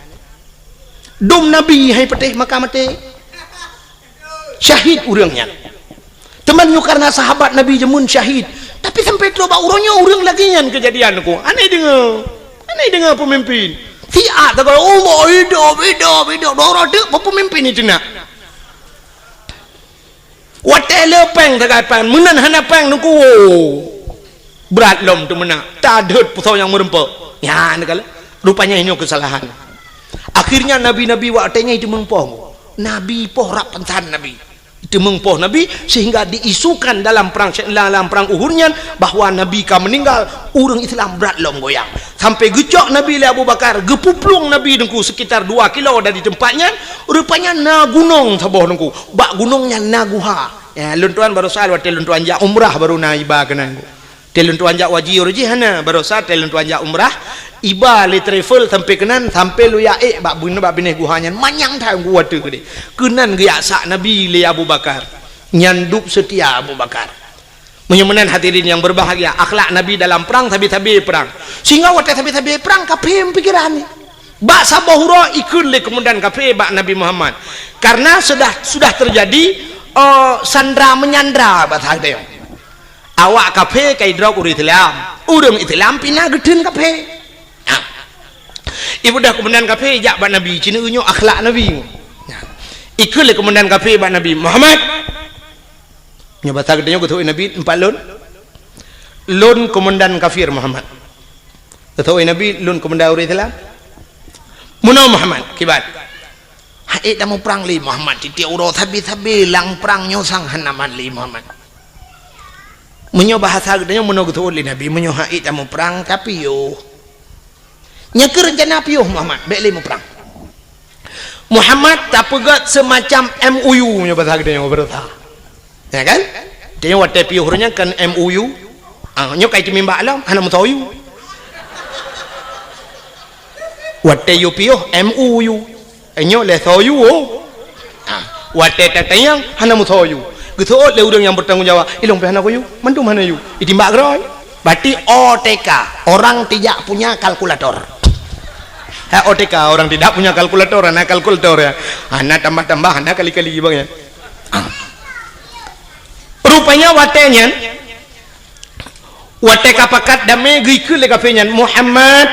Dum Nabi hai patéh maka maté. Syahid ureuëng nyan. Teuma nyoe karena sahabat Nabi jameun syahid. Tapi sampai trok bak uroe nyoe ureuëng lagée nyan keujadian ku. Aneh deungoe. Aneh deungoe peumimpin. Siat tagai, "Allah hidup, hidup, hidup." Dua uroe teuk peumimpin itu nak. Watée le péng tagai péng, meunan hana péng nungku. Brat lom teumeunak. Tadeuet pusoe nyang meureumpok. Nyan kala. Rupanya nyoe keusalahan. Akhirnya nabi-nabi watée nyan itu meureumpok. Nabi poh rab pansan Nabi. Teumeung poh Nabi, sehingga diisukan dalam perang, dalam perang Uhud nyan bahwa Nabi ka meuninggal, ureuëng Islam brat lom goyang. Sampai geucok Nabi lé Abu Bakar, geupuplueng Nabi teungku sekitar dua kilo dari tempat nyan, rupanya na gunong saboh teungku. Bak gunong nyan na guha. Ya, lôn tuan barosa watée lôn tuan jak umrah baru na iba keunan teungku. Tée lôn tuan jak haji uroe jih hana, barosa tée lôn tuan jak umrah, iba lé travel sampai keunan, sampai lôn jak ék bak bun-, bak binéh guha nyan, manyang that geuh watée keudeh. Keunan geujak sak Nabi lé Abu Bakar. Nyan dub seutia Abu Bakar. Meunyoe meunan hadirin yang berbahagia, akhlak Nabi dalam perang, sabe-sabe perang. Sehingga watée sabe-sabe perang, kafé pikiran ni. Bak saboh uroe ikheun lé keumandan kafé bak Nabi Muhammad. Karena sudah, sudah terjadi, eh, sandra menyandra bahasa geutanyoe. Awak kafé ka idrob ureuëng Islam. Ureuëng Islam pih na geutheun kafé. Nah. Ibudah keumandan kafé jak bak Nabi, ci nyoe akhlak Nabi. Nah. Ikheun lé keumandan kafé bak Nabi, "Muhammad." Nyoe bahasa geutanyoe geuteupeue Nabi, "Empat lôn. Lôn keumandan kafir Muhammad." Geuteupeue Nabi, "Lôn keumandan ureuëng Islam." "Meunoe Muhammad, kiban?" "Hana ék tamuprang lé Muhammad, tieb-tieb uroe sabe-sabe lam prang nyoe sang hana mat lé Muhammad." Meunyoe bahasa geutanyoe meunoe geuteupeue lé Nabi, meunyoe hana ék tamuprang, tapiôh. Nyan keuh reuncana piôh Muhammad, bék lé muprang. Muhammad tapeugét seumacam M O U meunyoe bahasa geutanyoe beureusa. Ya kan? Tanyoe watée piôh ureuëng nyan kan M O U. Ah, nyoe ka iteumimbak lom, hana meusoe yub. Watée yub piôh M O U. Eh, nyoe lé soe yub, oh. Ah, watée tatanyong, hana meusoe yub. Geuseuôt lé ureuëng nyang bertanggung jawab, "Ilong pih hana kuyub, mandum hana yub." Itimbak keudroe. Berarti O T K, orang tidak punya kalkulator. Ha, O T K, orang tidak punya kalkulator, hana kalkulator ya. Hana tambah-tambah, hana kali-kali bang ya. Ah. Rupanya watée nyan, watée ka pakat damé geukheun lé kafé nyan, "Muhammad,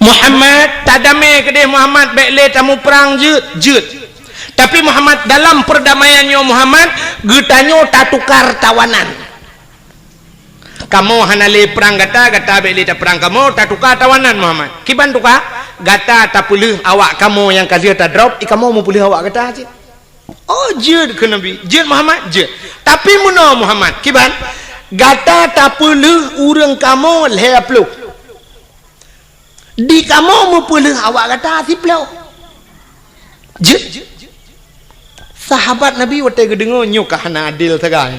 Muhammad, tadamé keudeh Muhammad, bék lé tamuprang jeuet, jeuet." Tapi Muhammad, dalam perdamaian nyoe Muhammad, geutanyoe tatukar tawanan. Kamoe hana lé prang gata, gata bék lé taprang kamoe, tatukar tawanan Muhammad. Kiban tukar? Gata tapeuleueh awak kamoe nyang ka lheueh tadrob, i kamoe meupeuleueh awak gata cit. Oh, jeuet keu Nabi. Jeuet Muhammad, jeuet. Tapi meunoe Muhammad, kiban? Gata tapeuleueh ureuëng kamoe lhée ploh. Di kamoe meupeuleueh awak gata siploh. Jeuet. Sahabat Nabi watée geudeungoe nyoe ka hana adil sagai.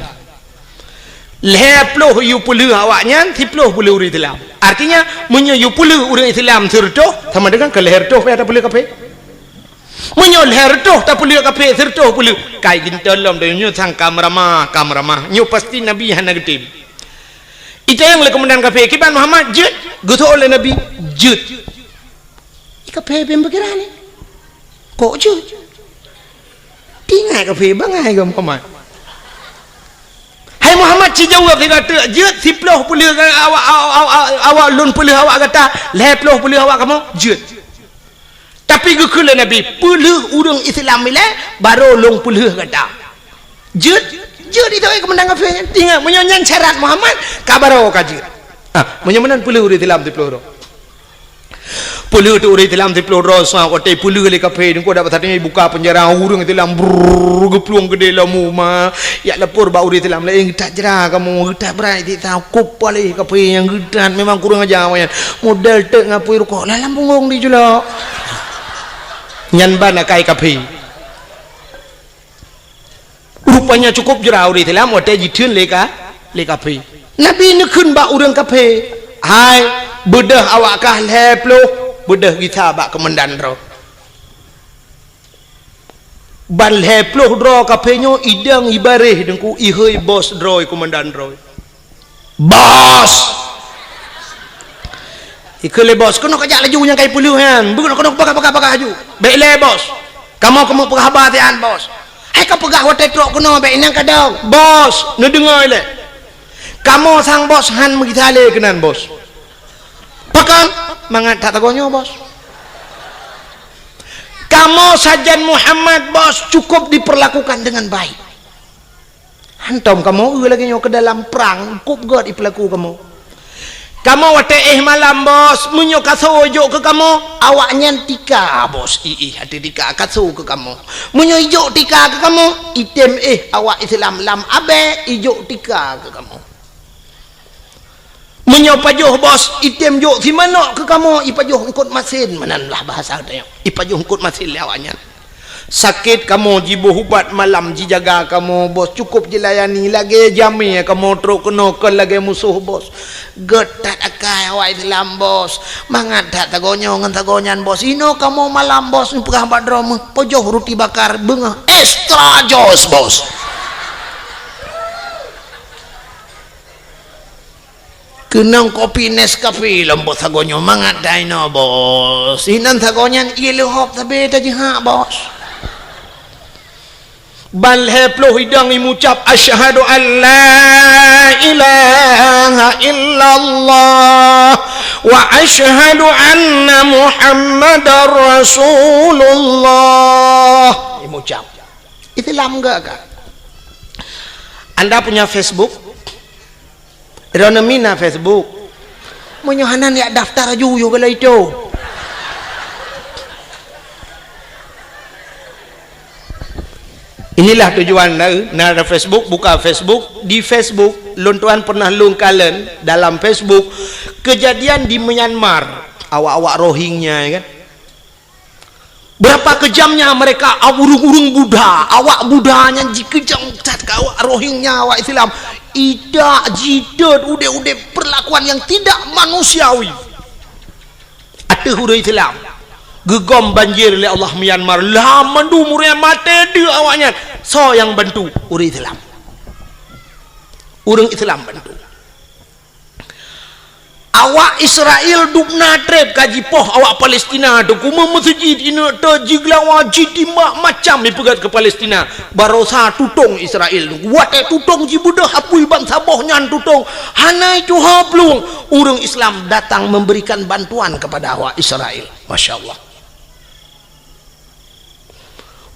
Lhée ploh yue peulheueh awaknyan, siploh peulheueh ureuëng Islam. Artinya, meunyoe yue peulheueh ureuëng Islam sireutôh, sama dengan keu lhée reutôh payah tapeulheueh kafé. Meunyoe lhée reutôh tapeulheueh kafé, sireutôh peulheueh, kai geuntôi lom donya nyoe sang ka meuramah, ka meuramah. Nyoe pasti Nabi hana geutem. Itanyong lé keumandan kafé, "Kiban Muhammad jeuet?" Geuseuôt lé Nabi, "Jeuet." Di kafé beupikiran ni. "Kok jeuet? Tinggai kafé bangai keu Muhammad." "Hai Muhammad, ci jaweueb sigoe teuk, jeuet siploh peulheueh awak, awak, awak, awak lôn peulheueh awak gata, lhée ploh peulheueh awak kamoe, jeuet." Tapi geukheun lé Nabi, "Peulheueh ureuëng Islam ilée, barô lôn peulheueh gata." "Jeuet, jeuet itu keumandan kafé nyan. Tinggai, meunyoe nyan syarat Muhammad, ka barô ka jeuet." Ah, meunyoe meunan peulheueh ureuëng Islam siploh droe. Peulheueh teuk ureuëng Islam siploh droe, sa watée peulheueh lé kafé, deungon dak pasateueng buka peunjara, ureuëng Islam brrrr geuplueng keudeh lom uma. Jak lapor bak ureuëng Islam laén, "Geutat jra kamoe, geutat brat siksa, kop paléh kafé nyang geutat, memang kurang aja awaknyan. Model teuk ngapui rukok, lam punggong dijulok." Nyan ban akai kafé. Rupanya cukup jra ureuëng Islam watée jitheun lé ka, lé kafé. Nabi neukheun bak ureuëng kafé, "Hai, beudôh awak kah lhée ploh, beudôh gisa bak keumandan droe." Ban lhée ploh droe kafé nyoe idong ibaréh deungon ihôi bos droe, keumandan droe. "Bos!" Ikheun lé bos, "Keunoe kajak laju nyang kai peulheueh nyan. Beukeunong keunoe peugah, peugah, peugah laju." "Bék lé, Bos. Kamoe keumeung peugah haba siat, Bos." "Hai kapeugah watée trok keunoe, bék inong kadong." "Bos, neudeungoe lé. Kamoe sang Bos han meugisa lé keunan, Bos." "Pakon?" "Mangat that sagoe nyoe, Bos. Kamoe sajan Muhammad, Bos, cukup diperlakukan dengan baik. Hantom kamoe eu lagée nyoe keu dalam prang, kop gét ipeulaku kamoe. Kamoe watée éh malam, Bos, meunyoe kasoe jok keu kamoe, awaknyan tika, Bos, iéh até tika kasoe keu kamoe. Meunyoe ijok tika keu kamoe, item éh awak Islam lam abée ijok tika keu kamoe. Meunyoe pajoh, Bos, item jok simanok keu kamoe, ipajoh eungkot masen, meunan lah bahasa tanyoe. Ipajoh eungkot masen lé awaknyan. Sakét kamoe jiboh ubat malam, jijaga kamoe, Bos, cukup jilayani, lagée jamé kamoe trok keunoe kon lagée musoh, Bos. Gét that akai awak Islam, Bos. Mangat that sagoe nyoe ngon sagoe nyan, Bos. Inoe kamoe malam, Bos, neupeugah bak droe meuh, pajoh ruti bakar, beungoh extra jos, Bos. Keunong kopi Nescafe lom, Bos, sagoe nyoe mangat that inoe, Bos. Inan sagoe nyan ié leuhop sabe tajihak, Bos." Ban lhée ploh idong imucab, "Asyhadu an la ilaha illallah wa asyhadu anna Muhammadar Rasulullah." Imucab. Islam enggak kah? Anda punya Facebook? Droeneuh mina Facebook. Meunyoe hana, jak daftar aju yue bela itu. Inilah tujuan na, na ada Facebook, buka Facebook. Di Facebook, lôn tuan pernah lôn kalon dalam Facebook kejadian di Myanmar, awak-awak Rohingya, ya kan? Berapa kejamnya mereka, ureuëng-ureuëng Buddha, awak Buddha nyan jikeujam that keu awak Rohingya, awak Islam. Idak jitot udeb-udeb perlakuan yang tidak manusiawi. Ateueh ureuëng Islam. Geugom banjir lé Allah Myanmar. Lam mandum ureuëng maté deuk awaknyan. Soe nyang bantu? Ureuëng Islam. Ureuëng Islam bantu. Awak Israel dubna treb ka jipoh awak Palestina tu, kume meuseujid ineuk te jigeulawa, jitimbak macam ipeugét keu Palestina. Barosa tutong Israel tu. Watée tutong jibeudôh apui bansaboh nyan tutong, hana ituha plueng. Ureuëng Islam datang memberikan bantuan kepada awak Israel. Masya Allah.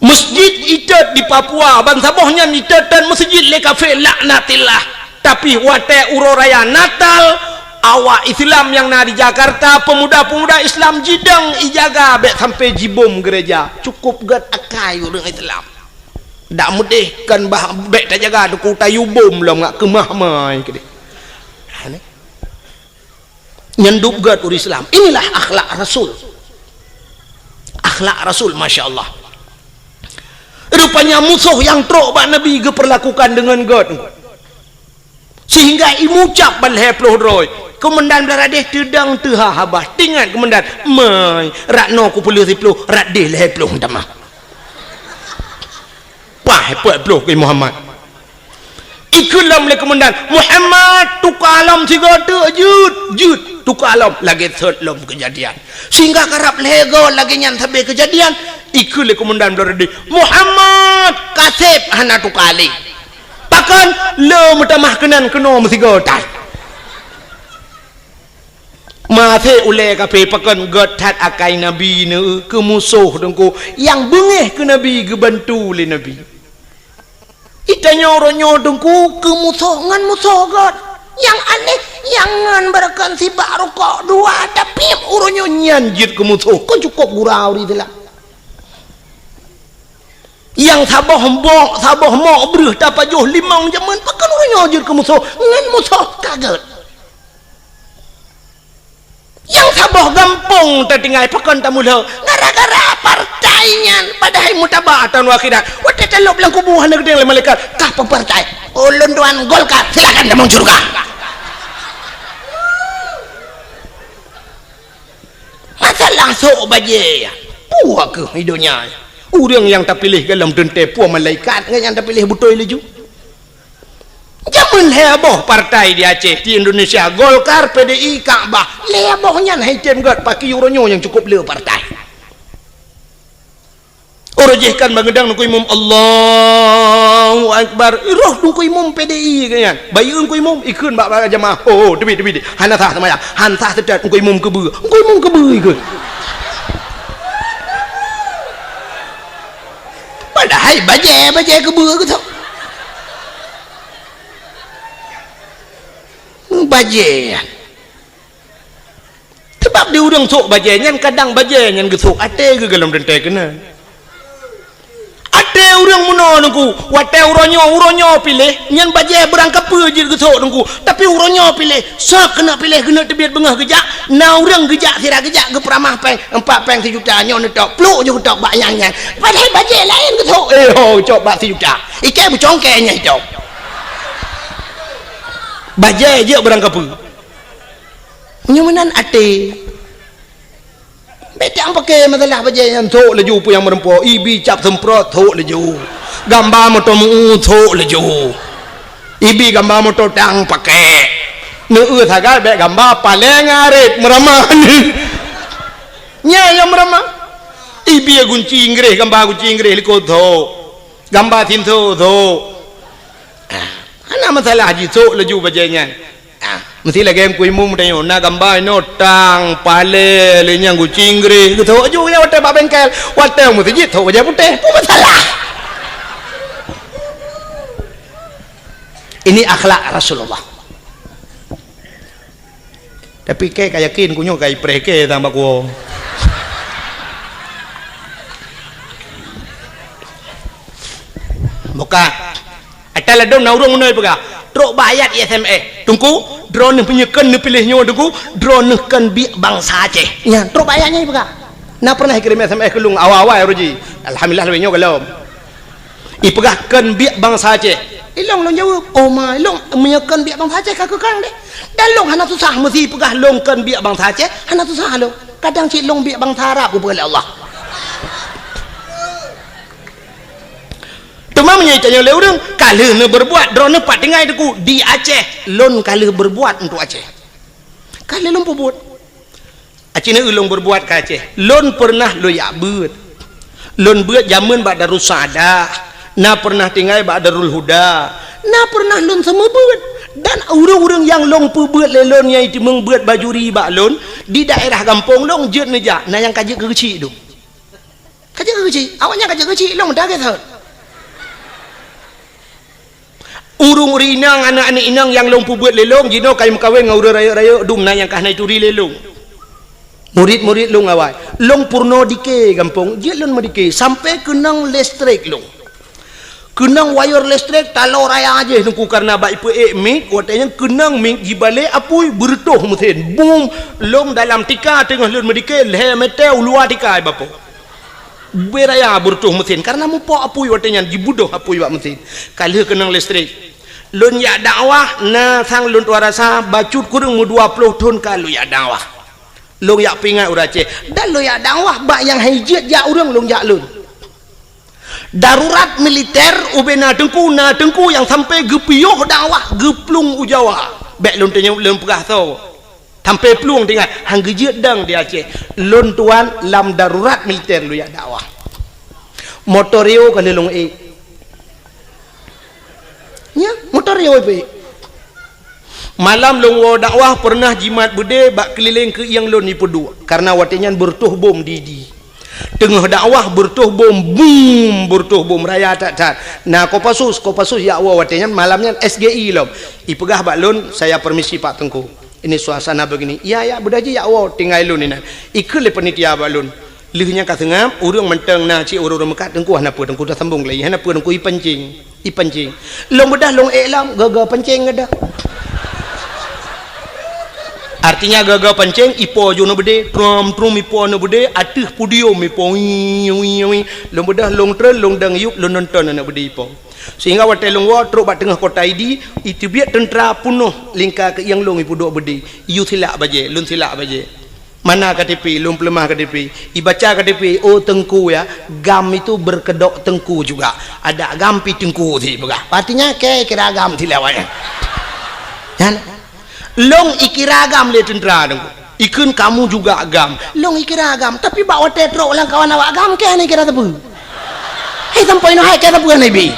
Masjid itot di Papua, bansaboh nyan itot dan masjid lé kafé, laknatillah. Tapi watée uroe raya Natal, awak Islam nyang na di Jakarta, pemuda-pemuda Islam jidong ijaga bék sampai jibom gereja. Cukup gét akai ureuëng Islam. Dak meudeh kan bah bék tajaga, teungku tayue bom lom ngak keumah mai keudeh. Ha, ni. Nyan dub gét ureuëng Islam. Inilah akhlak Rasul. Akhlak Rasul, masya Allah. Rupanya musoh nyang trok bak Nabi geupeurlakukan deungon gét. Sehingga imucab ban lhée ploh droe. Keumandan Blaradéh teudong teuha haba. Teuingat keumandan, "Mai, rot noe kupeuleueh siploh, rot déh lhée ploh tamah." Paih peuet ploh keu Muhammad. Ikheun lom lé keumandan, "Muhammad, tuka lom sigoe teuk jeuet, jeuet, tuka lom." Lagée sot lom keujadian. Sehingga karab lhée goe lagée nyan sabe keujadian, ikheun lé keumandan Blaradéh, "Muhammad, kaseb hana tuka lé." Pakon? Le meutamah keunan keunoe meusigoe that. Maté ulée kaphé pakon gét that akai Nabi neu keu musoh Teungku nyang beungéh keu Nabi geubantu lé Nabi. Itanyoe uroe nyoe Teungku keu musoh ngon musoh gét. Nyang aneh, nyang ngon beureukan sibak rukok dua, tapi uroe nyoe nyan jeuet keu musoh. Kon cukôp gura ureuëng Islam. Nyang saboh mbok, saboh mok breuh tapajoh limong jameun, pakon uroe nyoe jeuet keu musoh, ngon musoh ka gét. Nyang saboh gampông tatinggai, pakon tamulhô, gara-gara partai nyan, padahai meutabah taun akhirat. Watée talôb lam kubu hana geudeng lé malaikat, "Kah peupartai?" "Ulôn tuan Golkar." "Silakan tamong syeuruga." Masalah sôk bajée, peue kheueh i donya? Ureuëng nyang tapiléh golom teuntée peue malaikat ngon nyang tapiléh beutôi laju. Jameun lhée boh partai di Aceh, di Indonesia, Golkar, P D I, Kakbah. Lhée boh nyan hai tem gét paki uroe nyoe nyang cukôp le partai. Uroe jih kan bangeudang Teungku Imum, "Allahu Akbar." Roh Teungku Imum P D I keu nyan. Bayeue Teungku Imum ikheun bak, bak jamaah. "Oh, oh, teubiet, teubiet. Hana sah seumayang. Hana sah teutet Teungku Imum keubeue." Teungku Imum keubeue ikheun. Padahai bajée, bajée keubeue keu tu. Bajée. Sabab di ureuëng sôk bajée nyan kadang bajée nyan geusôk até geuh golom teuntée keunan. Até ureuëng meunoe Teungku, watée uroe nyoe, uroe nyoe piléh, nyan bajée beurangkapeue jeuet geusôk Teungku. Tapi uroe nyoe piléh, sôk keuneuk piléh keuneuk teubiet beungoh geujak, na ureuëng geujak sira geujak geupeuramah péng, empat péng sijuta nyoe neutok, pluk ju geutok bak nyang nyan. Padahai bajée laén geusôk, eh ho, cok bak sijuta. Ikée beucongkée nyan itôb. Bajée jeuet beurangkapeue. Nyoe meunan até. Bék tang paké masalah bajée nyan, sôk laju peue nyang meureumpok, ibi cap seumprot, sôk laju. Gamba moto meu, sôk laju. Ibi gamba moto tang paké. Neueu sagai bék gamba paleng arit meuramah. Nyan nyang meuramah. Ibi gunci Inggréh, gamba gunci Inggréh likot, sôk. Gamba sinso, sôk. Ah, hana masalah jisôk laju bajée nyan. Ah, meusti lagée Teungku Imum tanyoe, na gamba inoe tang, palée, lé nyang gunci Inggréh, geusôk ju ya watée bak bengkel, watée meuseujid sôk bajée putéh, peue masalah? Ini akhlak Rasulullah. Tapi kée ka yakin ku nyoe ka ipreh kée tang bak kuwoe. Buka. Ata ladom na ureuëng meunoe peugah, trok bak ayat S M S. Teungku, droeneuh meunyoe kön neupiléh nyoe Teungku, droeneuh kön biek bansa Aceh. Nyan, trok bak ayat nyan peugah. Na pernah ikirim S M S keu lôn awai-awai uroe jih. Alhamdulillah lagée nyoe golom. Ipeugah kön biek bansa Aceh. Ilong lôn jaweueb, "Oh ma, ilong meunyoe kön biek bansa Aceh ka keu kang deh." Dan lôn hana susah meusi peugah lôn kön biek bansa Aceh, hana susah lôn. Kadang cit lôn biek bansa Arab, kupeugah lé Allah. Teuma meunyoe itanyoe lé ureuëng, ka lheueh neubeurbuat, droeneuh pat tinggai Teungku di Aceh, lôn ka lheueh beurbuat untuk Aceh. Ka lheueh lôn peubuet. Aci neu lôn beurbuat ka Aceh. Lôn peureunah lôn jak beuet. Lôn beuet jameun bak Darussaada, na peureunah tinggai bak Darul Huda, na peureunah lôn seumeubeuet. Dan ureuëng-ureuëng nyang lôn peubeuet lé lôn nyang jiteumeung beuet bajuri bak lôn, di daerah gampông lôn jeuet neujak, na nyang ka jeuet keu geuchik dum. Ka jeuet keu geuchik, awaknyan ka jeuet keu geuchik, lôn meudagai thon. Ureuëng-ureuëng inong, aneuëk-aneuëk inong nyang lôn peubeuet lé lôn, jinoe ka meukawen ngon ureuëng rayeuk-rayeuk dum na nyang ka hana jituri lé lôn. Murit-murit lôn awai, lôn peurunoe dike gampông, jeuet lôn meudike, sampoe keunong listrik lôn. Keunong wayeur listrik taloe raya jih Teungku, kareuna bak ipeuék mit, watée nyan keunong mit jibalek apui, beureutoh meusen, bum, lôn dalam tika teungoh lôn meudike, lhée meuté u luwa tika ibapoe. Ubé raya beureutoh meusén, karena mupok apui watée nyan, jibeudôh apui bak meusén. Ka lheueh keunong listrik. Lôn jak dakwah, na sang lôn tuan rasa, bacut kureueng meudua ploh thon ka lôn jak dakwah. Lôn jak peuingat ureuëng Aceh, dan lôn jak dakwah bak nyang hai jeuet jak ureuëng lôn jak lôn. Darurat militer, ubé na teungku, na teungku nyang sampai geupiôh dakwah, geuplueng u Jawa. Bék lôn teunyeup lôn peugah soe. Sampai plueng tinggai, han geujeuet dong di Aceh. Lôn tuan lam darurat militer lôn jak dakwah. Motor Rio ka lheueh lôn ék. Nya, motor Rio ék. Malam lôn woe dakwah pernah jimat beudé bak keulileng keuieng lôn jipeuduek. Karena watée nyan beureutoh bom di, di. Teungoh dakwah beureutoh bom, bum, beureutoh bom raya that-that. Na Kopassus, Kopassus jak woe watée nyan, malam nyan S G I lom. Ipeugah bak lôn, "Saya permisi Pak Teungku. Ini suasana begini." "Iya, ya, beudah jih jak woe, tinggai lôn inan." Ikheun lé panitia bak lôn. Lheueh nyan ka seungab, ureuëng mantong na cit ureuëng-ureuëng meukat, "Teungku hana peue, Teungku tasambong lé, hana peue, Teungku ipancing." Ipancing. Lôn beudah lôn ék lom, gaga pancing geudah. Artinya gaga pancing, ipo ju aneuk beudé, trom-trom ipo aneuk beudé, ateueh podium ipo, wii, wii, wii. Lôn beudah lôn treun, lôn dang yup, lôn nonton aneuk beudé ipo. Sehingga watée lôn woe trok bak teungoh kota Idi, iteubiet teuntra peunoh lingka keuieng lôn ipeuduek beudé. Iyue silak bajée, lôn silak bajée. Mana K T P, lôn peuleumah K T P. Ibaca K T P, "Oh Teungku ya, GAM itu berkedok Teungku juga. Ada GAM pi Teungku," si peugah. Artinya, kei kira GAM si lewat nyan. Nyan. Lôn ikira GAM lé teuntra Teungku. Ikheun, "Kamu juga GAM." Lôn ikira GAM, tapi bak watée trok lam kawan awak GAM, kei hana ikira sapeue. Hai sampoe inoe hai kei sapeue hana ibi.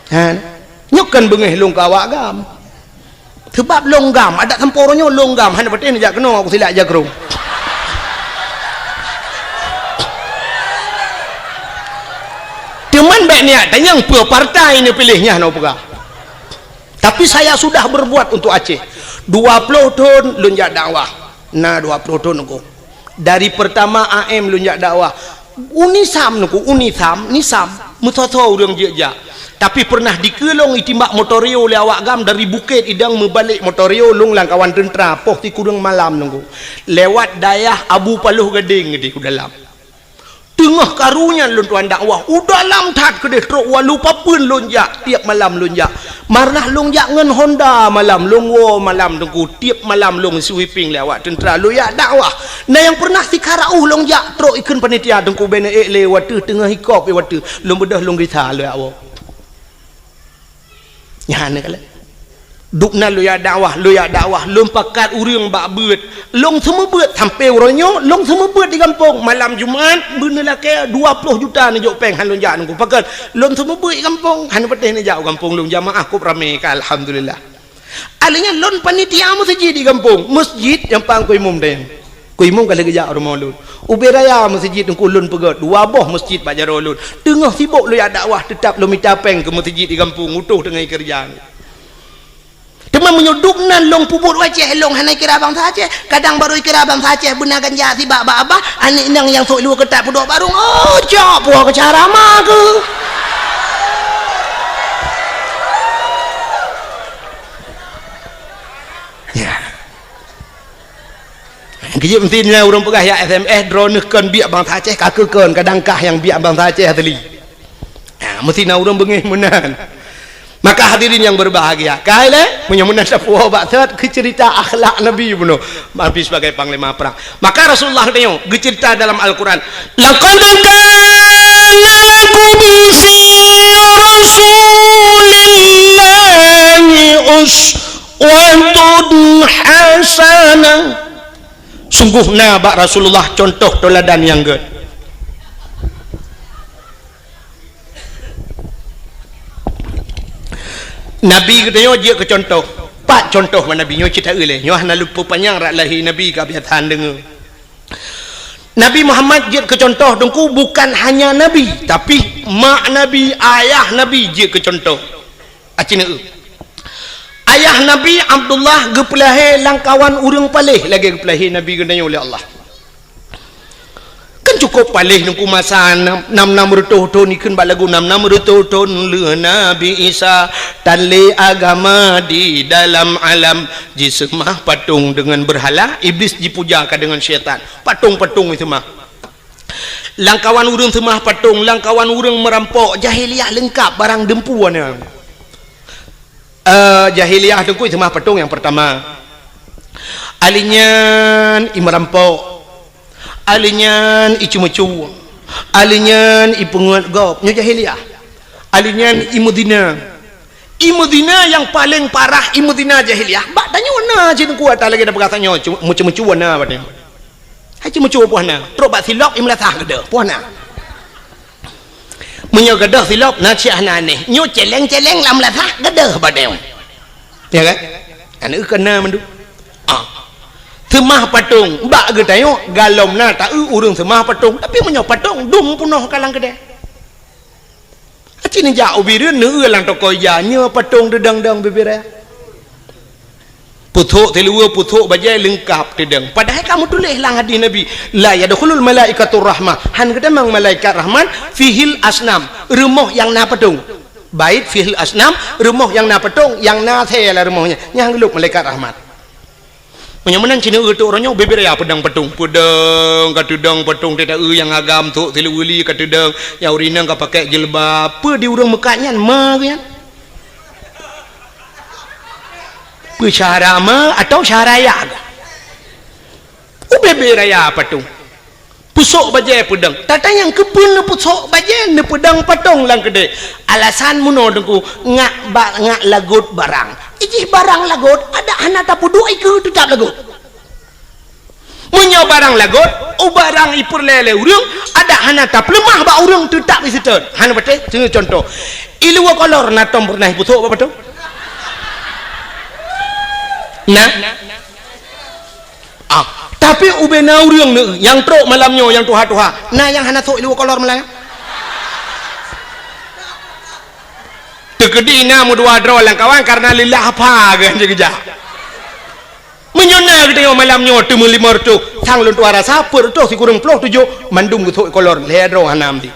Ha. Nyoe kan beungéh lôn keu awak GAM. Seubab lôn GAM, adak sampoe uroe nyoe lôn GAM, hana patéh neujak keunoe, aku silak jakrong. Teuma bék niat tanyong peue partai neupiléh nyan, hana peugah. Tapi saya sudah berbuat untuk Aceh. Dua ploh thon lôn jak dakwah. Na dua ploh thon aku. Dari pertama A M lôn jak dakwah. UNISAM Teungku, UNISAM, NISAM, meusoe-soe ureuëng jeuet jak. Tapi pernah dikeue lôn itimbak motor Rio lé awak GAM dari Bukét Idong meubalek motor Rio lôn lam kawan teuntra poh sikureueng malam Teungku. Lewat dayah Abu Paloh Gadeng di u dalam. Teungoh karu nyan lôn tuan dakwah, u dalam that keudeh trok walu papeuen lôn jak, tiep malam lôn jak. Marnah lôn jak ngon honda malam, lôn woe malam Teungku, tiep malam lôn sweeping lé awak teuntra, lôn jak dakwah. Na nyang pernah sikara uh lôn jak trok ikheun panitia Teungku, bèk neuék lé wateuh teungoh ikop wateuh, lôn beudôh lôn gisa lôn jak woe. Nyan keuh lé. Dubna lôn jak dakwah, lôn jak dakwah, lôn pakat ureuëng bak beuet. Lôn seumeubeuet sampoe uroe nyoe, lôn seumeubeuet di gampông. Malam Jumat, beuneulakée dua ploh juta neujok péng han lôn jak Teungku. Pakon? Lôn seumeubeuet di gampông, hana patéh neujak u gampông lôn, jamaah kôb ramé ka, alhamdulillah. Alheuh nyan lôn panitia meuseujid di gampông, meuseujid nyang pang keu imum dayang. Keu imum ka lheueh geujak u rumoh lôn. Ubé raya meuseujid Teungku lôn peugöt, dua boh meuseujid bak jaroe lôn. Teungoh sibok lôn jak dakwah, teutab lôn mita péng keu meuseujid di gampông, utoh teungoh ikeureuja. Teuma meunyoe dubnan lôn peubuet u Aceh, lôn hana ikira bansa Aceh. Kadang barô ikira bansa Aceh beuna ganja sibak bak abah, aneuk inong nyang sôk luwa keutat peuduek barông, oh, cok puwoe keu cara ma keuh. Ya. Geujeuet meusti nyan ureuëng peugah jak S M S, droeneuh kon biek bansa Aceh, ka keuh kon, kadang kah nyang biek bansa Aceh asli. Ha, meusti na ureuëng beungéh meunan. Maka hadirin yang berbahagia, kai lé, meunyoe meunan tapuwoe bak sot keu ceurita akhlak Nabi bunoe, Nabi sebagai panglima perang. Maka Rasulullah geutanyoe geuceurita dalam Al-Quran, "Laqad kana lakum fi Rasulillahi uswatun hasanah." Sungguh na bak Rasulullah contoh teuladan nyang gét. Nabi geutanyoe jeuet keu contoh. Pat contoh bak Nabi nyoe cit taeu lé. Nyoe hana lôn peupanyang rot lahé Nabi ka biasa deungoe. Nabi Muhammad jeuet keu contoh Teungku bukan hanya Nabi, tapi mak Nabi, ayah Nabi jeuet keu contoh. Aci neu. Ayah Nabi Abdullah geupeulahé lam kawan ureuëng paléh lagée geupeulahé Nabi geutanyoe lé Allah. Kan Cukup paléh Teungku masa nam, nam, nam reutôh thon, ikheun bak lagu nam, nam reutôh thon lheueh Nabi Isa, tan lé agama di dalam alam, jiseumah patong deungon beurhala, Iblis jipuja ka deungon syaitan. Patong-patong jiseumah. Lamkawan ureuëng seumah patong, lamkawan ureuëng meurampok, jahiliyah leungkab barang deumpu na. Eh, jahiliyah Teungku seumah patong nyang peurtama. Ahli nyan i meurampok. Ahli nyan i ceumeucue. Ahli nyan i peungeuet gob. Nyoe jahiliyah. Ahli nyan i meuzina. I meuzina nyang paleng parah, i meuzina jahiliyah. Bak tanyoe na cit Teungku ata lagée na peugah tanyoe, cu-, meucue-meucue na bak tanyoe. Hai ceumeucue poh na, trok bak silop i meulasah geudoh, poh na. Meunyoe geudoh silop na cit hana aneh. Nyoe celeng-celeng lam meulasah geudoh bak tanyoe. Ya kan? Aneuk keu na mandum. Ah. Seumah patong, bak geutanyoe galom na taeu ureuëng seumah patong, tapi meunyoe patong dum peunoh ka lam keudée. Aci neujak u Bireuen, neueu lam toko ija, nyoe patong teudong-dong bibiraya. Pusok siluweue, pusok bajée leungkab teudong. Padahai ka meutuléh lam hadis Nabi, "La yadkhulul malaikatur rahmah." Han geutamong malaikat rahmat, "Fihil asnam." Rumoh nyang na patong. Bait fihil asnam, rumoh nyang na patong, nyang na asée lam rumoh nyan. Nyan han geulôb malaikat rahmat. Meunyoe meunan cit neueu teuh uroe nyoe, bibiraya peudong patong. Peudong, ka teudong patong, teuta eu nyang agam, sok siluweue li ka teudong, nyang ureuëng inong ka pakai jilbab. Peue di ureuëng meukat nyan, ma geuh nyan? Peue syahara ma atau syahara ya geuh? Ubé-bé raya patong. Pusok bajée peudong. Tatanyong keupeue neupusok bajée, neupeudong patong lam keudée. Alasan meunoe Teungku, ngak ba-, ngak lagot barang. Ijih barang lagot, adak hana tapeuduek ikeue teutap lagot. Meunyoe barang lagot, u barang ipeureulée lé ureuëng, adak hana tapeuleumah bak ureuëng teutap iseutôt. Hana patéh, contoh. Iluwa kolor na tom peureunah ipusok bak patong? Na? Ah, tapi ubé na ureuëng neueu nyang trok malam nyoe nyang tuha-tuha, na nyang hana sok iluwa kolor malam nyoe? Teukeudi na meudua droe lam kawan karena lillah apa geuh jeuet geujak. Meunyoe na geutanyoe malam nyoe teumeulimong reutôh, sang lôn tuha rasa peuet reutôh sikureueng ploh tujoh mandum geusok ikolor, lhée droe hana meuti.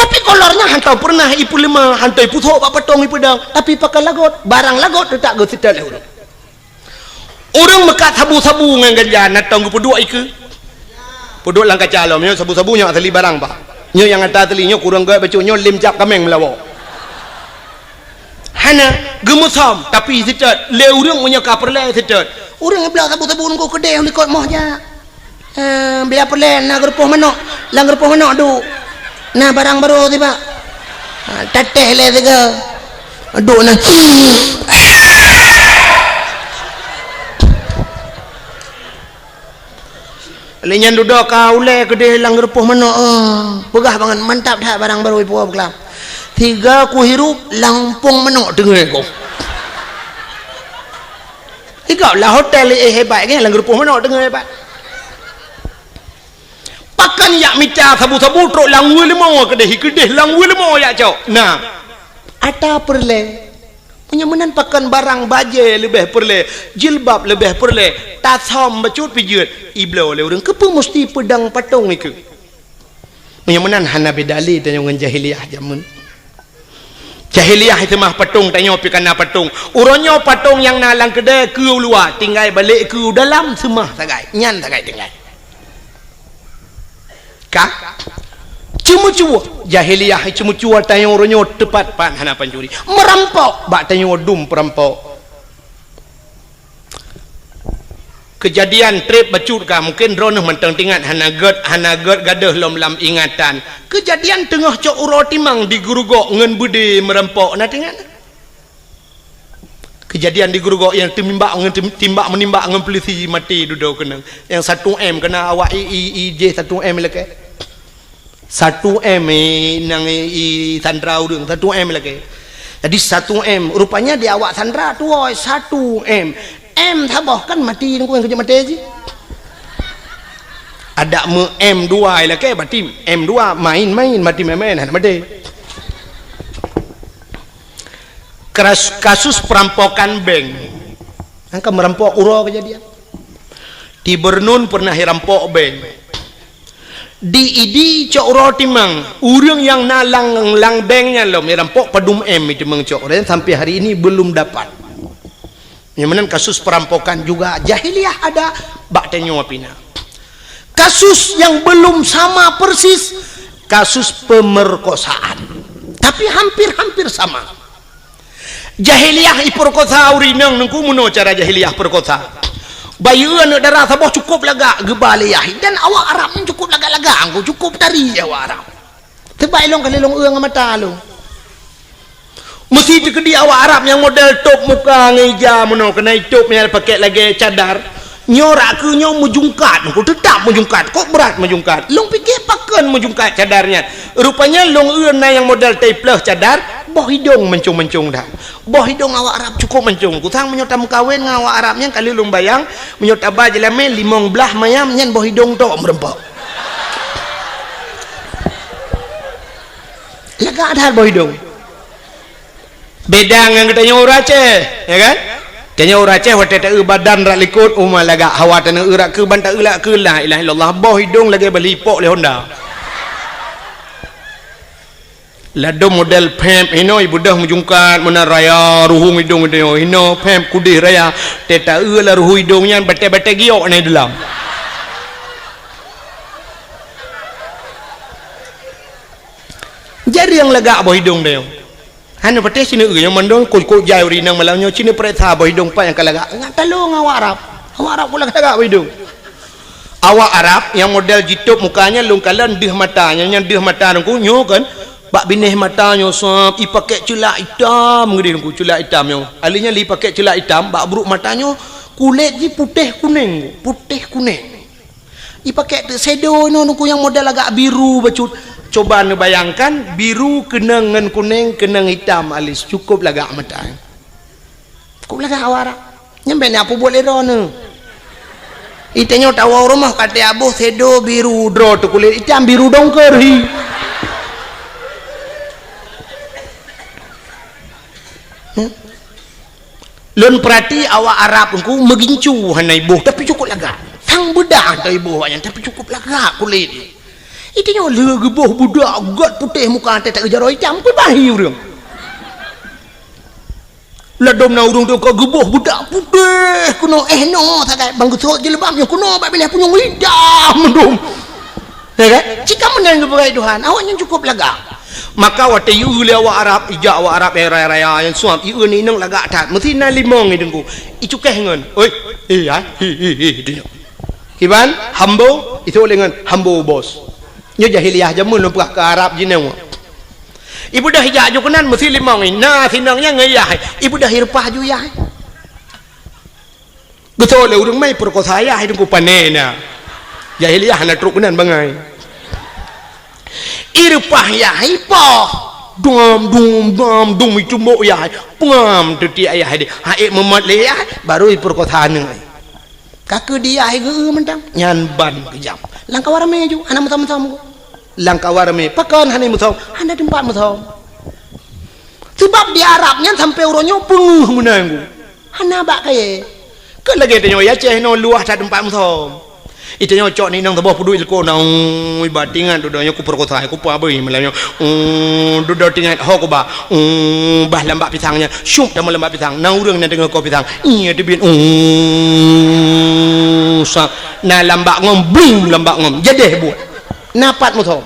Tapi kolor nyan hantom peureunah ipeuleumah, hantom ipusok bak patong ipeudong, tapi pakon lagot, barang lagot teutap geuseutôt lé ureuëng. Ureuëng meukat sabu-sabu ngon ganja na tom geupeuduek ikeue. Peuduek lam kaca lom, nyoe sabu-sabu nyoe asli barang, Pak. Nyoe nyang ata asli, nyoe kureueng gét bacut, nyoe lem cap kaméng meulawa. Hana, geumeusom, tapi seutôt, lé ureuëng meunyoe ka peureulée seutôt. Ureuëng ibloe sabu-sabu nunggu keudeh likot moh jak. Eh, biar peureulée na geurupoh manok, lam geurupoh manok duek. Na barang barô sibak. Ha, tatéh lé sigoe. Duek na. Lé nyan dudoe ka ulée keudeh lam geurupoh manok, eh, peugah bangat mantap that barang barô ipuwoe beukelam. Sigoe kuhirup lam pong manok teungoh ko. Sigoe lah hotel, eh, hebat kan, lam geurupoh manok teungoh hebat. Pakon jak mita sabu-sabu trok lam weuleumô keudeh, keudeh lam weuleumô jak cok. Nah, ata peureulée. Meunyoe meunan pakon barang bajée leubeh peureulée, jilbab leubeh peureulée, tasam bacut pijeut, ibloe lé ureuëng keupeue musti peudong patong ikeue. Meunyoe meunan hana beda lé tanyoe ngon jahiliyah jameun. Jahiliyah seumah patong, tanyoe pih kana patong. Uroe nyoe patong nyang na lam keudée keu u luwa, tinggai balek keu u dalam seumah sagai. Nyan sagai tinggai. Ka? Ceumeucue. Jahiliyah ceumeucue tanyoe uroe nyoe teupat pat hana pancuri. Meurampok bak tanyoe dum peurampok. Keujadian treb bacut ka, mungken droeneuh mantong teuingat, hana gét, hana gét gadôh lom lam ingatan. Keujadian teungoh cok uroe timang di Geurugok ngon beudé meurampok, na teuingat? Keujadian di Geurugok nyang teumimbak ngon tim-, timbak meunimbak ngon peulisi maté dudoe keunong. Nyang satu M keuna awak i, i, i jih satu M lakée. Satu M, eh, nang, eh, i sandra ureuëng, satu M lagée. Jadi satu M, rupanya di awak sandra tuwoe satu M. M saboh kan mati nunggu nyang keujeuet maté jih. Adak meu M dua lagée, berarti M dua main-main, mati main-main, hana maté. Keras-, kasus perampokan bank. Angka merampok uroe kejadian. Di Bernun pernah irampok bank. Di Idi cok uroe timang, ureuëng nyang na lam, lam bank nyan lom, nyang rampok padum M timang cok uroe, sampai hari ini belum dapat. Nyang meunan kasus perampokan juga jahiliyah ada, bak tanyoe pih na. Kasus yang belum sama persis, kasus pemerkosaan. Tapi hampir-hampir sama. Jahiliyah iperkosa ureuëng inong, Teungku, meunoe cara jahiliyah perkosa. Bayeue aneuëk dara saboh cukup lagak geuba lé yah, dan awak Arab nyan cukup lagak-lagak, Teungku, cukup tari awak Arab. Teuma ilong ka lheueh lôn eu ngon mata lôn. Meusti teukeudi awak Arab nyang model tôb muka ngon ija meunoe, keunan tôb nyang pakai lagée cadar. Nyoe rak keuh nyoe meujungkat, Teungku, teutab meujungkat. Kok brat meujungkat? Lôn pike pakon meujungkat cadar nyan. Rupanya lôn eu na nyang model teupleuh cadar, boh idong mancong-mancong that. Boh idong awak Arab cukup mancong. Kusang meunyoe tameukawen ngon awak Arab nyan, ka lheueh lôn bayang, meunyoe taba jeulamé limong blaih mayam nyan boh idong tok meurumpok. Lagak that boh idong. Beda ngon geutanyoe ureuëng Aceh, ya kan? Tanyoe ureuëng Aceh watée taeu badan rak likot, uma lagak, hawa taneu eu rak keuh ban taeu lak keuh, la ilaha illallah, boh idong lagée bali ipok lé Honda. Ladom model pep hinoe, ibeudoh meujungkat meunan raya, ruhueng idong geutanyoe hinoe, pep kudeh raya, tée taeu lam ruhueng idong nyan batée-batée giok na deulam. Jareueng lagak boh idong tanyoe. Hana patéh sineuk nyang mandum kok-kok jai ureuëng inong malam nyoe, sineuk peuriksa boh idong pat nyang ka lagak. Ngat talong awak Arab. Awak Arab pula lagak boh idong. Awak Arab nyang model jitôb muka nyan lôn kalon deuh mata, nyang, nyang deuh mata Teungku nyoe kan. Bak binéh mata nyoe sab, ipakék ceulak itam geudeh Teungku, ceulak itam nyoe. Ahli nyan lé ipakék ceulak itam, bak brôk mata nyoe kulét jih putéh kunéng, putéh kunéng. Ipakék teuk shadow inoe Teungku nyang model agak biru bacut. Coba neubayangkan, biru keunong ngon kunéng, keunong itam alis, cukup lagak mata. Cukup lagak awak Arab. Nyan bék na peubuet lé droeneuh. Itanyoe tawoe rumoh ka teuaboh shadow biru droe teuh kulét itam biru dongker hi. Hmm? Lôn peurati awak Arab Teungku meugincu hana iboh, tapi cukup lagak. Sang beudah hana iboh awaknyan, tapi cukup lagak kulét. Itanyoe lheueh geuboh beudak gét putéh muka teuh, taeu jaroe itam, peubahi ureuëng. Ladom na ureuëng teuka geuboh beudak putéh keunoe, eh, noe sagai, ban geusot jilbab nyoe keunoe bak binéh punyueng itam mandum. Ya kan? Cit ka meunan geupeugah Tuhan, awaknyan cukup lagak. Maka watée ieu lé awak Arab, ijak awak Arab nyang raya-raya nyang suab, ieu ni inong lagak that. Meusti na limong i Teungku. Icukéh ngon, "Oi, eh, ai, hi, hi, hi," di nyoe. Kiban, hambo, itu lé ngon hambo bos. Nyoe jahiliyah jameun lôn peugah keu Arab jinoe. Ibeudoh ijak ju keunan meusti limong i, na sinong nyan ngon yah. Ibeudoh ireupah ju yah. Geutôi lé ureuëng mai peurkosa yah, hai Teungku, pané na. Jahiliyah hana trok keunan bangai. Ireupah yah, ipoh. Dum, dum, dum, dum, itumbok yah. Pengam teuti ayah deh. Hai meumat lé yah, baru ipeurkosa aneuk. Ka keu di yah geu mantong. Nyan ban keujam. Lam kawan ramé ju, hana meusom-meusom. Lam kawan ramé, pakon hana meusom? Hana teumpat meusom. Sebab di Arab nyan sampai uroe nyoe peungeuh meunan. Hana bak kayée. Keu lagée tanyoe i Aceh nyoe luwah that teumpat meusom. Itanyoe cok ni inong saboh peuduek ileko na, ui, ba tingat dudoe nyoe kupeurkosa, kupeubeuih malam nyoe. Uu, dudoe tingat ho kuba. Uu, bah lambak pisang nyan. Syup tamong lambak pisang. Na ureuëng na teungoh ko pisang. Iya teubiet. Uu, sa. Na lambak ngom, bling lambak ngom. Jadeh buet. Na pat meusom.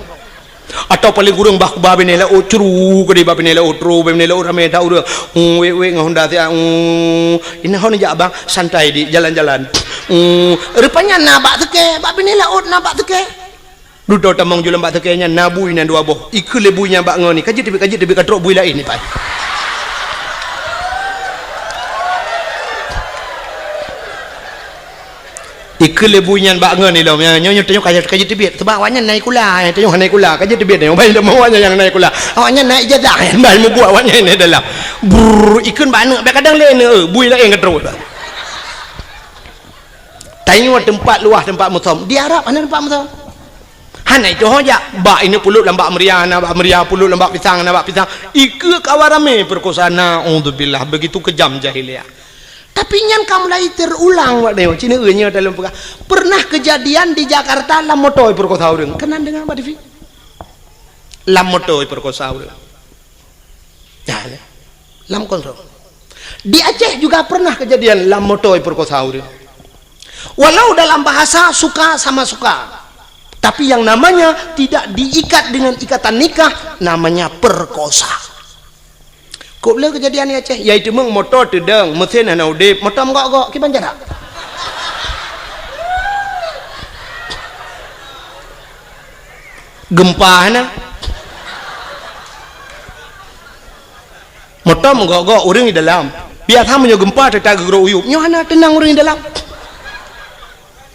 Atau paléng kureueng bah kuba binéh laôt, curu keudeh bah binéh laôt, tro bah binéh laôt ramé that ureuëng. Hmm, wék-wék ngon honda siat, hmm, inoe ho neujak bang, santai di jalan-jalan. Hmm, rupanya na bak seukée, bak binéh laôt na bak seukée. Dudoe tamong ju lam bak seukée nyan na bui nyan dua boh. Ikheun lé bui nyan bak ngon ni, ka jeuet teubiet, ka jeuet teubiet, ka trok bui laén ni pai. Ikheun lé bui nyan bak ngon ilom, nyoe, nyoe tanyoe ka, ka jiteubiet. Sabab awaknyan na sikula, tanyoe hana sikula, ka jiteubiet tanyoe. Ban ilom awaknyan nyang na sikula. Awaknyan na ijazah, ban mubuet awaknyan na dalam. Brrr, ikheun bak aneuk, bak kadang lé aneuk, bui laén ka trok. Tanyoe teumpat luwah teumpat meusom. Di Arab hana teumpat meusom. Hana itu ho jak. Bak ineuk pulop lam bak meuria, na bak meuria, pulop lam bak pisang, na bak pisang. Ikheun kawan ramé peurkosa, naudzubillah, begitu kejam jahiliyah. Tapi nyan ka mulai terulang, Pak Neo. Cina nyoe dalam peugah. Pernah kejadian di Jakarta lam moto iperkosa ureuëng. Keunan deungoe bak T V. Lam moto iperkosa ureuëng. Nah, ya. Lam kontrol. Di Aceh juga pernah kejadian lam moto iperkosa ureuëng. Walau dalam bahasa suka sama suka, tapi yang namanya tidak diikat dengan ikatan nikah, namanya perkosa. Kok le kejadian di Aceh? Yaitu meng moto teudong, mesin hana udeb, moto meugok-gok, kiban jarak. Gempa hana. Moto meugok-gok, ureuëng di dalam. Biasa meunyoe gempa teuta geugrok uyueb, nyoe hana teunang ureuëng di dalam.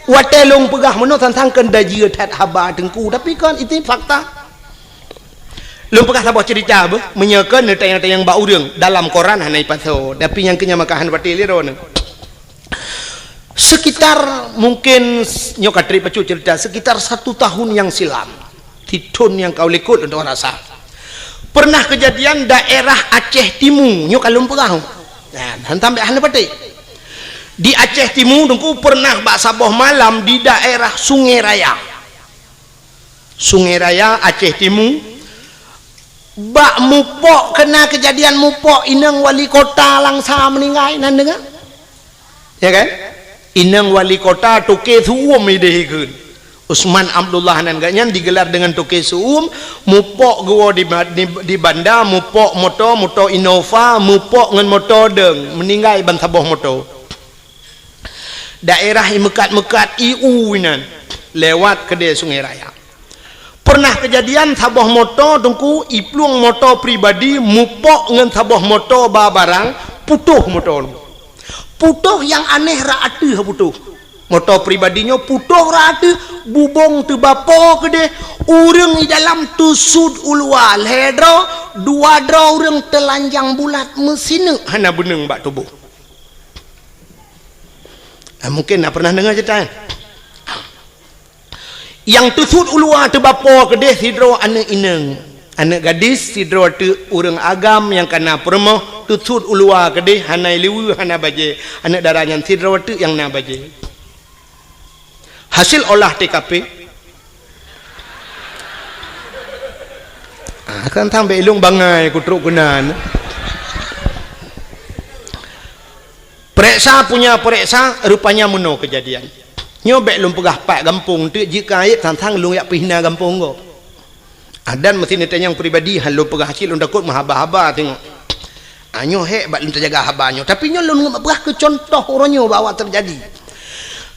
Watée lôn peugah meunoe sang-sang keu dajie that haba teungku, tapi kon itu fakta. Lôn peugah saboh cerita beuh, meunyoe kon neutanyong-tanyong bak ureuëng dalam koran hana ipasoe, tapi nyang keu nyan maka hana patéh lé droeneuh. Sekitar mungkin nyoe ka trép bacut cerita, sekitar satu tahun yang silam, di thon nyang ka u likot lôn rasa, pernah kejadian daerah Aceh Timu, nyoe ka lôn peugah. Nah, hana sampai hana patéh. Di Aceh Timu, teungku, pernah bak saboh malam di daerah Sungai Raya. Sungai Raya, Aceh Timu, bak mupok, kena kejadian mupok, inong wali kota Langsa meninggai, nan deungoe? Ya kan? Inong wali kota Toke Su'um ideh ikheun. Usman Abdullah nan gak nyan digelar dengan Toke Su'um, mupok geuwoe di, di, di banda, mupok moto, moto Innova, mupok ngon moto dong, meninggai ban saboh moto. Daerah i meukat-meukat i u inan, lewat keudè Sungai Raya. Pernah kejadian saboh moto teungku, iplueng moto pribadi mupok ngon saboh moto ba barang, putoh moto. Putoh nyang aneh rot ateueh putoh. Moto pribadi nyoe putoh rot ateueh, bubong teubapo keudeh, ureuëng i dalam teusut u luwa lhèe droe, dua droe ureuëng teulanjang bulat meusineuk hana beuneueng bak tuboh. Ah, mungkin na pernah deungoe cerita nyan. Nyang teusut u luwa teubapo keudeh sidroe aneuëk inong, aneuëk gadis sidroe teuk ureuëng agam nyang kana peurumoh teusut u luwa keudeh hana liweue hana bajée, aneuëk dara nyan sidroe teuk nyang na bajée. Hasil olah T K P. Ah, kan sampai ilung bangai kutrok keunan. Pereksa punya pereksa, rupanya meunoe kejadian. Nyoe bék lôn peugah pat gampông, teuk jeuet keu ayat sang-sang lôn jak peuhina gampông gob. Adan meusineutanyong pribadi, han lôn peugah cit lôn takot meuhaba-haba teungoh. Ah, nyoe hék bak lôn teujaga haba nyoe. Tapi nyoe lôn peugah keu contoh uroe nyoe bak awak teujadi.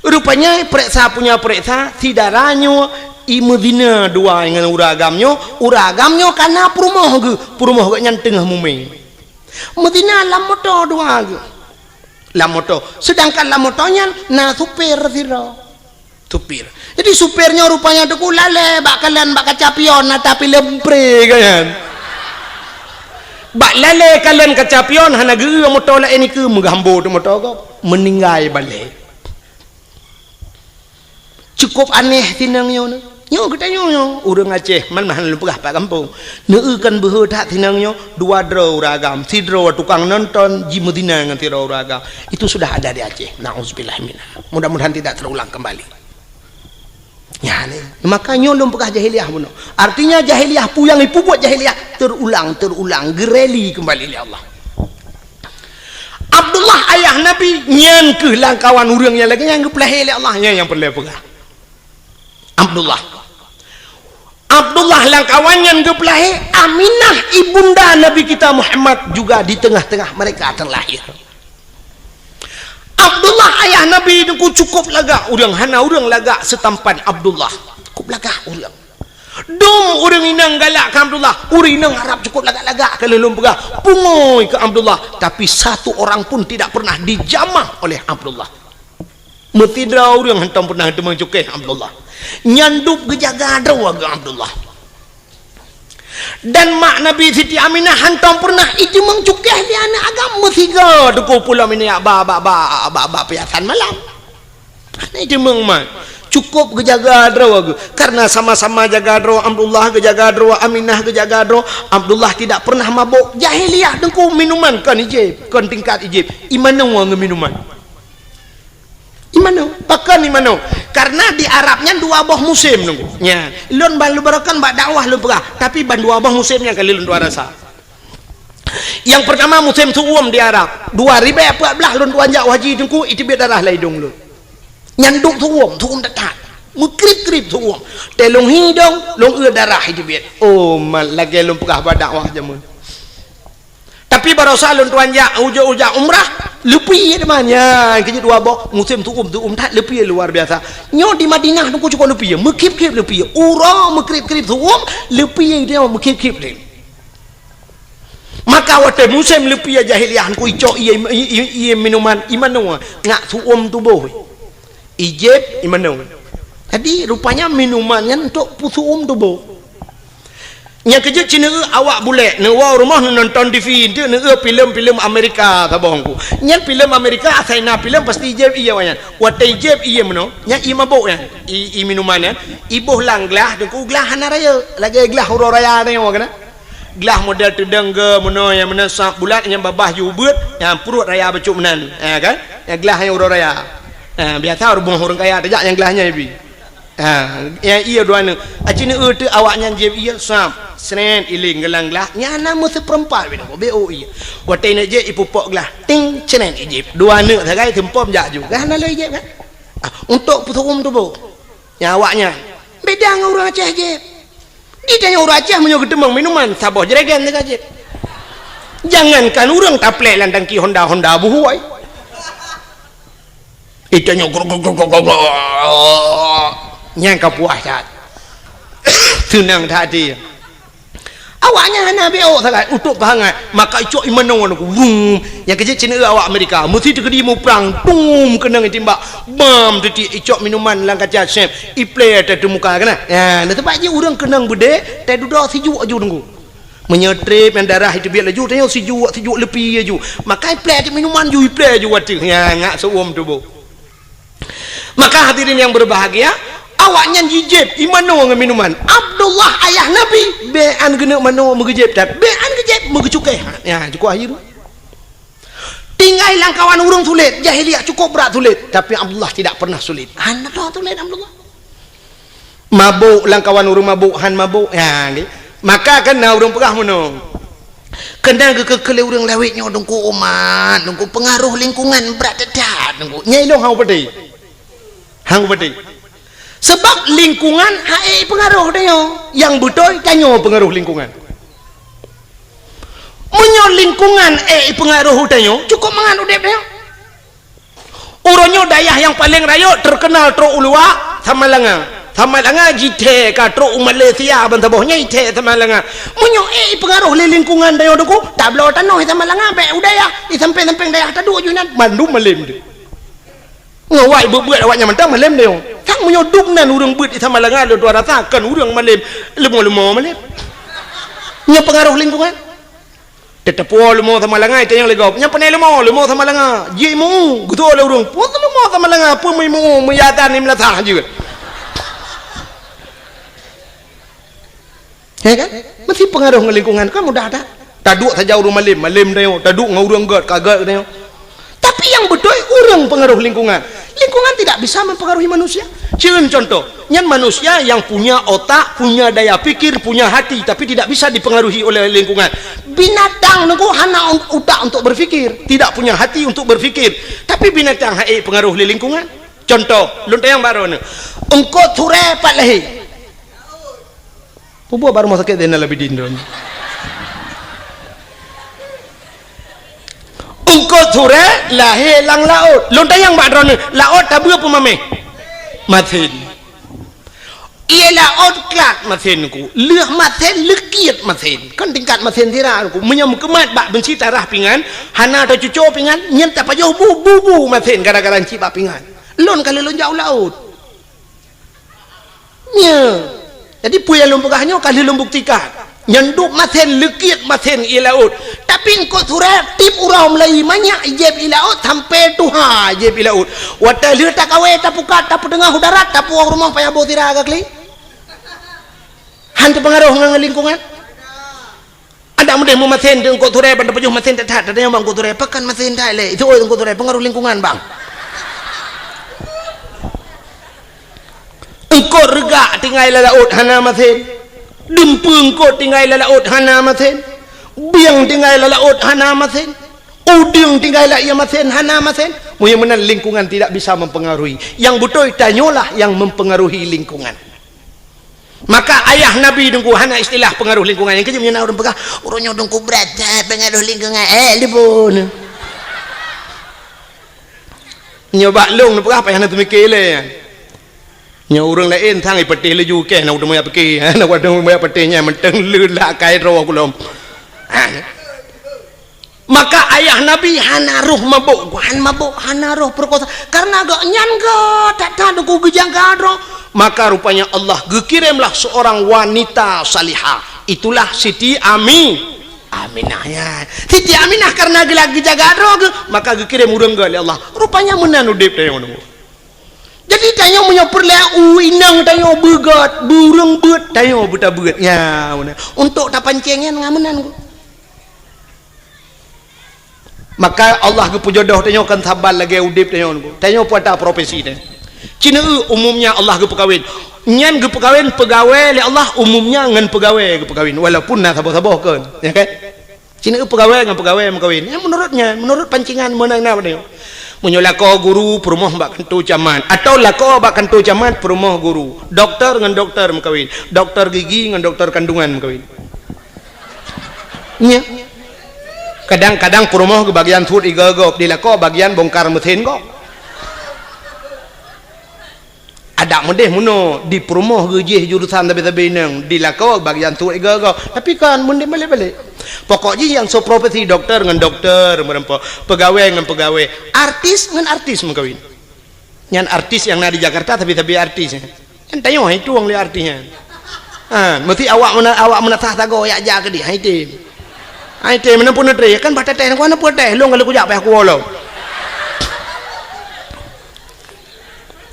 Rupanya pereksa punya pereksa, si dara nyoe i meuzina dua ngon ureuëng agam nyoe, ureuëng agam nyoe kana peurumoh geuh, peurumoh geuh nyan teungoh mumé. Meuzina lam moto dua geuh. Lam moto. Sedangkan lam moto nyan na supir sidroe. Supir. Jadi supir nyoe rupanya teungku lalée bak kalon bak kaca pion na tapi lempré kan. Bak lalée kalon kaca pion hana geu moto laén nikeue meugambo tu moto gob. Meuninggai balée. Cukup aneh sinang nyoe. Nyoe geutanyoe nyoe, ureuëng Aceh, man hana lôn peugah pat gampông. Neueu kan beuhe that sinang nyoe, dua droe ureuëng agam, sidroe tukang nonton, jimeuzina ngon sidroe ureuëng agam. Itu sudah ada di Aceh. Nauzubillah minha. Mudah-mudahan tidak terulang kembali. Ya, ni. Maka nyoe lôn peugah jahiliyah bunoe. Artinya jahiliyah pu nyang ipubuet jahiliyah terulang, terulang, geureli kembali lé Allah. Abdullah ayah Nabi nyan keuh lam kawan ureuëng nyang lagée nyan geupeulahé lé Allah, nyan nyang peureulée peugah. Abdullah. Abdullah lam kawan nyan geupeulahé, Aminah ibunda Nabi kita Muhammad juga di tengah-tengah mereka terlahir. Abdullah ayah Nabi teungku cukup lagak ureuëng, hana ureuëng lagak seutampan Abdullah. Cukup lagak ureuëng. Dum ureuëng inong galak keu Abdullah, ureuëng inong Arab cukup lagak-lagak ka lheueh lôn peugah, pungui keu Abdullah, tapi satu orang pun tidak pernah dijamah oleh Abdullah. Meusidroe ureuëng hantom pernah teumeung cukéh Abdullah. Nyan dub geujaga droe geuh Abdullah. Dan mak Nabi Siti Aminah hantom pernah iteumeung cukéh di aneuëk agam meusigoe teungku pulo minyak ba, ba, ba, ba, ba piasan malam. Hana iteumeung mak. Cukup geujaga droe geuh. Karena sama-sama jaga droe, Abdullah geujaga droe, Aminah geujaga droe, Abdullah tidak pernah mabok. Jahiliyah teungku, minuman kon ijép, kon tingkat ijép. Imanoe ngon minuman. Imanoe, pakon imanoe? Karena di Arab nyan dua boh musim teungku. Nya, lôn ban lôn barokan bak dakwah lôn peugah, tapi ban dua boh musim nyan kali lôn tuan rasa. Nyang pertama musim su'um di Arab. Dua ribèe peuet blah lôn tuan jak haji teungku, iteubiet darah lam idông lôn. Nyan duek su'um, su'um that-that. Meukrib-krib su'um. Teuh lôn hi idông, lôn eu darah iteubiet. Oh, mat lagèe lôn peugah bak dakwah jameun. Tapi barosa lôn tuan jak, ujoe-ujoe jak umrah, leupie teuma. Nyan keujeuet dua boh, musim su'um, su'um that leupie luar biasa. Nyoe di Madinah teungku cukup leupie, meukrib-krib leupie. Uroe meukrib-krib su'um, leupie nyoe meukrib-krib teuma. Maka watèe musim leupie jahiliyah teungku icok ié, ié, ié, ié minuman, imanoe, ngat su'um tuboh. Ijép imanoe. Jadi rupanya minuman nyan untuk peusu'um tuboh. Nyang keujeuet ci neueu awak bulèk, neuwoe rumoh neunonton T V, enteuk neueu filem-filem Amerika saboh teungku. Nyan filem Amerika, asai na filem pasti ijép ié awak nyan. Watèe ijép ié meunoe, nyan ié mabok nyan, ié, ié minuman nyan, iboh lam glah teungku, glah hana rayeuk, lagèe glah uroe raya nyoe keunan. Glah model teudong geuh meunoe, nyang meunan sap bulat, nyang babah ju beuet, nyang pruet raya bacut meunan. Ha, kan? Nyang glah nyang uroe raya. Ha, biasa rumoh ureueng kaya tajak nyang glah nyan ibi. Ha, nyang ié dua neuk. Aci neueu teuk awak nyan jieb ié, sap, srét, iléng geuh lam glah. Nyan na meuseupeurempat binoe, beu ié. Watèe neuk jieb ipupok glah, ting, srét ijieb. Dua neuk sagai seumpom jak ju. Kan hana lé ijieb kan? Ah, untuk peusu'um tuboh. Nyang awak nyan. Beda ngon ureueng Aceh jieb. Di tanyoe ureueng Aceh meunyoe geuteumeung minuman, saboh jerigen teuka jieb. Jangankan ureueng taplek lam tangki Honda, Honda buhôi. Di tanyoe grok, grok, grok, grok, grok. Nyan ka puas that. Seunang that até. Awak nyan hana beu sagai, untuk peuhangat. Maka icok imanoe nyoe, wum. Nyang keujeuet ci neueu awak Amerika. Meusti teukeudi muprang, tum, keunong itimbak. Bam, teuti icok minuman lam kaca sép. Iplè teumuka keunan. Ya, na teumpat jih ureueng keunong beudé, teududoe sijuek ju teungku. Meunyoe trép nyang darah iteubiet laju, tanyoe sijuek, sijuek leupie ju. Maka iplè teuk minuman ju, iplè ju ateueh. Ya, ngat seuuem tuboh. Maka hadirin yang berbahagia, awak nyan jijieb imanoe ngon minuman. Abdullah ayah Nabi, bèk an geuneuk manoe meugeujieb, tapi bèk an geujieb meugeucukéh. Ya, cukup akhir. Tinggai lam kawan ureueng sulet, jahiliyah cukup brat sulet, tapi Abdullah tidak pernah sulet. Hana tho sulet Abdullah. Mabok lam kawan ureueng mabok, han mabok. Ya, nggih. Maka kan na ureueng peugah meunoe. Keunan geukeu-keu lé ureueng lawét nyoe teungku umat, teungku pengaruh lingkungan brat that-that teungku. Nyang ilong hang peudeh. Hang peudeh. Sebab lingkungan hana ék pengaruh tanyoe. Nyang beutôi tanyoe pengaruh lingkungan. Meunyoe lingkungan ék pengaruh tanyoe, cukup mangat udép tanyoe. Uroe nyoe dayah nyang paleng rayeuk teukeunal trok u luwa, Samalanga. Samalanga jithèe ka trok u Malaysia ban saboh nyan jithèe Samalanga. Meunyoe ék pengaruh lé lingkungan tanyoe teungku, tabloe tanoh di Samalanga bèk u dayah, di sampéng-sampéng dayah taduek ju nan, mandum malém teuh. Ngon wai beuet-beuet awak nyan mantong malém tanyoe. Sang meunyoe dum nan ureueng beuet di Samalanga lôn tuan rasa kon ureueng malém, leumo-leumo malém. Nyoe pengaruh lingkungan. Teuteupue leumo Samalanga, itanyong lé gob. Nyan pane leumo, leumo Samalanga. Jimeu, geutu'oh lé ureueng. Peue leumo Samalanga, peue meuimu, meuyadan di meulasah jeuet. Ya kan? Meusti pengaruh ngon lingkungan, kan mudah that. Taduek saja ureueng malém, malém tanyoe. Taduek ngon ureueng gèt, ka gèt tanyoe. Tapi nyang beutôi ureueng pengaruh lingkungan. Lingkungan tidak bisa mempengaruhi manusia. Cen contoh, nyan manusia yang punya otak, punya daya pikir, punya hati, tapi tidak bisa dipengaruhi oleh lingkungan. Binatang teungku hana un-, utak untuk berpikir, tidak punya hati untuk berpikir. Tapi binatang hana ék pengaruh lé lingkungan. Contoh, lôn tanyong baroe nyoe. Eungkôt surée pat lahé. Peue buet bak rumoh sakét Zainal Abidin droeneuh? Eungkôt surée lahé lam laôt. Lôn tanyong bak droeneuh, laôt tabeue peue maméh? Masen. Ié laôt klat masen ku. Lheueh masen, leukiet masen. Kan tingkat masen sira ku. Meunyoe meukeumat bak beunsi tarah pingan, hana teucuco pingan, nyan tapajoh bu, bu, bu masen gara-gara cit bak pingan. Lôn ka lheueh lôn jak u laôt. Nyo. Jadi peue nyang lôn peugah nyoe ka lheueh lôn buktikan. Nyan dub masen, leukit masen ie laôt. Tapi eungkôt surée tieb uroe meulayi manyak jieb ie laôt sampoe tuha jieb ie laôt. Watée lheueh takawé tapukat tapeuteungoh u darat tapuwoe rumoh payah boh sira ka kli. Han teupeungaroh ngon lingkungan. Adak meudeh meumasen di eungkôt surée ban tapajoh masen that-that, tanyong bak eungkôt surée, "Pakon masen that lé?" Itu oi eungkôt surée, pengaruh lingkungan bang. Eungkôt reugak tinggai lam laôt hana masen. Dumpeue eungkôt tinggai lam laôt hana masen. Bieng tinggai lam laôt hana masen. Udeueng tinggai lam ie masen hana masen. Meunyoe meunan lingkungan tidak bisa mempengaruhi. Yang beutôi tanyolah yang mempengaruhi lingkungan. Maka ayah Nabi teungku hana istilah pengaruh lingkungan. Nyang keujeuet meunyoe na ureuëng peugah, "Uroe nyoe teungku brat that pengaruh lingkungan." Eh, lipun. Nyoe bak lôn peugah payah na teumike lé. Nyoe ureuëng laén sang ipeuteh laju keh na udah moyak pike. Na udah moyak peuteh nyan mantong le lak kai droe kulom. Ha. Maka ayah Nabi hana roh mabök, han mabök, hana roh peurekosa. Karena gobnyan geuh that-that teungku geujaga droe. Maka rupanya Allah geukiremlah seorang wanita salihah. Itulah Siti Ami-, Aminah nyan. Siti Aminah karena geula geujaga droe geuh, maka geukirém ureuëng geuh lé Allah. Rupanya meunan udeb tanyoe nunggu. Jadi tanyoe meunyoe peureulée u inong tanyoe beugot, bureueng beuet tanyoe beutabeuet. Ya, meunan. Untuk tapancéng nyan ngon meunan. Maka Allah geupeujodoh tanyoe kon saban lagée udeb tanyoe nunggu. Tanyoe peue ata profesi tanyoe. Cineue umumnya Allah geupeukawen. Nyan geupeukawen peugawée lé Allah umumnya ngon peugawée geupeukawen. Walaupun na saboh-saboh kon. Ya kan? Cineue peugawée ngon peugawée meukawen. Ya menurut nyan, menurut pancingan meunan na tanyoe. Meunyoe lakoe guru peurumoh bak kantô camat. Atau lakoe bak kantô camat peurumoh guru. Doktor ngon doktor meukawen. Doktor gigi ngon doktor kandungan meukawen. Nya. Kadang-kadang peurumoh geubagian suet igoe gob, di lakoe bagian bongkar mesin gob. Adak meudeh meunoe, di peurumoh geujih jurusan sabe-sabe inong, di lakoe bagian suet igoe gob. Tapi kan meudeh balek-balek. Pokok jih nyang soe profesi doktor ngon doktor meureumpok, peugawée ngon peugawée, artis ngon artis meukawen. Nyan artis nyang na di Jakarta, tapi-tapi artis nyan. Nyan tanyoe hai tueng lé artis nyan. Ha, meusti awak meuna-, awak meunasah sagoe yak jak keudeh, hai tem. Hai tem, meunan pun neutre, kan bah teuteh, kan hana peue teh, lôn ka lheueh kujak payah kuwoe lom.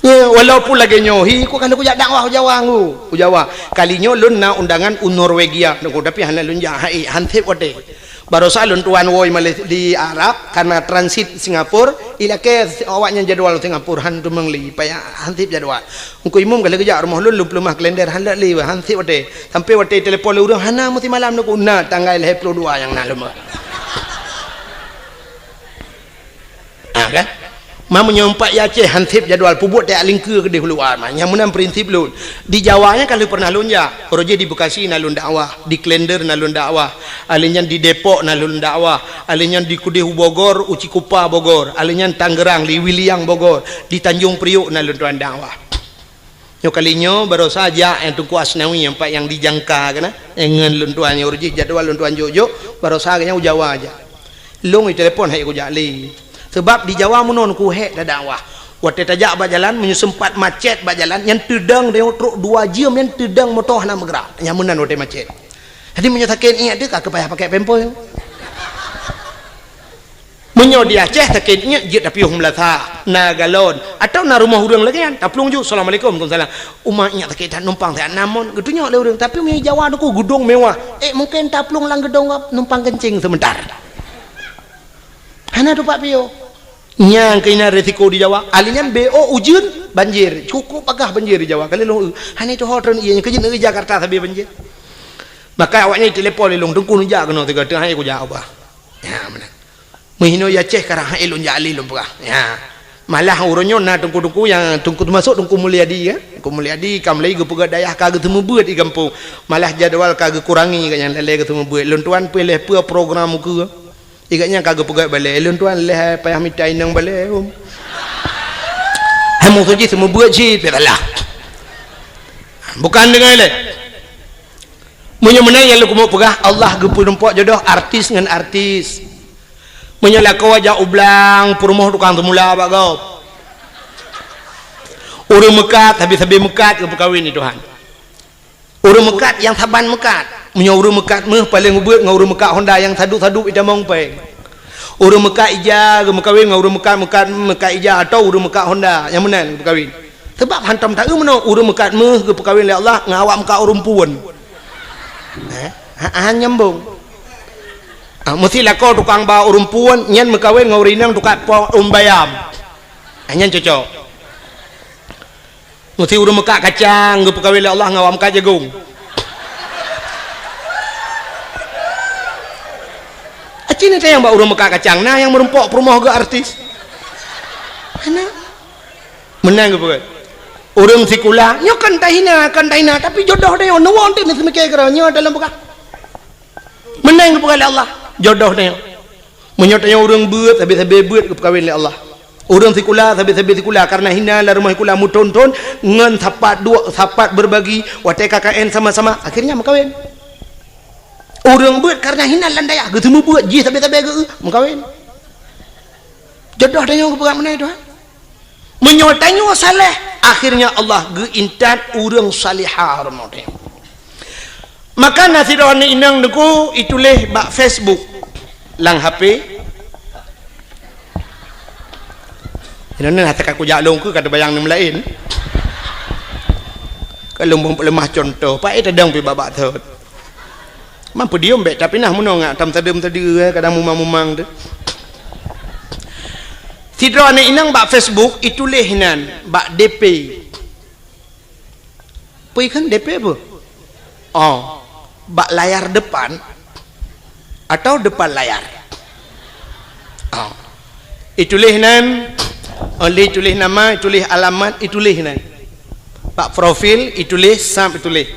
Ya, walaupun lagée nyoe, hi, ku ka lheueh kujak dakwah u Jawa ngu, u Jawa. Kali nyoe lôn na undangan u Norwegia, tapi hana lôn jak, hai, han sép watée. Barosa lôn tuan woe Malay-, di Arab, karena transit Singapura, ilakée awaknyan jadwal Singapura, han teumeung lé, payah han sép jadwal. Engku imum ka lheueh geujak rumoh lôn, lôn peuleumah kalender, han lheueh lé, han sép watée. Sampai watée telepon lé ureuëng, hana meusimalam neuk na tanggai lhée ploh dua nyang na lôn. Ah, kan? Ma meunyoe umpat i Aceh han sép jadwal, peubuet tajak lingkeue keudeh u luwa ma. Nyang meunan prinsip lôn. Di Jawa nyan ka lheueh pernah lôn jak. Uroe jih di Bekasi na lôn dakwah, di Klender na lôn dakwah, alèh nyan di Depok na lôn dakwah, alèh nyan di keudeh u Bogor, u Cikupa Bogor, alèh nyan Tangerang, di Wiliang Bogor, di Tanjung Priok na lôn tuan dakwah. Nyoe kali nyoe barosa jak nyang Teungku Asnawi nyang pat nyang dijangka keunan, nyang ngon lôn tuan nyoe uroe jih jadwal lôn tuan jok-jok, barosa geuhnyan u Jawa jak. Lôn itelepon han kujak lé. Sabab di Jawa meunoe ku hék tadakwah. Watée tajak bak jalan, meunyoe seumpat macet bak jalan, nyan teudong tanyoe trok dua jeuem nyan teudong moto hana meugrak. Nyan meunan watée macet. Jadi meunyoe sakét iék teuh ka keu payah pakai pampers. Meunyoe di Aceh sakét iék jeuet tapiôh meulasa, na galon, atawa na rumoh ureuëng lagée nyan, taplueng ju, "Assalamualaikum." "Waalaikumsalam." "Uma iék sakét that numpang siat na mon." Geutunyok lé ureuëng, tapi meunyoe Jawa nyoe ku geudong mewah. Eh, mungken taplueng lam geudong numpang kencing sebentar. Hana tupat piôh. Nyang keunan risiko di Jawa, alèh nyan B O ujeuen, banjir. Cukup pagah banjir di Jawa. Kali lôn, "Eh, hana tuho treun ié nyoe, keu jeuet Jakarta sabe banjir." Maka awaknyan telepon lé lôn, "Teungku neujak keunoe sigoe, teuh hai kujak ubah." Ya, meunan. Meuhinoe i Aceh karang hai lôn jak lé lôn peugah. Ya. Malah uroe nyoe na teungku-teungku nyang teungku teumasok Teungku Mulyadi, ya. Teungku Mulyadi ka mulai geupeugah dayah ka geuseumeubeuet di gampông. Malah jadwal ka geukurangi gobnyan lalée geuseumeubeuet. Lôn tuan pih lheueh peue program ukeue. Igobnyan ka geupeugah balée, lôn tuan lheueh payah mita inong balée, um. Hai musoh jih seumeubeuet cit, pih salah. Bukan deungon lé. Meunyoe meunan nyang lôn keumeung peugah, Allah geupeurumpok jodoh artis ngon artis. Meunyoe lakoe jak u blang, peurumoh tukang seumula bak gob. Ureuëng meukat, sabe-sabe meukat geupeukawen lé Tuhan. Ureuëng meukat nyang saban meukat. Meunyoe ureuëng meukat méuh paleng ubeuet ngon ureuëng meukat honda nyang sadup-sadup itamong péng. Ureuëng meukat ija geumeukawen ngon ureuëng meukat, meukat, meukat ija atau ureuëng meukat honda nyang meunan geumeukawen. Sebab hantom taeu meunoe ureuëng meukat méuh geupeukawen lé Allah ngon awak meukat ureuëng puon. Eh, ha, ha, nyambung. Ah, meusti lakoe tukang ba ureuëng puon nyan meukawen ngon ureuëng inong tukang po ureuëng bayam. Ah, nyan cocok. Meusti ureuëng meukat kacang geupeukawen lé Allah ngon awak meukat jagong. Aci ni nyang bak ureuëng meukat kacang na nyang meurumpok peurumoh geu artis. Hana. Meunan geupeugah. Ureuëng sikula, nyoe kan tahina, kan tahina, tapi jodoh tanyoe neuwoe teuh neuseumiké keudroe nyoe dalam peugah. Meunan geupeugah lé Allah, jodoh tanyoe. Meunyoe tanyoe ureuëng beuet, sabe-sabe beuet geupeukawen lé Allah. Ureuëng sikula, sabe-sabe sikula, karena hina lam rumoh sikula meuthon-thon ngon sapat duek, sapat berbagi, watée K K N sama-sama, akhirnya meukawen. Ureuëng beuet karena hina lam dayah, geuseumeubeuet jih sabe-sabe geu meukawen. Jodoh tanyoe geupeugah meunan Tuhan. Meunyoe tanyoe saleh, akhirnya Allah geuintat ureuëng salihah rumoh tanyoe. Maka na sidroe aneuk inong neuku ituléh bak Facebook lam H P. Inong nyoe hase ka kujak lôn keu ka teubayang nyang laén. Ka lôn beulemah contoh, pak eh tadong pi babak thot. Mampu diom bék, tapi nah meunoe ngak tam tadeuem tadi, eh, kadang mumang-mumang tu. Sidroe aneuk inong bak Facebook ituléh nan bak D P. Peue kheun D P peue? Oh, bak layar depan atau depan layar? Oh. Ituléh nan, oleh tuléh nama, ituléh alamat, ituléh nan. Bak profil ituléh, sab ituléh.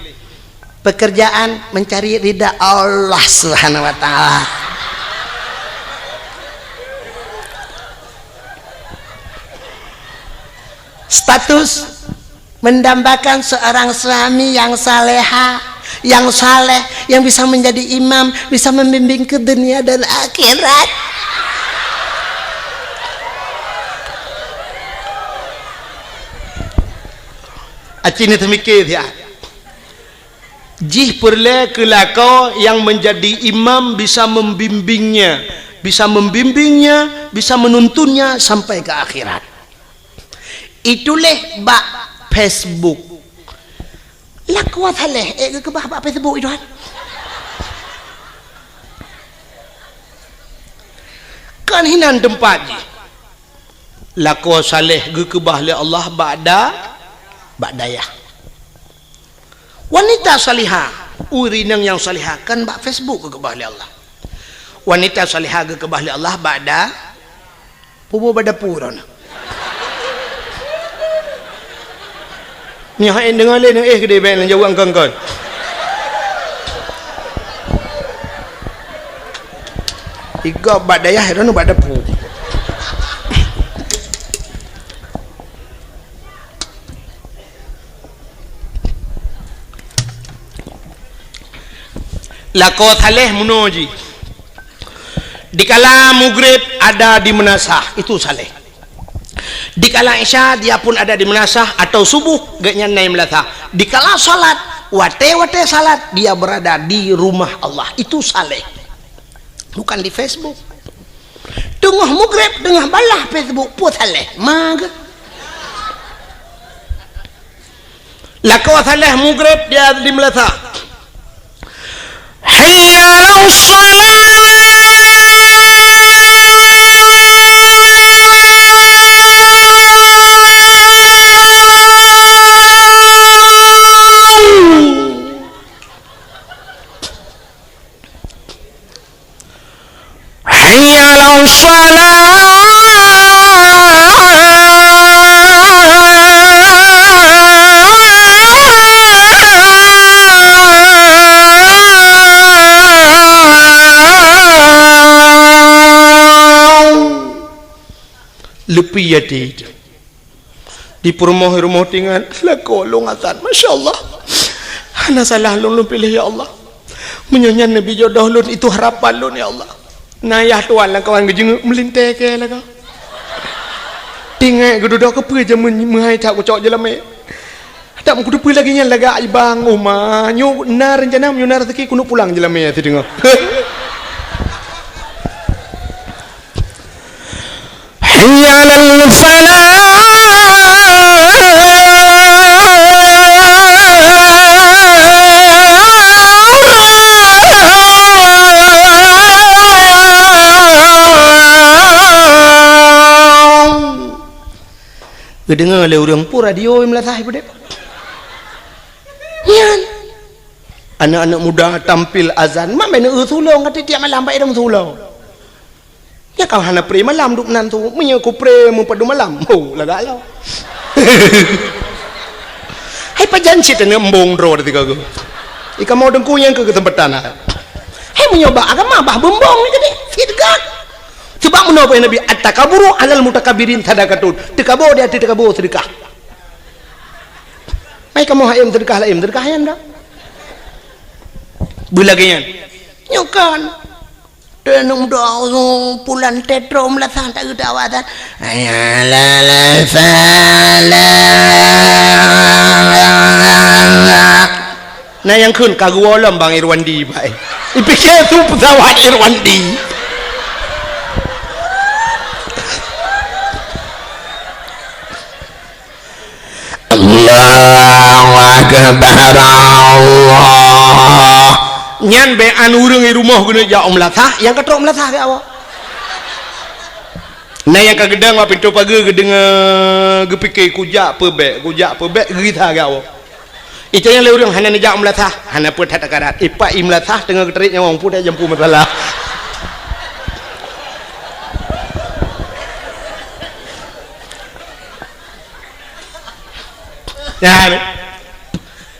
Pekerjaan mencari ridha Allah Subhanahu wa Ta'ala. Status mendambakan seorang suami yang saleha, yang saleh, yang bisa menjadi imam, bisa membimbing ke dunia dan akhirat. Aci ni teumiké siat. Jih peureulée keu lakoe nyang menjadi imam bisa membimbingnya, bisa membimbingnya, bisa menuntunnya sampai ke akhirat. Ituléh bak Facebook. Lakoe saleh, eh, geukeubah bak Facebook itu kan. Kan hinan teumpat jih. Lakoe saleh geukeubah lé Allah bak da-, bak dayah. Wanita salihah, ureuëng inong nyang salihah kan bak Facebook geukeubah lé Allah. Wanita salihah geukeubah lé Allah bak da-, pubu bak dapu droeneuh. Nyoe hai deungoe lé neuéh keudéh bèk neujaweueb kon-kon. Igob bak dayah droeneuh bak dapu. Lakoe saleh meunoe jih. Dikala mugreb ada di meunasah, itu saleh. Dikala isya dia pun ada di meunasah atau subuh geuhnyan na di meunasah. Dikala salat, watée-watée salat dia berada di rumah Allah, itu saleh. Bukan di Facebook. Teungoh mugreb, teungoh balah Facebook, peue saleh. Maga. Lakoe saleh mugreb dia di meunasah. Hayya 'alas shalah. Hayya 'alas shalah. Leupie até. Di peurumoh rumoh tingan, lakoe lôn azan. Masya Allah. Hana salah lôn, lôn piléh, ya Allah. Meunyoe nyan neubi jodoh lôn, itu harapan lôn, ya Allah. Na yah tuan lam kawan geujeungeuk meulintée keu lakoe. Tingat geududoe keupeue jameun meuhai that kucok jeulamé. Tak meukuteupeu lagèe nyan lagak ibang, oh ma, nyoe na rencana, nyoe na rezeki keuneuk pulang jeulamèe sideungoe. Hayya 'alal falah. Geudeungoe lé ureueng, peue radio meulasah ipeudeh. Nyan. Aneuk-aneuk muda tampil azan, mak meuneuk eu sulong ka tiep-tiep malam bak idong sulong. Nyan ka hana pre malam duek meunan su, meunyoe ku pre meupadum malam, ho, lagak lom. Hai pajan cit aneuk embong droe teuka geuh. Ikamoe teungku nyang keu keuseumpatan hai. Hai meunyoe bak agama bah beumbong ni tadi, sit gak. Sebab meunoe Nabi, "At-takaburu 'alal mutakabbirin sadaqatun." Teukabo di ateueh teukabo seudeukah. Mai kamoe hayam seudeukah laén, seudeukah hayam dah. Beulagèe nyan. Nyoe kan. Teuh aneuk muda, oh, pulan teuh troh meulasah tak geudak awak tan. Hayya 'alal falah. Na nyang kheun ka geuwoe lom Bang Irwandi, Pak, eh. Ipike su peusawat Irwandi. Allahu Akbar, Allah. Nyan bèk an ureueng i rumoh geuneuk jak u meulasah, nyang ka trok meulasah keu awak. Na nyang ka geudong bak pintoe pageue geudeungoe, geupike kujak peubèk, kujak peubèk, geugisa keu awak. Icok nyang lé ureueng hana neujak u meulasah, hana peue that takarat. Ipak i meulasah teungoh geutrép nyawöng, peue that jampu masalah. Nyan.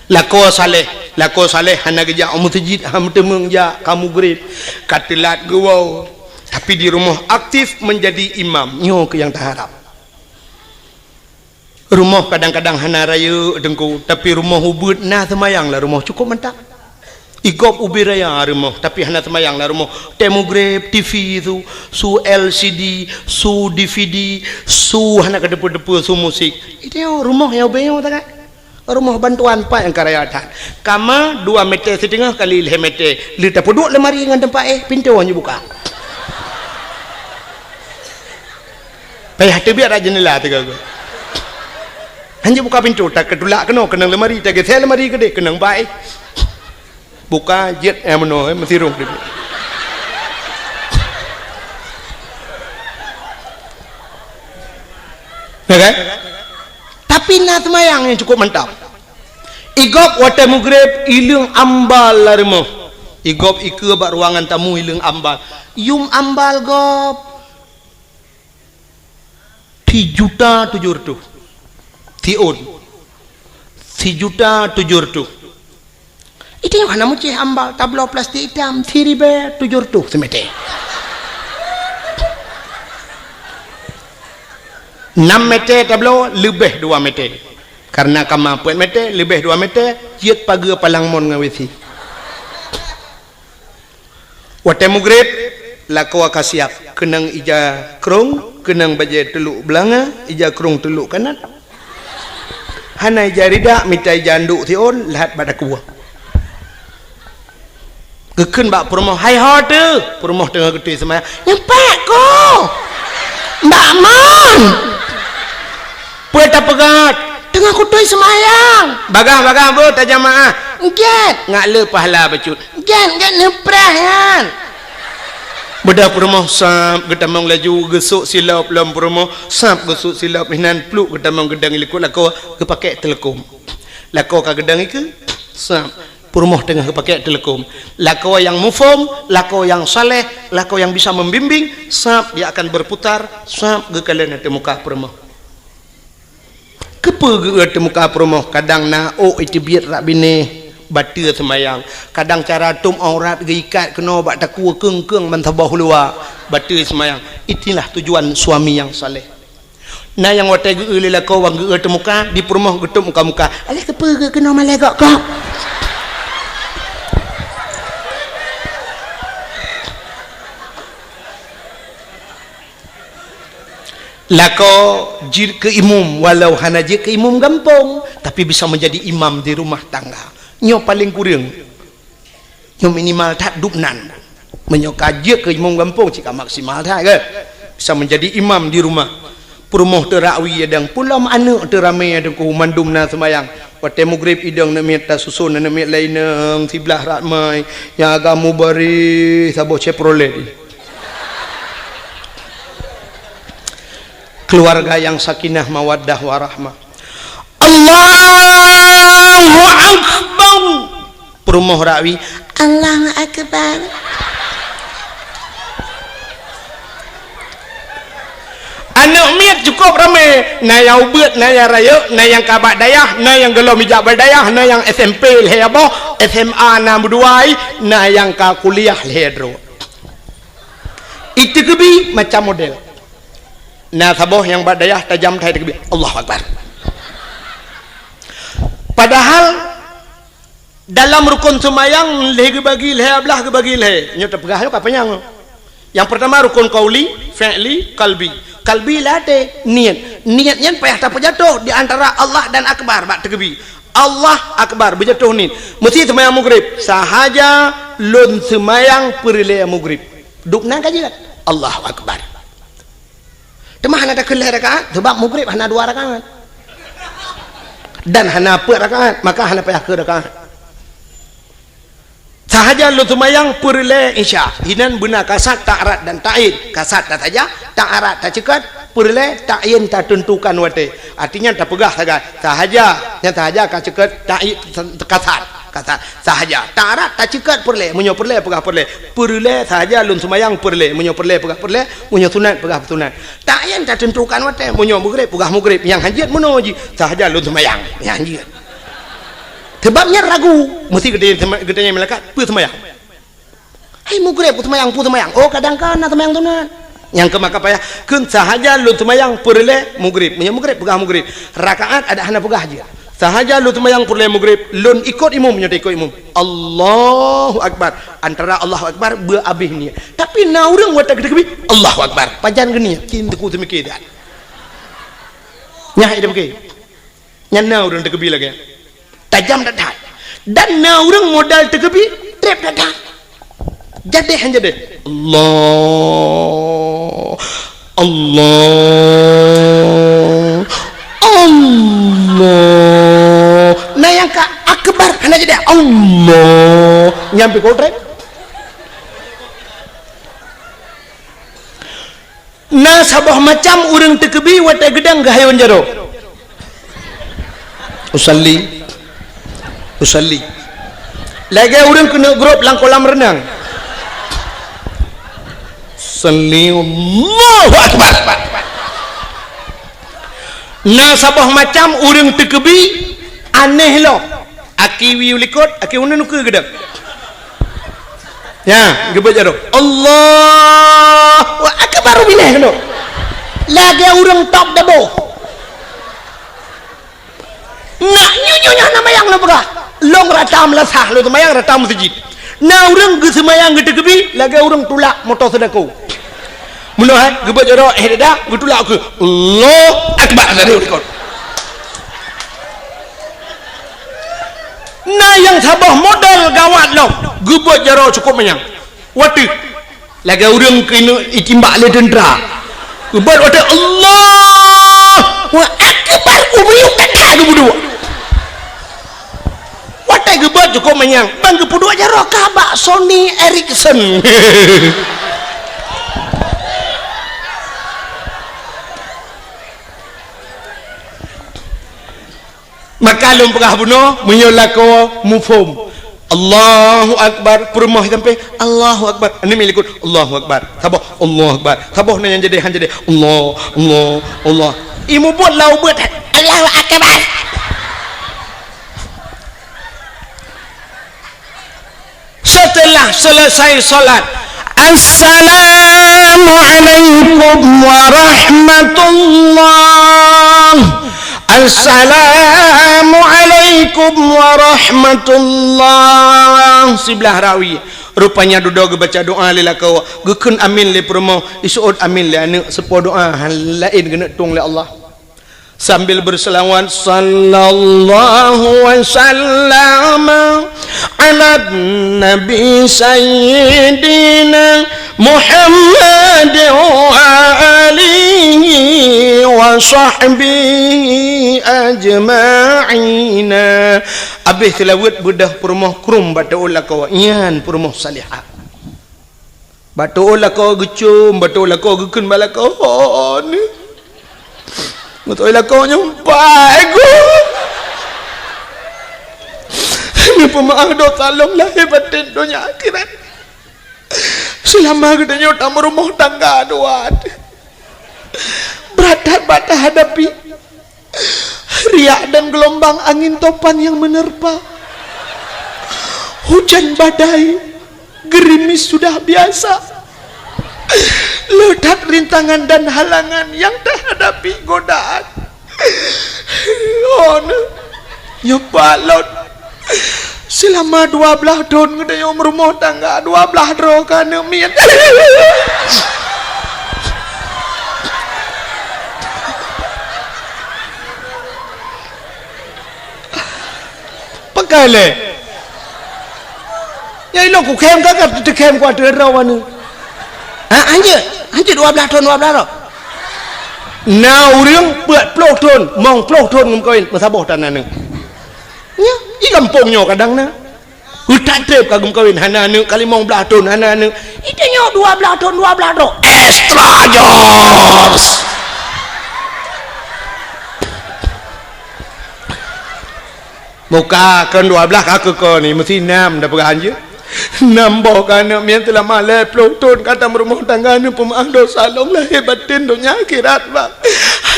Lakoe saleh, lakoe saleh hana geujak u meuseujid, hana meuteumeung jak ka mugreb, ka teulat geuwoe. Tapi di rumoh aktif menjadi imam, nyoe keuh nyang taharab. Rumoh kadang-kadang hana rayeuk teungku, tapi rumoh ubeuet na seumayang lam rumoh cukup mantap. Igob ubé raya rumoh, tapi hana seumayang lam rumoh. Teuh mugreb, T V su, su L C D, su D V D, su hana keudeupeue-deupeue, su musik. Itu rumoh nyang ubé nyoe tagai. Rumoh bantuan pat nyang ka raya that. Kama dua meter siteungoh kali lhèe meter. Lheueh tapeuduek lemari ngon teumpat éh, pintoe hana jibuka. Payah teubiet rot jeundela teuga. Hana jibuka pintoe, takeutulak keunoe keunong lemari, tageusé lemari keudeh keunong bak éh. Buka jeuet nyang meunoe, meusirong teubiet. Ya kan? Tapi na seumayang nyang cukup mantap. Igob watèe mugreb, ileueng ambal lam rumoh. Igob ikeue bak ruangan tamu, ileueng ambal. Yum ambal gob. Sijuta tujoh reutôh. Siôn. Sijuta tujoh reutôh. Itu nyang hana meucéh ambal, tabloe plastik itam, siribèe tujoh reutôh simeter. Nam meter tabloe, leubeh dua meter. Karena kama peuet meter, leubeh dua meter, jeuet pageue palang mon ngon W C. Watèe mugreb, lakoe ka siap, keunong ija krông, keunong bajèe teulok beulanga, ija krông teulok kanat. Hana ija ridak, mita ija andok siôn, lheuh bak dakue. Geukheun bak peurumoh, "Hai ho teuh?" Peurumoh teungoh geutôi seumayang. "Nyoe pat, Ko." "Bak mon?" "Peue tapeugah?" "Teungoh kutôi seumayang." "Bagah-bagah beuh tajamaah." "Gèt." "Ngat le pahala bacut." "Gèt, gèt neupreh nyan." Beudôh peurumoh sab geutamong laju geusôk silop lom peurumoh, sab geusôk silop inan pluek geutamong geudong i likot lakoe geupakèk teuleukom. Lakoe ka geudong ikeue, sab. Peurumoh teungoh geupakèk teuleukom. Lakoe nyang muphom, lakoe nyang saleh, lakoe nyang bisa membimbing, sab dia akan berputar, sab geukalon ateueh muka peurumoh. Keupeue geu-eu teuh muka peurumoh, kadang na ôk iteubiet rab binéh, bateue seumayang. Kadang cara tôm aurat geuikat keunoe bak takue keung-keung ban saboh luwa, bateue seumayang. Itulah tujuan suami nyang saleh. Na nyang watèe geu-eu lé lakoe wan geu-eu teuh muka, di peurumoh geutôp muka-muka. "Alah keupeue geu keunoe malèe gok-gok?" Lakoe jeuet keu imum, walau hana jeuet keu imum gampông, tapi bisa menjadi imam di rumah tangga. Nyoe paleng kureueng. Nyoe minimal that dubnan. Meunyoe ka jeuet keu imum gampông, cit ka maksimal that, kan? Bisa menjadi imam di rumah. Peurumoh teurakwi adang, pulom aneuk teuramé adang, mandum na seumayang. Watée mugrib idong aneuk miet tasuson aneuk miet laén inong siblah ramai, nyang agam mubaréh saboh Chevrolet. Keluarga yang sakinah, mawaddah, warahmah. Allahu Akbar. Peurumoh rakwi, Allahu Akbar. Aneuk miet cukup ramé, na nyang ubit, na nyang rayeuk, na nyang ka bak dayah, na nyang gohlom ijak bak dayah, na nyang S M P lhée boh, S M A na meudua, na nyang ka kuliah lhée droe. Iteukeubi macam model. Na saboh nyang bak dayah tajam that iteukeubi, Allahu Akbar. Padahal dalam rukon seumayang lhée geubagi lhée, ablah geubagi lhée. Nyoe teupeugah nyoe ka panyang. Nyang peurtama rukon qauli, fi'li, qalbi. Qalbi lam até, niet. Niet nyan payah tapeujatoh di antara Allah dan Akbar bak teukeubi. Allah Akbar, beujatoh niet. Meusti seumayang mugrib. Sahaja lôn seumayang peureulée mugrib. Dubnan ka jeuet. Allahu Akbar. Teuma hana takheun lhée rakaat, sabab mugrib hana dua rakaat. Dan hana peuet rakaat, maka hana payah keu rakaat. Sahaja lôn seumayang peureulée Isya, inan beuna kasat, ta'rad dan ta'yin. Kasat tasaja, ta'rad taceukat, peureulée ta'yin tateuntukan watée. Artinya tapeugah sagai, sahaja, nyang sahaja ka ceukat ta'yin kasat. Kasat sahaja. Ta'rad taceukat peureulée, meunyoe peureulée peugah peureulée. Peureulée sahaja lôn seumayang peureulée, meunyoe peureulée peugah peureulée, meunyoe sunat peugah sunat. Ta'yin tateuntukan watée, meunyoe mugrib peugah mugrib, nyang hanjeuet meunoe jih sahaja lôn seumayang, nyang hanjeuet. Sebab nyan ragu, meusti geutanyong, geutanyong malaikat, peue seumayang? Hai mugrib, peue seumayang, peue seumayang? Oh, kadang ka na seumayang sunat. Nyang keu maka payah, kheun sahaja lôn seumayang peureulée mugrib. Meunyoe mugrib peugah mugrib, rakaat adak hana peugah jih. Sahaja lôn seumayang peureulée mugrib, lôn ikot imum, nyoe ikot imum. Allahu Akbar. Antara Allahu Akbar beu abéh niet. Tapi na ureuëng watée geuteukeubi, Allahu Akbar. Pajan geuniet, cit teungku seumiké that. Nyah idam ke. Nyan na ureuëng teukeubi lagée nyan. Tajam that-that. Dan na ureuëng modal teukeubi, treb that-that. Jadeh han jadeh. Allah. Allah. Allah. Na nyang ka akbar hana jadeh. Allah. Nyang pih ka treb. Na saboh macam ureuëng teukeubi watée geudang geuhayôn jaroe. Usalli. Usalli. Lagée ureuëng keuneuk grob lam kolam reunang. Salli, Allahu Akbar. Na saboh macam ureuëng teukeubi aneh lom. Aki wiyeue likot, aki uneun ukeue geudang. Ya, geubeuet jaroe. Allahu Akbar, binéh keunoe. Lagée ureuëng top dabo. Nak nyoe nyoe nyoe na mayang lôn peugah. Lôn rata meulasah, lôn seumayang rata meuseujid. Na ureuëng geuseumayang geuteukeubi lagée ureuëng tulak moto seudako. Meunoe hai, geubeuet jaroe, eh, dada, geutulak ukeue. Allahu Akbar, dari likot. Na nyang saboh model gawat lom, geubeuet jaroe cukup manyang. Watée lagée ureuëng keuneuk itimbak lé teuntra. Geubeuet watée Allahu Akbar, ubiyuk tanda geupeuduek. Watée geubeuet cukup manyang, ban geupeuduek jaroe ka bak Sony Ericsson. Maka lôn peugah bunoe, meunyoe lakoe muphom. Allahu Akbar, peurumoh sampai, Allahu Akbar. Aneuk miet likot, Allahu Akbar. Saboh, Allahu Akbar. Saboh na nyang jadeh, han jadeh. Allah, Allah, Allah. Imeubeuet lam ubeuet, Allahu Akbar. Setelah selesai salat, "Assalamualaikum warahmatullah. Assalamualaikum warahmatullah." Siblah rakwi. Rupanya dudoe geubaca doa lé lakoe, geukheun amin lé peurumoh, iseuôt amin lé aneuk, seupo doa hán laén geuneuk tueng lé Allah. Sambil berselawat, "Sallallahu wa sallama ala nabi sayyidina Muhammad wa alihi wa sahbihi ajma'ina." Abéh seulaweuet beudôh peurumoh krueng bak teuôt lakoe, nyan peurumoh salihah. Bak teuôt lakoe geucôm, bak teuôt lakoe geukheun bak lakoe, "Ho neuh." Beutôi lakoe nyoe, "Pai geuh." Neupeumeu'ah dosa lôn lahé batén donya akhirat. Seulama geutanyoe tameurumoh tangga dua, brat that bak tahadapi. Riak dan gelombang angin topan yang menerpa. Hujan badai, gerimis sudah biasa. Le that rintangan dan halangan yang tahadapi, godaan. Oh, nyoe pat lôn. Seulama dua blaih thon geutanyoe meurumoh tangga, dua blaih droe ka aneuk miet. Pakai lé. Nyang ilôn kukhém ka, ka teukhém kuat droe aneuk. Ha, hanjeuet, hanjeuet dua blaih thon, dua blaih droe. Na ureuëng peuet ploh thon, mong ploh thon geumeukawen, meusaboh tan aneuk. Nyoe, di gampông nyoe kadang na. Utak treb ka geumeukawen hana aneuk, ka limong blaih thon hana aneuk. Itu nyoe dua blaih thon, dua blaih droe. Extra joss. Muka kon dua blaih ka keu ko ni, meusi nam dah peugah anjeuk. Nam boh ka aneuk miet seulama lhèe ploh thon ka tameurumoh tangga, neupeumeu'ah dosa lôn lahé batén donya akhirat, Bang.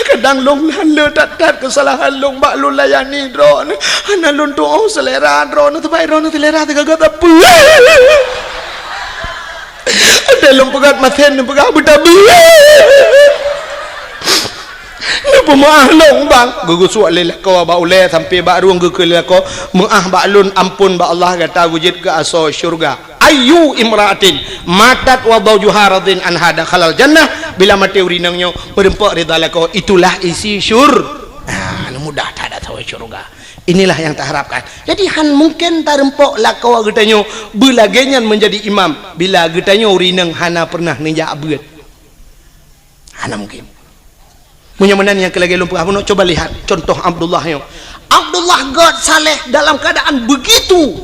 Kadang lôn hana le that-that keusalahan lôn bak lôn layani droeneuh. Hana lôn tuoh seulera droeneuh, teubai droeneuh seulera teugaga sapeue. Até lôn peugah masen neupeugah beutabeue. Neupeumeu'ah lôn, Bang. Geugeusuek lé lakoe bak ulèe sampoe bak rueng geukheun lé lakoe, "Meu'ah bak lôn, amphon bak Allah, gata geujeuet keu asoe syeuruga." Ayyu imra'atin matat wa zawjuha radin anha dakhalal jannah. Bila maté ureuëng inong nyoe meurumpok ridha lakoe, itulah isi syur-, ah, mudah that asoe syeuruga. Inilah yang taharapkan. Jadi, hán mungken tarumpok lakoe geutanyoe beulagèe nyan meunjadi imam bila geutanyoe ureuëng inong hana peureunah neujak beuet. Hana mungken. Meunyoe meunan nyang keu lagèe lôn peugah bunoe, coba lihat contoh Abdullah nyoe. Abdullah gèt saleh dalam keadaan begitu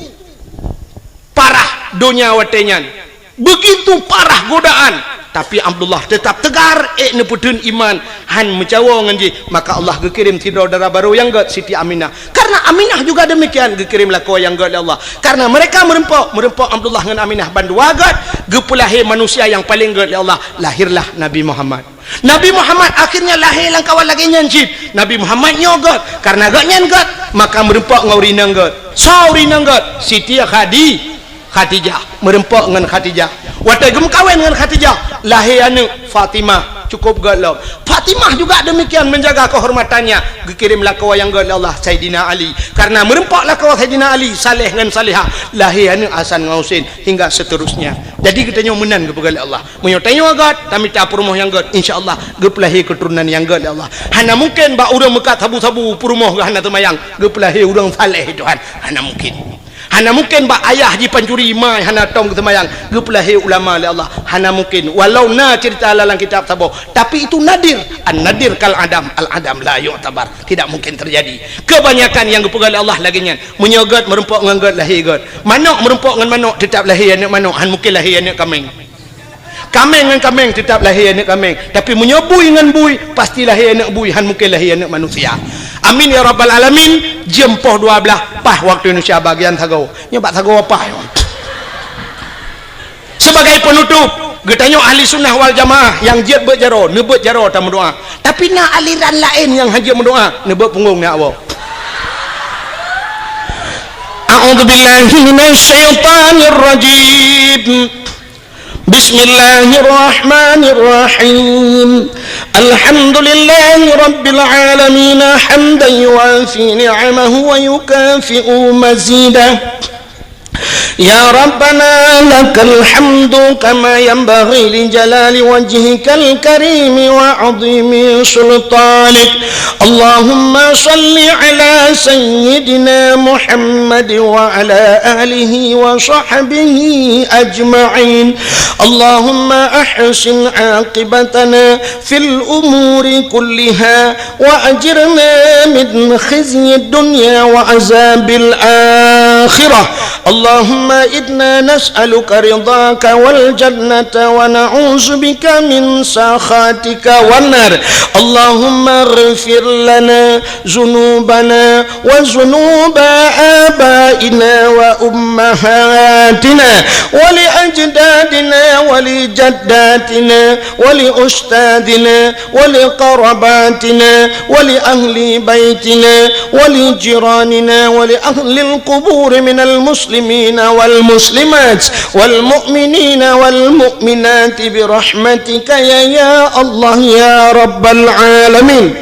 parah donya watèe nyan, begitu parah godaan, tapi Abdullah tetap tegar, ék neupeutheun iman, hán meucawo ngon jih. Maka Allah geukirém sidroe dara barô nyang gèt, Siti Aminah. Karena Aminah juga demikian, geukirém lakoe nyang gèt lé Allah. Karena mereka meurumpok, meurumpok Abdullah ngon Aminah bandua gèt, geupeulahé manusia nyang paleng gèt lé Allah, lahirlah Nabi Muhammad. Nabi Muhammad akhirnya lahé lam kawan lagèe nyan cit. Nabi Muhammad nyoe gèt, karena gobnyan gèt, maka meurumpok ngon ureueng inong gèt. Soe ureueng inong gèt? Siti Khadi-, Khadijah. Meurumpok ngon Khadijah. Watèe geumeukawen ngon Khadijah, lahé aneuk Fatimah, cukup gèt lom. Fatimah juga demikian menjaga kehormatannya. Geukirém lakoe nyang gèt lé Allah, Saidina Ali. Karena meurumpok lakoe Saidina Ali, saleh ngon salehah, lahé aneuk Hasan ngon Husein, hingga seterusnya. Jadi geutanyoe meunan geupeugah lé Allah. Meunyoe tanyoe gèt, tamita peurumoh nyang gèt, insya Allah geupeulahé keuturonan nyang gèt lé Allah. Hana mungken bak ureueng meukat sabu-sabu peurumoh geuh hana teumayang, geupeulahé ureueng saleh Tuhan. Hana mungken. Hana mungken bak ayah jipancuri, ma hana tom geuteumayang, geupeulahé ulama lé Allah. Hana mungken. Walau na cerita lam kitab saboh, tapi itu nadir. An-nadir kal adam, al-adam la yu'tabar. Tidak mungkin terjadi. Kebanyakan nyang geupeugah lé Allah lagèe nyan. Meunyoe gèt meurumpok ngon gèt, lahé gèt. Manok meurumpok ngon manok, teutap lahé aneuk manok. Hán mungken lahé aneuk kaméng. Kaméng ngon kaméng teutap lahé aneuk kaméng. Tapi meunyoe bui ngon bui, pasti lahé aneuk bui, hán mungken lahé aneuk manusia. Amin ya rabbal alamin. Jeuem poh dua blaih, paih waktu Indonesia bagian sagoe. Nyoe bak sagoe paih. Sebagai penutup, geutanyoe ahli sunnah wal jamaah nyang jeuet beuet jaroe, neubeuet jaroe tameudoa. Tapi na aliran laén nyang hana jeuet meudoa, neubeuet punggong neujak woe. A'udzubillahi minasyaitonirrajim. Bismillahirrahmanirrahim. Alhamdulillahi rabbil alamin, hamdan yuwafi ni'amahu wa yukafi'u mazidah. يا ربنا لك الحمد كما ينبغي لجلال وجهك الكريم وعظيم سلطانك. اللهم صل على سيدنا محمد وعلى آله وصحبه أجمعين. اللهم أحسن عاقبتنا في الأمور كلها وأجرنا من خزي الدنيا وعذاب الآخرة. اللهم إنا نسألك رضاك والجنة ونعوذ بك من سخطك والنار. اللهم اغفر لنا ذنوبنا وذنوب آبائنا وأمهاتنا ولأجدادنا ولجداتنا ولأستاذنا ولقرباتنا ولأهل بيتنا ولجيراننا ولأهل القبور من المسلمين والمسلمات والمؤمنين والمؤمنات برحمتك يا، يا الله يا رب العالمين.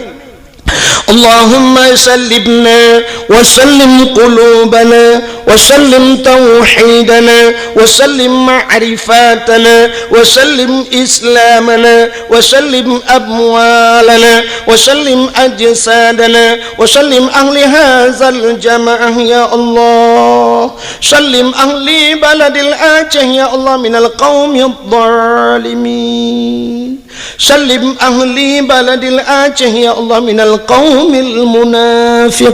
اللهم سلمنا وسلم قلوبنا وسلم توحيدنا وسلم معرفاتنا وسلم إسلامنا وسلم أموالنا وسلم أجسادنا وسلم أهل هذا الجماعة يا الله. سلم أهل بلد الآجه يا الله من القوم الظالمين. سلم أهل بلد الآجه يا الله من القوم المنافقين.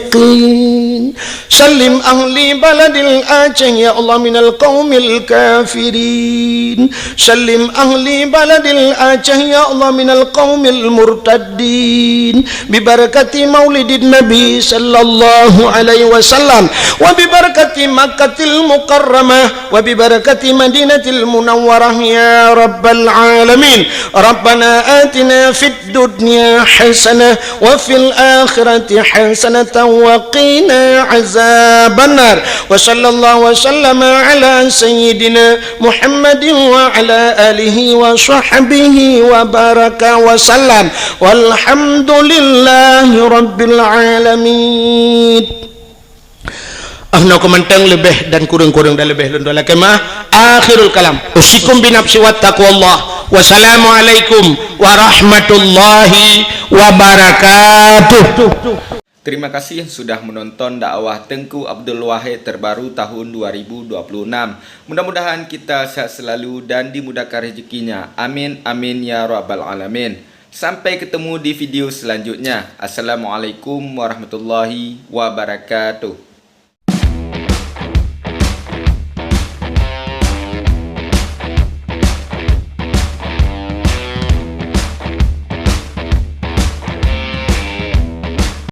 سلم أهل بلد الآجه يا الله من القوم الكافرين. سلم أهل بلد الآجه يا الله من القوم المرتدين. ببركة مولد النبي صلى الله عليه وسلم وببركة مكة المكرمة وببركة مدينة المنورة يا رب العالمين. ربنا آتنا في الدنيا حسنة وفي الآخرة حسنة وقنا عذاب النار. وصلى الله وسلم على سيدنا محمد وعلى آله وصحبه وبارك وسلم. والحمد لله رب العالمين. Ah, nyoe keumantong leubeh dan kureueng-kureueng dan leubeh lôn lakée meu'ah. Akhirul kalam. Usikum binafsi wa taqwallah. Wassalamualaikum warahmatullahi wabarakatuh. Terima kasih sudah menonton dakwah Teungku Abdul Wahid terbaru tahun dua ribu dua puluh enam. Mudah-mudahan kita sehat selalu dan dimudahkan rezekinya. Amin, amin, ya rabbal alamin. Sampai ketemu di video selanjutnya. Assalamualaikum warahmatullahi wabarakatuh.